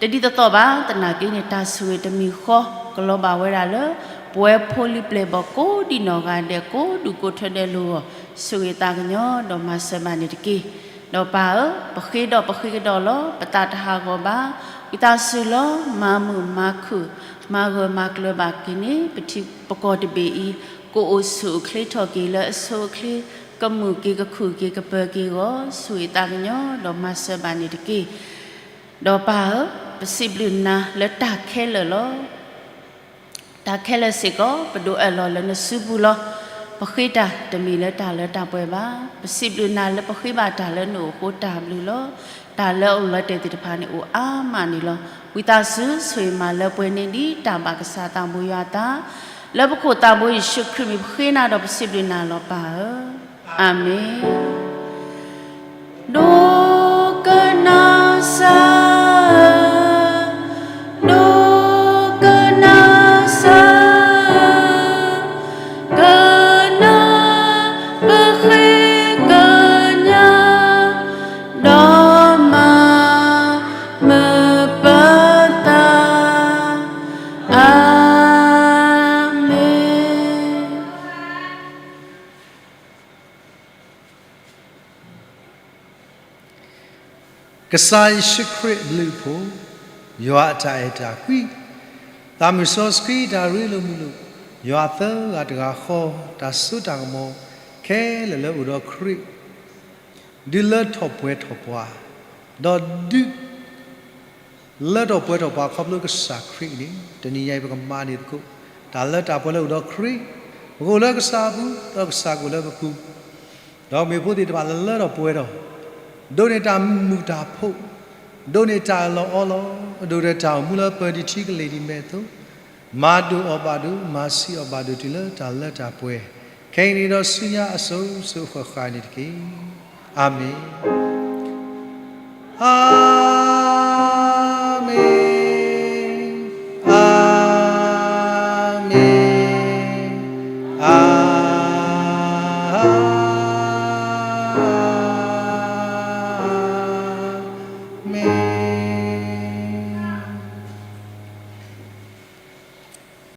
တဒ်သိးသိးဘၣ် သနာ်က့န့ၣ် တၢ်ဆိၣ်ဂ့ၤတမံၤဃီ ကလီၤဘၣ်ဝဲဒၣ်လၢ ပဝဲဖိလံၤပျဲၢ်ဘီၣ်ကိးဒံးနီၢ်ဂၤဒဲး ကိးဒူၣ်ကိးထၢဒဲးလိၤအဂီၢ် ဆိၣ်ဂ့ၤသးကညီၤဒီးမၤစၢၤဘၣ်န့ၣ်တက့ၢ်. ဒီးပၢ်ဧၢ, ပဃ့ဒီးပဃ့ကဒီးလီၤ, ပသးတဟးဂီၤဘၣ်. ဝံသးစူၤလီၤ, မၤမုာ်မၤခုၣ် မၤဂၢၢ်မၤကျၢၤဘၣ်က့ၤန့ၣ် ပထံပကီၢ်တဘ့ၣ်အံၤ ကအိၣ်ဆူၣ်အိၣ်ချ့ထီၣ်က့ၤလၢအဆိအချ့ ကမုာ်က့ၤကခုၣ်က့ၤကပၢၤက့ၤအဂီၢ် ဆိၣ်ဂ့ၤသးကညီၤဒီးမၤစၢၤဘၣ်န့ၣ်တက့ၢ်. ဒီးပၢ်ဧၢ, ပစံးဘျုးနၤလၢတၢ်ခဲလၢာ်လီၤ. တၢ်ခဲလၢာ်စ့ၢ်ကီး ပဒိးအၢၣ်လီၤလၢနစုပူၤလီၤ. ပဃ့တၢ်တမ့ၢ်လၢတၢ်လၢတၢ်ပှဲၤဘၣ်. ပစံးဘျုးနၤလၢပဃ့ဘၣ်တၢ်လၢနအိၣ်အဃိတၢ်ဘျုးလီၤ. တၢ်လၢအအိၣ်လီၤတဲာ်သ့ၣ်တဖၣ်န့ၣ်အိၣ်အါမးန့ၣ်လီၤ. ဝံသးစူၤဆိၣ်ဂ့ၤမၤလၢပှဲၤန့ၢ်ဒံးတၢ်ဘၣ်ကစၢ်သးဘိယွၤအသး လၢပခိၣ်သးဘိယ့ၣ်ၡူးခရံာ်မံၤပဃ့နၤဒီးပစံးဘျုးနၤလီၤပၢ်ဧၢ. အၤမ့ၣ်. ဒိကနၣ်စၢ်ဧၢ, ဒိကနၣ်စၢ်ဧၢ, ကနၣ်ပဃ့ကညး, ဒီးမၤမုာ်ပသး, အၤမ့ၣ်. ကစၢ်ယ့ၣ်ၡူးခရံာ်အဘျုးအဖှိၣ်, ယွၤအတၢ်အဲၣ်တၢ်ကွံ, သးမုၢ်စီဆှံတၢ်ရ့လိာ်မုာ်လိာ်, ယွၤသၢဂၤတဂၤဃီ, တၢ်စိတၢ်ကမီၤခဲလၢာ်လၢအိၣ်ဒီးခရံာ်, ဒုးလၢထီၣ်ပှဲၤထီၣ်ပှၤ, ဒီးဒုး လၢထီၣ်ပှဲၤထီၣ်ပှၤခီဖျိကစၢ်ခရံာ်အံၤန့ၣ် တနံၤညါအံၤ ပကမၤန့ၢ်သကိး တၢ်လၢတၢ်ပှဲၤလၢအိၣ်ဒီးခရံာ်, ပကအိၣ်လၢကစၢ်အပူၤ, ဒီးကစၢ်ကအိၣ်လၢပပူၤ, ဒီးမ့ၢ်ဖိသ့ၣ်တဖၣ်လၢလၢထီၣ်ပှဲၤထီၣ်, ဒိးန့ၢ်တၢ်မုာ်တၢ်ဖိး, ဒိးန့ၢ်တၢ်အၢၣ်လီၤအီလီၤ, ဒိးဒီးတၢ်အိၣ်မူလၢပၢၤဒံးထံကလ့ၢ်ဒံးမဲာ်အသိး, မၤဒိၣ်အီၣ်ဘၣ်ဒိး, မၤဆံးအီၣ်ဘၣ်ဒိးတုၤလၢတၢ်လၢတၢ်ပှဲၤ, ခဲအံၤန့ၣ်ဒီးဆူညါအစိၤစိၤအဃၣ်ဃၣ်န့ၣ်တက့ၢ်. အၤမ့ၣ်. ဟါ